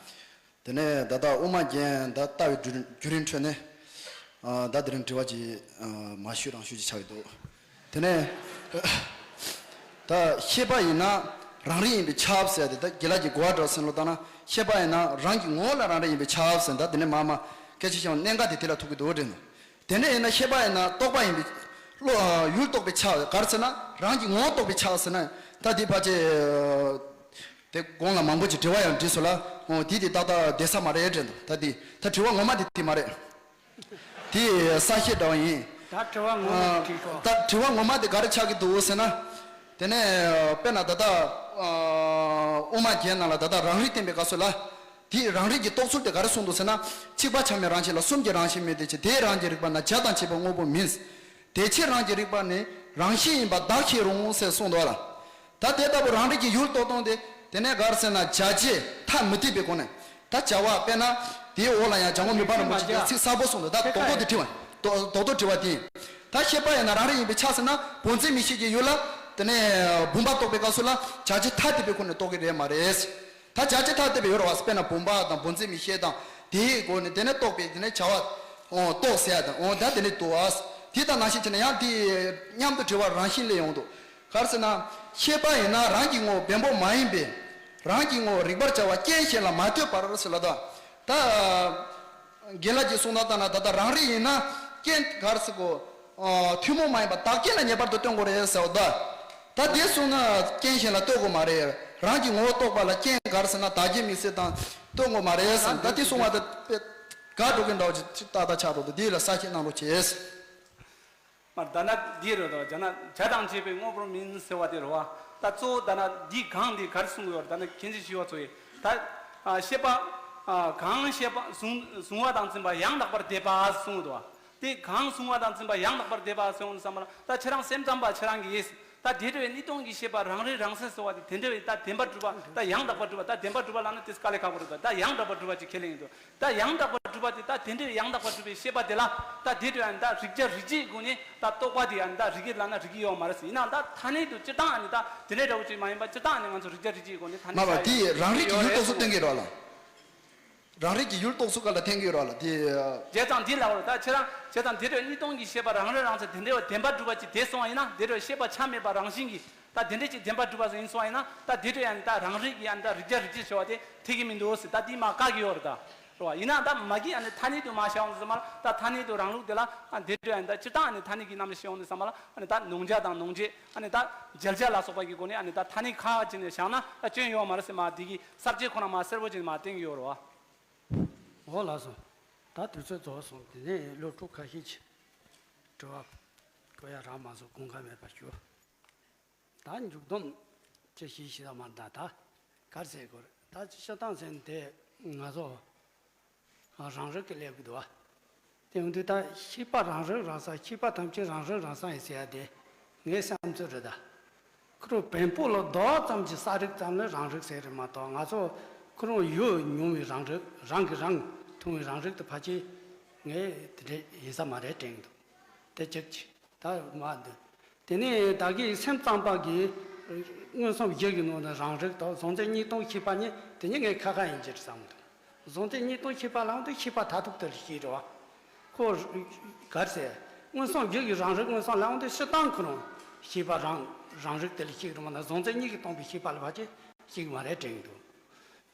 དེ་ནས་ད་ལྟ་དབུ་མ་རྒྱན་ད་ལྟ་བའི་བརྒྱུད་རིམ་ཁྲོད་ནས་ཨ། ད་དེ་རིང་དྲི་བ་ཅིག་ཨ། མ་ཞུས་རང་ཞུས་ཅིག་ཆགས་ཀྱི་འདུག་དེ་ནས་ད་ཤེས་པ་ཡིན་ན་རང་རིག་ཡིན་པས་ཁྱབ་ཟེར་ཏེ། ད་དགེ་ལགས་ཀྱིས་གོ་བ་འདྲ་སེམས་བློ་བཏང་ན་ཤེས་པ་ཡིན་ན་རང་གི་ངོ་བོ་ལ་རང་རིག་ཡིན་པས་ཁྱབ་ཟེར། ད་དེ་ནས་མ་མ་སྐད་ཆ་བཤད་པ་གནད་འགག་དེ་དེ་ལ་ཐུག་གི་འདུག་དྲན་འདུག་དེ་འདྲ་ཡིན་ན་ཤེས་པ་ཡིན་ན་རྟོག་པ་ཡིན་པས་བློ་ཡུལ་རྟོགས་པས་ཁྱབ། ག་རེ་ཟེར་ན་རང་གི་ངོ་བོ་རྟོགས་པས་ཁྱབ་ཟེར་ན། ད་དེ་ཕལ་ཆེར་དེ་གོང་ལ་མང་པོ་ཅིག་དྲི་བ་ཡང་དྲིས་སོང་ལ། འོ་དེ་དེ་ཏག་ཏག་བསྡད་ས་མ་རེད་དྲན་འདུག་ད་དེ་ད་དྲི་བ་ངོ་མ་དེ་དེ་མ་རེད། དེ་གསལ་བཤད་འདྲ་བ་ཡིན། ད་དྲི་བ་ངོ་མ་དེ་དྲིས་ཤོག་ད་དྲི་བ་ངོ་མ་དེ་ག་རེ་ཆགས་ཀྱི་འདུག་ཟེར་ན། དེ་ནས་དཔེར་ན་ད་ལྟ་དབུ་མ་རྒྱན་ནང་ལ་ད་ལྟ་རང་རིག་བསྟན་པའི་སྐབས་སུ་ལ། དེའི་རང་རིག་གི་རྟོགས་ཚུལ་དེ་ག་རེ་གསུངས་འདུག་ཟེར་ན། ཆིག་པ་ཆ་མེད་རང་བཞིན་ལ་གསུམ་གྱི་རང་བཞིན་མེད་དེ་ཆེ། དེའི་རང་གི་རིག་པ་ན་བྱ་དང་བྱེད་པ་དངོས་པོ་མིན། དེ་ཕྱིར་རང་གི་རིག་པ་ནི་རང་བཞིན་ཡིན་པར་བདག་ཤེས་རུང་ཟེར་གསུངས་འདུག་བ་ལ། ད་དེ་ལྟ་བུ་རང་རིག་གི་ཡུལ་རྟོགས་སྟངས་དེ་དེ་ནས་ག་རེ་ཟེར་ན་བྱ་བྱེད་ཐ་མི་དད་པའི་སྒོ་ནས། ད་བྱ་བ་དཔེར་ན་དེའི་འོག་ལ་ཡང་བྱ་ངོ་མི་ཕམ་རིན་པོ་ཆེ་གིས་ཚིག་གསལ་པོ་གསུངས་འདུག་ད་རྡོག་རྡོག་དེ་དྲི་བ་རྡོག་རྡོག་རྡོག་དྲི་བ་དེ་ཡིན། ད་ཤེས་པ་ཡིན་ན་རང་རིག་ཡིན་པས་ཁྱབ་ཟེར་ན་བུམ་འཛིན་མིག་ཤེས་ཀྱི་ཡུལ་ལ་དེ་ནས་བུམ་པ་རྟོགས་པའི་སྐབས་སུ་ལ་བྱ་བྱེད་ཐ་དད་པའི་སྒོ་ནས་རྟོགས་ཀྱི་རེད་མ་རེད། ད་བྱ་བྱེད་ཐ་དད་པའི་ཡོད་རེད་བ། དཔེར་ན་བུམ་པ་དང་བུམ་འཛིན་མིག་ཤེས་དང་དེའི་སྒོ་ནས་དེ་ནས་རྟོགས་པའི་དེ་ནས་བྱ་བ་ཨོ་རྟོགས་ཟེར་ཡ་དང་ཨོ་ད་དེ་ནས་འདུག་བ། དེ་དང་ནང་བཞིན་བྱས་ན་ཡང་དེ་མཉམ་དུ་དྲི་བ་རང་བཞིན་སླེབས་ཡོང་འདུག་ག་རེ་ཟེར་ན། ཤེས་པ་ཡིན་ན་རང་གི་ངོ་བོ་བེམ་པོ་མ་ཡིན་པས། རང་གི་ངོ་བོ་རིག་པར་བྱ་བ་རྐྱེན་གཞན་ལ་མ་ལྟོས་པར་ཟེར་ལ་ད། ད། རྒན་ལགས་ཀྱིས་གསུངས་སྟངས་ལྟར་ན་ད་ལྟ་རང་རིག་ཡིན་ན་རྐྱེན་ག་རེ་ཟེར་གོ། ཨ། ཐུན་མོང་མ་ཡིན་པ་བདག་རྐྱེན་ལ་ངེས་པར་དུ་སྟོན་དགོས་རེད་ཟེར་བ་ད། ད་དེ་གསུངས་ན་རྐྱེན་གཞན་ལ་ལྟོས་དགོས་མ་རེད། རང་གི་ངོ་བོ་རྟོགས་པ་ལ་རྐྱེན་ག་རེ་ཟེར་ན་བདག་རྐྱེན་དམིགས་བསལ་དང་ལྟོས་དགོས་མ་རེད་ཟེར། ད་དེ་གསུངས་པ་ད་དཔེ་ ག་འགྲོ་གི་འདྲ་བ་ཅིག་ཏག་ཏག་ཆགས་འགྲོ་འདུག་དེ་ལ་གསལ་བཤད་གནང་རོགས་བྱེད། མ་ད་ན་འདི་རེད་དོ། བྱ་ན་བྱ་དང་བྱས་པའི་དངོས་པོར་མིན་ཟེར་བ་དེ་རེད་བ། ད་གཙོ་བོ་ད་ན་འདི་གང་འདི་གར་གསུང་གི་ཡོད་རེད། ད་ན་མཁན་ཆེན་ཞི་བ་འཚོ་ཡིས་ད་ཨ་བཤད་པ་ཨ་གང་བཤད་པ་གཟུང་གཟུང་བ་དང་འཛིན་པ་ཡང་དག་པར་འདོད་པ་གསུངས་འདུག་བ། དེ་གང་གཟུང་བ་དང་འཛིན་པ་ཡང་དག་པར་འདོད་པ་གསུངས་འདུག་བསམ་པ་ལ། ད་ཁྱེད་རང་སེམས་ཙམ་པ་ཁྱེད་རང་གི་ཡིས་ད་དེ་འདྲ་བའི་གཉིས་སྟོང་གི་ཤེས་པ་རང་རིག་རང་གསལ་ཟེར་བ་དེ་དེ་འདྲ་བའི་ད་བདེན་པར་གྲུབ་པ། ད་ཡང་དག་པར་གྲུབ་པ། ད་བདེན་པར་གྲུབ་པ་ལབ་ན་དེ་དཀའ་ལས་ཁག་པོ་རེད། ད་ཡང་དག་པར་གྲུབ་པ་ཅིག་ཁས་ལེན་ཡིན་འདུག་ད་ཡང་དག་པར་གྲུབ་པ་དེ་ད་དེ་འདྲའི་ཡང་དག་པར་གྲུབ་པའི་ཤེས་པ་དེ་ལ་ད་དེ་འདྲ་ཡང་ད་རིགས་བརྒྱ་རིགས་གཅིག་སྒོ་ནས་ད་རྟོག་པ་དེ་ཡང་ད་རིགས་ཡོད་ལབ་ན་རིགས་ཡོད་མ་རེད་ཟེར། ཡིན་ནའང་ད་ཐ་སྙད་དུ་སྤྱིར་བཏང་ཨ་ནི་ད་དེ་འདྲའི་འདྲ་བོ་ཅིག་མ་ཡིན་པ། སྤྱིར་བཏང་ཨ་ནི་ང་ཚོ་རིགས་བརྒྱ་རིགས་གཅིག་སྒོ་ནས་ཐ་སྙད་མ་བ་ད་དེ་རང་རིག་གི་ཡུལ་རྟོགས་སུ་བསྟན་གྱི་རོགས་ལ། རང་རིག་གི་ཡུལ་རྟོགས་སུ་ག་ལ་བསྟན་གྱི་རོགས་ལ་དེ། བྱས་ཙང་འདི་ལ་འོ་ད་ཁྱེད་རང་བྱས་ཙང་དེ་འདྲའི་གཉིས་སྟོང་གི་ཤེས་པ་རང་རིག་རང་གསལ་དེ་འདྲའི་བདེན་པར་གྲུབ་པ་ཅིག་དེ་སོང་བ་ཡིན་ན། དེ་འདྲའི་ཤེས་པ་ཆ་མེད་པ་རང་བཞིན་གྱིས་ད་དེ་འདྲའི་ཅིག་བདེན་པར་གྲུབ་པ་ཡིན་སོང་བ་ཡིན་ན། ད་དེ་འདྲའི་ཡང་ད་རང་རིག་གི་ཡང་ད་རིགས་བརྒྱ་རིགས་གཅིག་ཟེར་བ་དེ་ཐེག་གི་མི་འདུག་ཟེར། ད་འདི་མ་བཀག་གི་ཡོད་རེད་ད། རེད་བ། ཡིན་ནའང་ད་མ་གི་ཨ་ནི་ཐ་སྙད་དུ་མ་བྱས་ཡོང་དུས་ཙམ་པ་ལ། ད་ཐ་སྙད་དུ་རང་ལུགས་དེ་ལ་ཨ་དེ་འདྲའི་ཡང་ད་སྤྱིར་བཏང་ཨ་ནི་ཐ་སྙད་ཀྱི་རྣམ་པ་བྱས་ཡོང་དུས་ཙམ་པ་ལ། ཨ་ནི་ད་ནོར་འཇལ་དང་ནོར་བྱེད། ཨ་ནི་ད་འཇལ་བྱ་ལ་སོགས་པ་གི་སྒོ་ནས་ཨ་ནི་ད་ཐ་སྙད་ཁ་ཅིག་ནས་བཞག་ན་ད་སྐྱོན་ཡོད་མ་རེད་ཟེར། མ་འདི་གི་གསར་བརྗེ་ཁོ་ན་མ་གསལ་པོ་ཅིག་མ་བསྟན་གྱི་ཡོད་རེད་བ། འོ་ལགས་སོ། ད་དུས་ཚོད་རྫོགས་སོང་། དེ་ནས་སློབ་ཕྲུག་ཁ་ཤས་ཀྱིས་དྲི་བ་བཀོད་ཡ་རག་མ་སོང་། དགོངས་འགལ་མེད་པ་ཞུ། ད་མཇུག་སྡོམ་ཅིག་ཞུས་ཤིག་ད་མ་ད་ད་ག་རེ་ཟེར་དགོས་རེད། ད་སྤྱིར་བཏང་ཟེར་ན་དེ་ང་ཚོ་རང་རིག་གི་སླེབས་ཀྱི་འདུག་བ། དེ་ཡོང་དུས་ད་ཤེས་པ་རང་རིག་རང་གསལ། ཤེས་པ་ཐམས་ཅད་རང་རིག་རང་གསལ་ཡིན་ཟེར་ཡ་དེ་ངའི་བསམ་ཚུལ་རེད་ད། ཁོ་རང་བེམ་པོ་ལ་རྡོག་ཙམ་གྱི་ས་རིག་ཙམ་ལ་རང་རིག་ཟེར་རེད་མ་གཏོགས། ང་ཚོ་ཁོ་རང་ཡོད་མྱོང་བའི་རང་རིག། རང་གིས་རང་མཐོང་བའི་རང་རིག་དེ་ཕལ་ཆེར་ངས་དེ་འདྲ་ཡིན་ས་མ་རེད་དྲན་གྱི་འདུག་དེ་གཅིག་ཅིག་ད་མ་འདི། དེ་ནས་ད་གིན་སེམས་ཙམ་པ་གིས་མངོན་སུམ་བཞི་གི་ནང་ནས་རང་རིག་དང་གཟུང་འཛིན་གཉིས་སྟོང་ཤེས་པ་གཉིས་དེ་གཉིས་ངས་ཁ་ཁ་ཡིན་གྱི་རེད་བསམ་གྱི་འདུག་གཟུང་འཛིན་གཉིས་སྟོང་ཤེས་པ་ལབ་དུས་ཤེས་པ་མཐར་ཐུག་དེ་ལ་ཤེས་རེད་བ། ཁོ་ག་རེ་ཟེར། མངོན་སུམ་བཞི་གི་རང་རིག་མངོན་སུམ་ལབ་དུས་སྤྱིར་བཏང་ཁོ་རང་ཤེས་པ་རང་རང་རིག་དེ་ལ་ཤེས་རེད་མ་གཏོགས། གཟུང་འཛིན་གཉིས་ཀྱིས་སྟོང་པའི་ཤེས་པ་ལ་ཕལ་ཆེར་ཤེས་ཀྱི་མ་རེད་དྲན་གྱི་འདུག་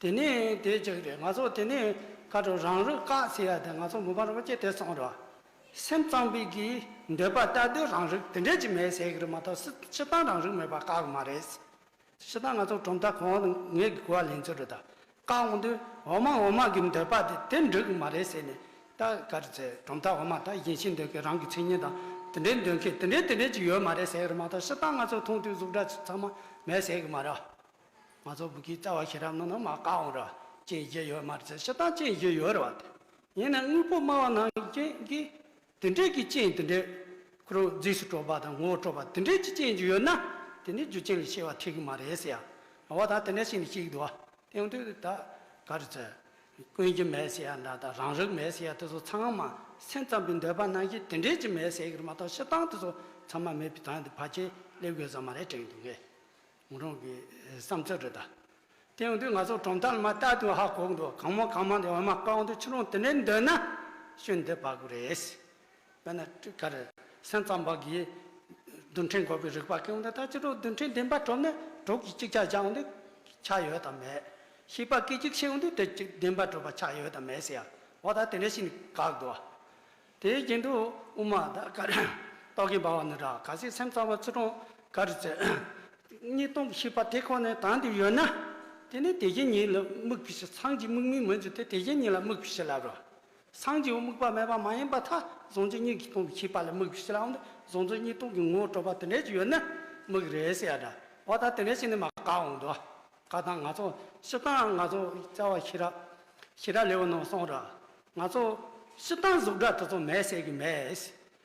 དེ་ནས་དེ་གཅིག་རེད། ང་ཚོ་དེ་ནས་ཁ་དྲོ་རང་རིག་བཀག་ཟེར་ཡ་དེ་ང་ཚོ་མི་ཕམ་རིན་པོ་ཆེས་དེ་གསུངས་རེད་བ། སེམས་ཙམ་པའི་གིས་འདོད་པ་ལྟར་དུ་རང་རིག་དེ་འདྲས་ཅིག་མེད་ཟེར་གྱི་རེད་མ་གཏོགས། སྤྱིར་བཏང་རང་རིག་མེད་པ་བཀག་གི་མ་རེད། སྤྱིར་བཏང་ང་ཚོ་གྲུབ་མཐའ་གོང་ངས་གོ་བ་ལེན་ཚུལ་རེད་ད། བཀག་འོང་དུས་འོ་མ་འོ་མ་གི་འདོད་པ་དེ་དེ་འགྲིག་གི་མ་རེད་ཟེར་ནས། ད་ག་རེ་ཟེར། གྲུབ་མཐའ་འོ་མ་ད་གཞན་ཤེས་འདོད་མཁན། རང་གི་མཚན་ཉིད་དང་དེ་འདྲའི་འདོད་མཁན་དེ་འདྲའི་དེ་འདྲའི་ཅིག་ཡོད་མ་རེད་ཟེར་གྱི་རེད་མ་གཏོགས། སྤྱིར་བཏང་ང་ཚོ་མཐོང་དུས་གཟུགས་སྒྲ་ཚང་མ་མེད་ཟེར་གྱི་མ་རེད། ང་ཚོ་བོད་ཀྱི་རྩ་བ་ཤེས་རབ་ནང་ན་མ་བཀག་འོང་ར། རྐྱེན་བཞི་ཡོད་མ་རེད་ཟེར། སྤྱིར་བཏང་རྐྱེན་བཞི་ཡོད་རེད་བ། དེ་ཡིན་ན་དངོས་པོ་སྨྲ་བ་ནང་བཞིན་གྱི་དེ་འདྲའི་གི་རྐྱེན་དེ་འདྲའི་ཁོ་རང་རྗེས་སུ་གྲུབ་པ་དང་ངོ་བོ་གྲུབ་པ་དེ་འདྲའི་གི་རྐྱེན་ཅིག་ཡོད་ན། དེ་ནི་རྒྱུ་རྐྱེན་ལ་སྐྱེ་བ་འཁྲིད་གི་མ་རེད་ཟེར་ཡ། འོ་ད་དེ་འདྲ་ཞིག་ནི་ཤེས་ཀྱི་འདུག་བ། དེ་ཡོང་དུས་ད་ག་རེ་ཟེར། ཀུན་གཞི་མེད་ཟེར་ཡ་འདྲ་དང་། རང་རིག་མེད་ཟེར་ཡ་དེ་ཚོ་ཚང་མ་སེམས་ཙམ་པའི་འདོད་པ་ནང་བཞིན་དེ་འདྲའི་ཅིག་མེད་ཟེར་གྱི་རེད་མ་གཏོགས། སྤྱིར་བཏང་དེ་ཚོ་ཚང་མ་མེད་པའི་དོན་དེ་ཕལ་ཆེར་སླེབས་དགོས་ས་མ་རེད་དྲན་གྱི་འདུག་ངས། ང་རང་གི་བསམ་ཚུལ་རེད་ད། དེ་ཡོང་དུས་ང་ཚོ་གྲུབ་མཐའ་ལ་མ་ལྟ་དུས་ཧ་གོ་གི་འདུག་གང་མང་གང་མང་དེ་འོ་མ་བཀག་འོང་དུས་ཁྱེད་རང་དེ་འདྲའི་འདོད་ན་སྐྱོན་འདི་བབས་དགོས་རེད། དཔེར་ན་ག་རེ། སེམས་ཙམ་པ་གིས་རྡུལ་ཕྲན་འགོག་པའི་རིགས་པ་བཀོད་འོང་དུས། ད་ཁྱེད་རང་རྡུལ་ཕྲན་བདེན་པར་གྲུབ་ན་དྲུག་གིས་གཅིག་ཆ་བཞག་འོང་དུས་ཆ་ཡོད་དམ་མེད། ཤེས་པ་སྐད་ཅིག་ཤེས་འོང་དུས་དེ་གཅིག་བདེན་པར་གྲུབ་པ་ཆ་ཡོད་དམ་མེད་ཟེར་ཡ། འོ་ད་དེ་འདྲ་ཞིག་ནི་བཀག་འདུག་བ། དེའི་རྒྱན་དུ་དབུ་མ་ད་ག་རེ། རྟོག་གེ་འབར་བ་ནི་འདྲ། གལ་སྲིད་སེམས་ཙམ་པ་ཚུལ་ཁྲིམས་ག་རེ་ཟེར། གཉིས་སྟོང་གི་ཤེས་པ་དེ་ཁོ་ནས་དོན་དུ་ཡོད་ན། དེ་ནི་དེ་བཞིན་ཉིད་ལ་དམིགས་པའི་ཕྱིར། སངས་རྒྱས་དམིགས་མེད་མིན་ཚུལ་དེ་དེ་བཞིན་ཉིད་ལ་དམིགས་པའི་ཕྱིར་ལབ་རོ། སངས་རྒྱས་དམིགས་པ་མེད་པ་མ་ཡིན་པར་ཐལ། གཟུང་འཛིན་གཉིས་ཀྱིས་སྟོང་པའི་ཤེས་པ་ལ་དམིགས་པའི་ཕྱིར་ལབ་འོང་དུས། གཟུང་འཛིན་གཉིས་སྟོང་གི་ངོ་བོ་གྲུབ་པ་དེ་འདྲ་ཅིག་ཡོད་ན་དམིགས་རེད་ཟེར་ཡ་འདྲ། འོ་ད་དེ་འདྲ་ཞིག་ནི་མ་བཀག་འོང་དུས། བཀག་སྟངས་ང་ཚོ་སྤྱིར་བཏང་ང་ཚོ་རྩ་བ་ཤེས་རབ། ཤེས་རབ་ལེའུ་ནང་གསུངས་ར། ང་ཚོ་སྤྱིར་བཏང་གཟུགས་སྒྲ་དེ་ཚོ་མེད་ཟེར་གི་མེད།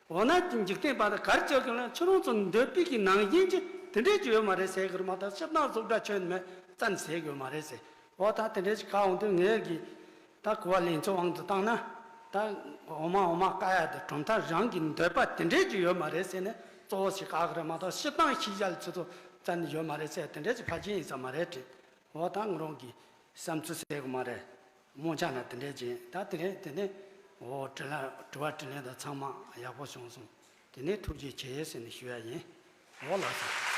འོ་ན་འཇིག་རྟེན་པ་དང་ག་རེ་བྱེད་ཀྱི་ན། ཁྱོད་རང་ཚོ་འདོད་པའི་གི་ནང་བཞིན་གྱི་དེ་འདྲས་ཀྱི་ཡོད་མ་རེད་ཟེར་གི་རེད་མ་གཏོགས། སྤྱིར་བཏང་གཟུགས་སྒྲ་ཁྱོན་མེད་བཙན་ཟེར་གི་ཡོད་མ་རེད་ཟེར། འོ་ད་དེ་འདྲས་ཀྱི་བཀག་འོང་དུས་ངས་གི་ད་གོ་བ་ལེན་ཚུལ་དབང་དུ་བཏང་ན། ད་འོ་མ་འོ་མ་བཀག་ཡ་དེ་གྲུབ་མཐའ་རང་གི་འདོད་པ་དེ་འདྲས་ཀྱི་ཡོད་མ་རེད་ཟེར་ནས་གཙོ་བོ་ཞིག་བཀག་གི་རེད་མ་གཏོགས། སྤྱིར་བཏང་ཤེས་བྱ་ལ་ཚུར་ཚུར་བཙན་ཡོད་མ་རེད་ཟེར་དེ་འདྲས་ཀྱི་ཕལ་ཆེར་ཡིན་ས་མ་རེད་དྲན། འོ་ད་ང་རང་གི་བསམ་ཚུལ་ཟེར་གི་མ་རེད། རྨོངས་ཆ་ན་དེ་འདྲས་ཅན། ད་དེ་རིང་དེ་ནས་འོ་དྲི་ལན་དྲི་བ་དྲིས་ལན་དང་ཚང་མ་ཡག་པོ་བྱུང་སོང་། དེ་ནས་ཐུགས་རྗེ་ཆེ་ཟེར་ནས་ཞུ་ཡ་ཡིན། འོ་ལགས་སོ།